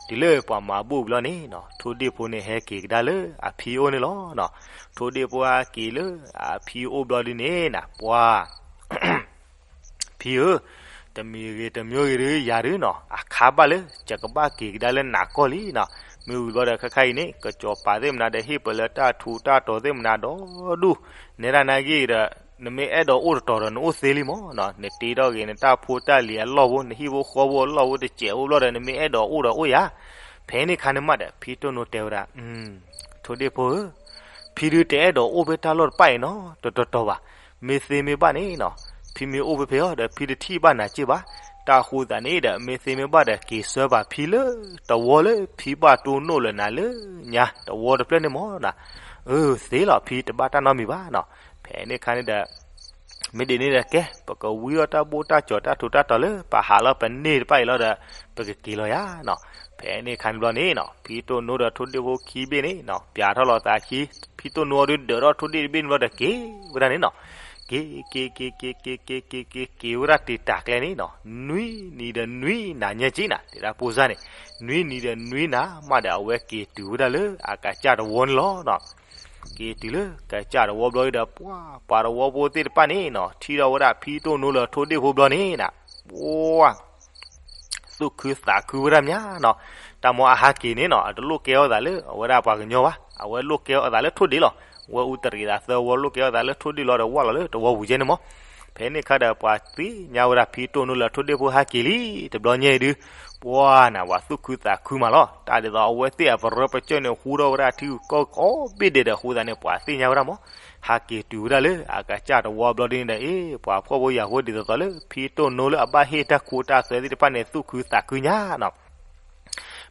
တုၤလၢပှၤမၤဘူၣ်ဘျီန့ၣ်နီၤ ထိၣ်ဒ့ၣ်ဖိန့ၣ်ဟဲက့ၤကဒါလၢအဖံအိၣ်န့ၣ်လီၤနီၤ. ထိၣ်ဒ့ၣ်ဖိဟဲက့ၤလၢအဖံအိၣ်ဘျီဒုးန့ၣ်နၤ ပှၤ ဖံဧၢ, တမံၤဂ့ၤတမံၤဂ့ၤဒုး ယၤဒုးနီၤ အခါဘၣ်လၢ ယကဘၣ်က့ၤကဒါလၢနးကီၢ်လံနီၤ. မ့ၢ်ဝံၤဘျီဒီး ခဲခါအံၤန့ၣ် ကစီၤပၤသ့ၣ်မနၤဒီး ဟ့ၣ်ပလၢတၢ်ထူးတၢ်တီၤသ့ၣ်မနၤဒီဒူၣ်, နဲဒၣ်နၤဂ့ၤဒီး နမ့ၢ်အဲၣ်ဒိးအိၣ်တတီၤဒီး နအိၣ်သ့လံမးနီၤ. နတ့ထီၣ်ဂ့ၤ နတၢ်ဖိတၢ်လံၤအလီၢ်ဖိ နဟံၣ်ဖိဃီဖိအလီၢ်ဖိတစဲးအိၣ်ဘျီဒီး နမ့ၢ်အဲၣ်ဒိးအိၣ်ဒီးအိၣ်ယၤ. ဖဲန့ၣ်ခါန့ၣ်မးဒီး ဖံတိၢ်နိတဲဝဲဒၣ် ထိၣ်ဒ့ၣ်ဖိဧၢ, ဖံဒုးတအဲၣ်ဒိးအိၣ်ဖဲတၢ်လီၢ်တဖၣ်အံၤနီတတီၤဘၣ်. မ့ၢ်သ့မ့ၢ်ဘၣ်န့ၣ်နီၤ ဖံမ့ၢ်အိၣ်ဖဲဖဲအီၤဒီး ဖံတထံၣ်ဘၣ်နၤစ့ၢ်ဘၣ်. တၢ်ဃိသတးန့ၣ်ဒီး မ့ၢ်သ့မ့ၢ်ဘၣ်ဒီး က့ၤဆှၢပာ်ဖံလၢတဝီလၢဖံဘၣ်တိၢ်နိလၢနၤလၢညါ တဝီတဖျၢၣ်န့ၣ်မးနီၤ. အၢ သ့လီၤ ဖံတဘၣ်တၢ်နီတမံၤဘၣ်နီၤ. ဖဲန့ၣ်ခါန့ၣ်ဒီး မ့ၢ်ဒ်န့ၣ်ဒီးကဲ ပကဝံအီၣ်တၢ်ဘူၣ်တၢ်ကၠီၤတၢ်ထူးတၢ်တီၤလၢပဟးလီၤပန့ၢ်တဖၣ်အံၤလီၤဒီး ပကက့ၤလီၤယၤနီၤ. ဖဲန့ၣ်ခါန့ၣ်ဘျီန့ၣ်နီၤ ဖံတိၢ်နိဒီးထိၣ်ဒ့ၣ်ဖိခံဘ့ၣ်န့ၣ်နီၤ ပျးထီၣ်လီၤသးခံ ဖံတိၢ်နိအီၤဒုးဒၢးထီၣ်ထိၣ်ဒ့ၣ်တဘ့ၣ်န့ၣ်ဘျီဒီးက့ၤဝဲဒၣ်န့ၣ်နီၤ. က့ၤ က့ၤ က့ၤ က့ၤ က့ၤ က့ၤ က့ၤ က့ၤ က့ၤဝဲဒၣ်တ့ၢ်တၢ်ကျဲန့ၣ်နီၤ နွံနံၤဒီးနွံနၤညါက့ၤနၤ တဲဒၣ်ဖိစၢ်န့ၣ် နွံနံၤဒီးနွံနၤမးဒီး အဝဲက့ၤတုၤဝဲဒၣ်လၢအကစၢ်တဝီန့ၣ်လီၤနီၤ. က့ၤတုၤလၢကစၢ်တဝီဘျီဒီး ပှၤ ပှၤတဝီဖိသ့ၣ်တဖၣ်န့ၣ်နီၤ ထံၣ်ထီၣ်ဝဲဒၣ်ဖံတိၢ်နိလၢထိၣ်ဒ့ၣ်ဖိဘျီန့ၣ်နၤ ပှၤ သူၣ်ခုသးခုဝဲဒၣ်မးနီၤ. တၢ်မ့ၢ်အဟးက့ၤန့ၣ်နီၤ အတလိၣ်ကဲထီၣ်သးလၢအဝဲဒၣ်ပှၤကညီဘၣ်. အဝဲလိၣ်ကဲထီၣ်သးလၢထိၣ်ဒ့ၣ်လီၤ. ဝဲအူတရံးသးသၢဝီ လိၣ်ကဲထီၣ်သးလၢထိၣ်ဒ့ၣ်လီၤဒီး ဝၢ်လီၤလၢတဝီပူၤကဲန့ၣ်မး. ဖဲန့ၣ်အခါဒီးပှၤသ့ၣ်ညါဝဲဒၣ်ဖံတိၢ်နိလၢအထိၣ်ဒ့ၣ်ဖိဟဲက့ၤလံ, တဘျီညါအံၤဒုး ပှၤနၤ ပှၤသူၣ်ခုသးခုမးလီၤ. တၢ်ဒ်သိးအဝဲသ့ၣ်အပရၢပကၢၢ်န့ၣ် ဟူထီၣ်ဝဲဒၣ်ထံဂုၤကီၢ်ဂၤကိးဘ့ၣ်ဒဲးဒီး အဃိသတးန့ၣ် ပှၤသ့ၣ်ညါဝဲဒၣ်မး, ဟဲက့ၤတုၤဝဲဒၣ်လၢအကစၢ်တဝီဘျီဒ်န့ၣ်ဒီး အ့ ပှၤဖှီၣ်ဖိယာ်ဖိဒ်သိးသိးလၢ ဖံတိၢ်နိလၢအဘၣ်ဟ့ၣ်တၢ်ခိတၢ်သွဲသ့ၣ်တဖၣ်န့ၣ် သူၣ်ခုသးခုညါနီၤ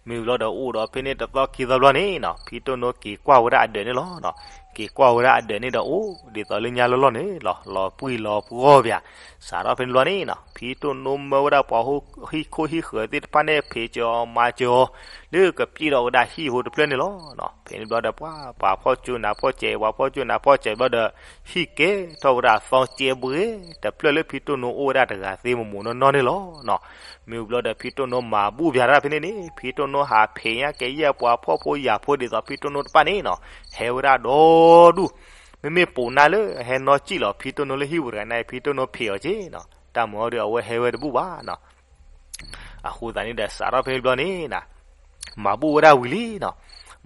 မ့ၢ်ဘျီဒီးအိၣ်ဒီးဖဲန့ၣ်တသီခံသီဘျီန့ၣ်နီၤ ဖံတိၢ်နိက့ၤကွၢ်ဝဲဒၣ်အဒၢးန့ၣ်လီၤ. က့ၤကွၢ်ဝဲဒၣ်အဒၢးန့ၣ်ဒီးအိၣ်ဒ်သိးလၢညါလီၢ်လီၢ်န့ၣ်လီၤ. လီၤပှံၢ်လီၤပှီၢ်ဘၣ်. စးထီၣ်ဖဲန့ၣ်ဘျီန့ၣ်နီၤ ဖံတိၢ်နိမၢဝဲဒၣ်ပှၤဟံၣ်ခိၣ်ဟံၣ်ဃၢၤသ့ၣ်တဖၣ်န့ၣ် ဖံးစၢၤအီၤမၤစၢၤအီၤ လၢကပျ့ၤထီၣ်ဝဲဒၣ်ဟံၣ်ဖိတဖျၢၣ်န့ၣ်လီၤ. ဖဲန့ၣ်ဘျီဒီး ပှၤဖှီၣ်ကၠိနးဖှီၣ်စဲး ပှၤဖှီၣ်ကၠိနးဖှီၣ်စဲးဘျီဒီး ဟံၣ်ကဲထီၣ်ဝဲဒၣ်သီကဲဘှ့တဖျၢၣ်လၢဖံတိၢ်နိအိၣ်ဝဲဒၣ်တဂၤသ့ မိၢ်မိၢ်နီၢ်နီၢ်န့ၣ်လီၤ. မ့ၢ်ဘျီဒီးဖံတိၢ်နိမၤဘူၣ်ဘၣ်တၢ်ဖဲန့ၣ်န့ၣ် ဖံတိၢ်နိဟးဖံးညါကဲယဲၢ်ပှၤဖှီၣ်ဖိယာ်ဖိဒ်သိးဖံတိၢ်နိတဖၣ်န့ၣ်နီၤ ဟဲဝဲဒၣ်ဒီဒူၣ်. မ့မ့ၢ်ပိာ်နါလၢ ဟဲနီၢ်ကံၣ်လီၤဖံတိၢ်နိလၢဟံၣ်ပူၤတဂၤန့ၣ် ဖံတိၢ်နိဖံးအီၤက့နီၤ တၢ်မၤအီၤဒီးအဝဲဟဲဝဲတဘူၣ်ဘၣ်နီၤ အဃိသတးန့ၣ်ဒီး စးထီၣ်ဖဲန့ၣ်ဘျီန့ၣ်နီၤ မၤဘူၣ်ဝဲဒၣ်ဝံၤလံနီၤ.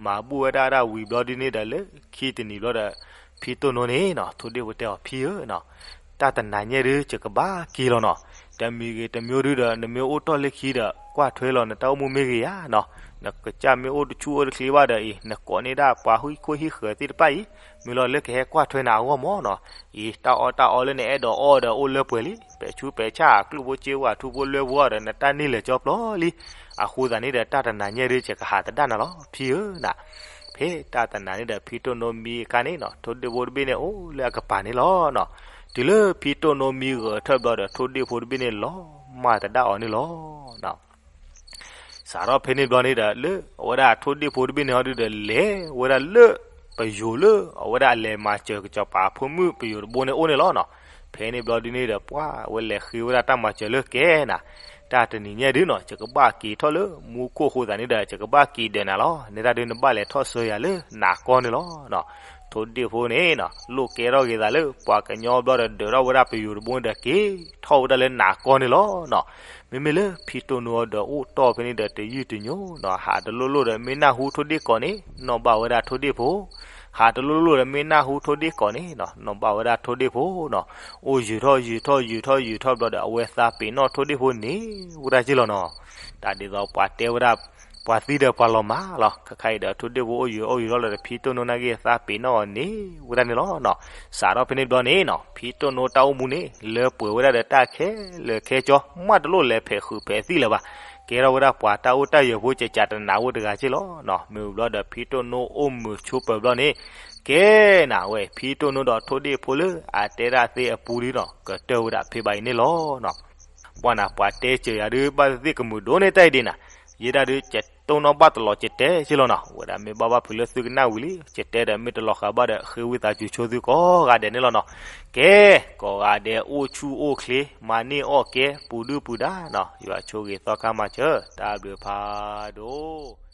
မၤဘူၣ်ဝဲဒၣ်ဒၣ်ဝံၤဘျီဒ်န့ၣ်ဒီး လၢခံတနံၤဘျီဒီး ဖံတိၢ်နိန့ၣ်နီၤ ထိၣ်ဒ့ၣ်ဖိတဲအီၤ ဖံဧၢနီၤ တၢ်တနၤညဲၣ်ဒုး ယကဘၣ်က့ၤလီၤနီၤ. တမံၤဂ့ၤတမံၤဒုးဒီး နမ့ၢ်အိၣ်တီၢ်လၢခံဒီး ကွၢ်ထွဲလီၤနတၢ်အိၣ်မူမ့ၢ်ဂ့ၤဧါနီၤ. နကစၢ်မ့ၢ်အိၣ်တဆူၣ်အိၣ်တချ့ဘၣ်ဒီးအံၤ နကိးန့ၢ်ဒၣ်ပှၤဟံၣ်ခိၣ်ဟံၣ်ဃၢၤသ့ၣ်တဖၣ်အံၤ မ့ၢ်လီၤလၢကဟဲကွၢ်ထွဲနၤအဂီၢ်မးနီၤ. အံၤ တၢ်အီၣ်တၢ်အီလၢနအဲၣ်ဒိးအီၣ်ဒီးအိၣ်လၢပှဲၤလံ, ပဲာ်ဆူးပဲာ်ဆၣ် ကျိၣ်ဖိစ့ဝၣ် ထူဖိလွဲဖိအီၤဒီး နတၢ်န့ၢ်လၢာ်ကၠီပျီလံ. အဃိသတးန့ၣ်ဒီး တၢ်တနၤညဲၣ်ဒုး ယကဟးသဒၣ်နၤလီၤ ဖံဧၢနီၤ. ဖဲတၢ်တနၤန့ၣ်ဒီး ဖံတိၢ်နိမံအခါန့ၣ်နီၤ ထိၣ်ဒ့ၣ်ဖိတဘ့ၣ်န့ၣ်အိၣ်လၢအကပၤန့ၣ်လီၤနီၤ. တုၤလၢဖံတိၢ်နိမံဂဲၤထၢၣ်ဘျီဒီး ထိၣ်ဒ့ၣ်ဖိတဘ့ၣ်န့ၣ်လီၤမၢ်သဒၣ်အီၤန့ၣ်လီၤ. စးထီၣ်ဖဲန့ၣ်ဘျီန့ၣ်ဒီး လၢအဝဲဒၣ်ထိၣ်ဒ့ၣ်ဖိတဘ့ၣ်န့ၣ်ဟီဒုးဒီး လဲၤဝဲဒၣ်လၢပယိၤလၢ အဝဲဒၣ်အလဲၤမၤစၢၤကစီၤပၤဖိမုၣ်ပယိၤတဘိန့ၣ်အိၣ်န့ၣ်လီၤနီၤ. ဖဲန့ၣ်ဘျီဒုးန့ၣ်ဒီး ပှၤဝဲလဲၤဃ့ဝဲဒၣ်တၢ်မၤစၢၤလၢကဲနၤ, တၢ်တနံၤညဲၣ်ဒုးနီၤ ယကဘၣ်က့ၤထီၣ်လၢမူခိၣ်အဃိသတးန့ၣ်ဒီး ယကဘၣ်က့ၤဒၢးနၤလီၤ. န့ၣ်တၢ်ဒုးနဘၣ်လဲၤထီၣ်ဆှၢယၤလၢနးကီၢ်န့ၣ်လီၤနီၤ. ထိၣ်ဒ့ၣ်ဖိန့ၣ်နီၤ လိၣ်ကဲထီၣ်က့ၤသးလၢပှၤကညီဘျီဒီး ဒၢးထီၣ်ဝဲဒၣ်ပယိၤတဘိန့ၣ်ဒီး က့ၤထီၣ်ဝဲဒၣ်လၢနးကီၢ်န့ၣ်လီၤနီၤ. မ့မ့ၢ်လၢဖံတိၢ်နိအဒီးအိၣ်တီၢ်ဖဲန့ၣ်ဒီး တယုၢ်တညိနီၤ ဟးတလိၣ်လိၣ်ဒီးမ့ၢ်နၢ်ဟူထိၣ်ဒ့ၣ်ကိးန့ၣ် နီၣ်ဘၣ်ဝဲဒၣ်ထိၣ်ဒ့ၣ်ဖိ, ဟးတလိၣ်လိၣ်ဒီးမ့ၢ်နၢ်ဟူထိၣ်ဒ့ၣ်ကိးန့ၣ်နီၤ နီၣ်ဘၣ်ဝဲဒၣ်ထိၣ်ဒ့ၣ်ဖိနီၤ. အိၣ်ယုာ်ထီၣ်ယုာ်ထီၣ်ယုာ်ထီၣ်ယုာ်ထီၣ်ဘျီဒီး အဝဲသးပ့ၤနီၣ်ထိၣ်ဒ့ၣ်ဖိန့ၣ်ဝဲဒၣ်က့လီၤနီၤ. တၢ်ဒ်သိးပှၤတဲဝဲဒၣ် ပှၤသံဒီးပှၤလီၤမၢ်လီၤ. ခဲခါအံၤဒီး ထိၣ်ဒ့ၣ်ဖိအိၣ်ယုာ်အိၣ်ယုာ်ထီၣ်လီၤဒီး ဖံတိၢ်နိနာ်က့ သးပ့ၤနီၣ်အီၤန့ၣ်ဝဲဒၣ်န့ၣ်လီၤနီၤ. စးထီၣ်ဖဲန့ၣ်ဘျီန့ၣ်နီၤ ဖံတိၢ်နိတၢ်အိၣ်မူန့ၣ် လၢပှဲၤဝဲဒၣ်ဒီးတၢ်ခဲလၢာ်ခဲဆ့ မးတလိၣ်လဲၤဖဲးဃုာ်ဖဲးသံလၢၤဘၣ်. ကဲထီၣ်ဝဲဒၣ်ပှၤတၢ်အိၣ်တၢ်ယၢၤဖိ ကကးတနးဝဲတဂၤက့လီၤနီၤ. မ့ၢ်ဘျီဒီး ဖံတိၢ်နိအိၣ်မုာ်ဆိးပၢၤဘျီန့ၣ် ကဲနၤဝဲ ဖံတိၢ်နိဒီးထိၣ်ဒ့ၣ်ဖိလၢအတဲဒၣ်သ့အပူၤဒုနီၤ ကတၢၢ်ဝဲဒၣ်ဖဲဘၣ်အံၤန့ၣ်လီၤနီၤ. ပှၤနၤ ပှၤတဲစၢၤယၤဒုး ဘၣ်သ့ၣ်သ့ၣ်ကမုာ်ဒိၣ်န့ၢ်တၢ်အံၤဒ်နၤ, ယဲဒၣ်ဒုး ကတိၢ်နီၣ်ဘၣ်တလီၤကတဲက့လီၤနီၤ. ဝဲဒၣ်မ့ၢ်ဘၣ်ဘၣ်ဖုးလၢသုကနၣ်ဝံၤလံ ကတဲဒီးမ့ၢ်တလီၤဃာ်ဘၣ်ဒီး ဃ့ဝံသးစူၤဆိသုကိးဂၤဒဲးန့ၣ်လီၤနီၤ. ကဲ ကိးဂၤဒဲးအိၣ်ဆူၣ်အိၣ်ချ့ မၤန့ၢ်အီၣ်ကဲ ပူၤဒုၣ်ပူၤဒါနီၤ. ယွၤဆိၣ်ဂ့ၤသီခါမၤစၢၤ တၢ်ဘျုးဖးဒိၣ်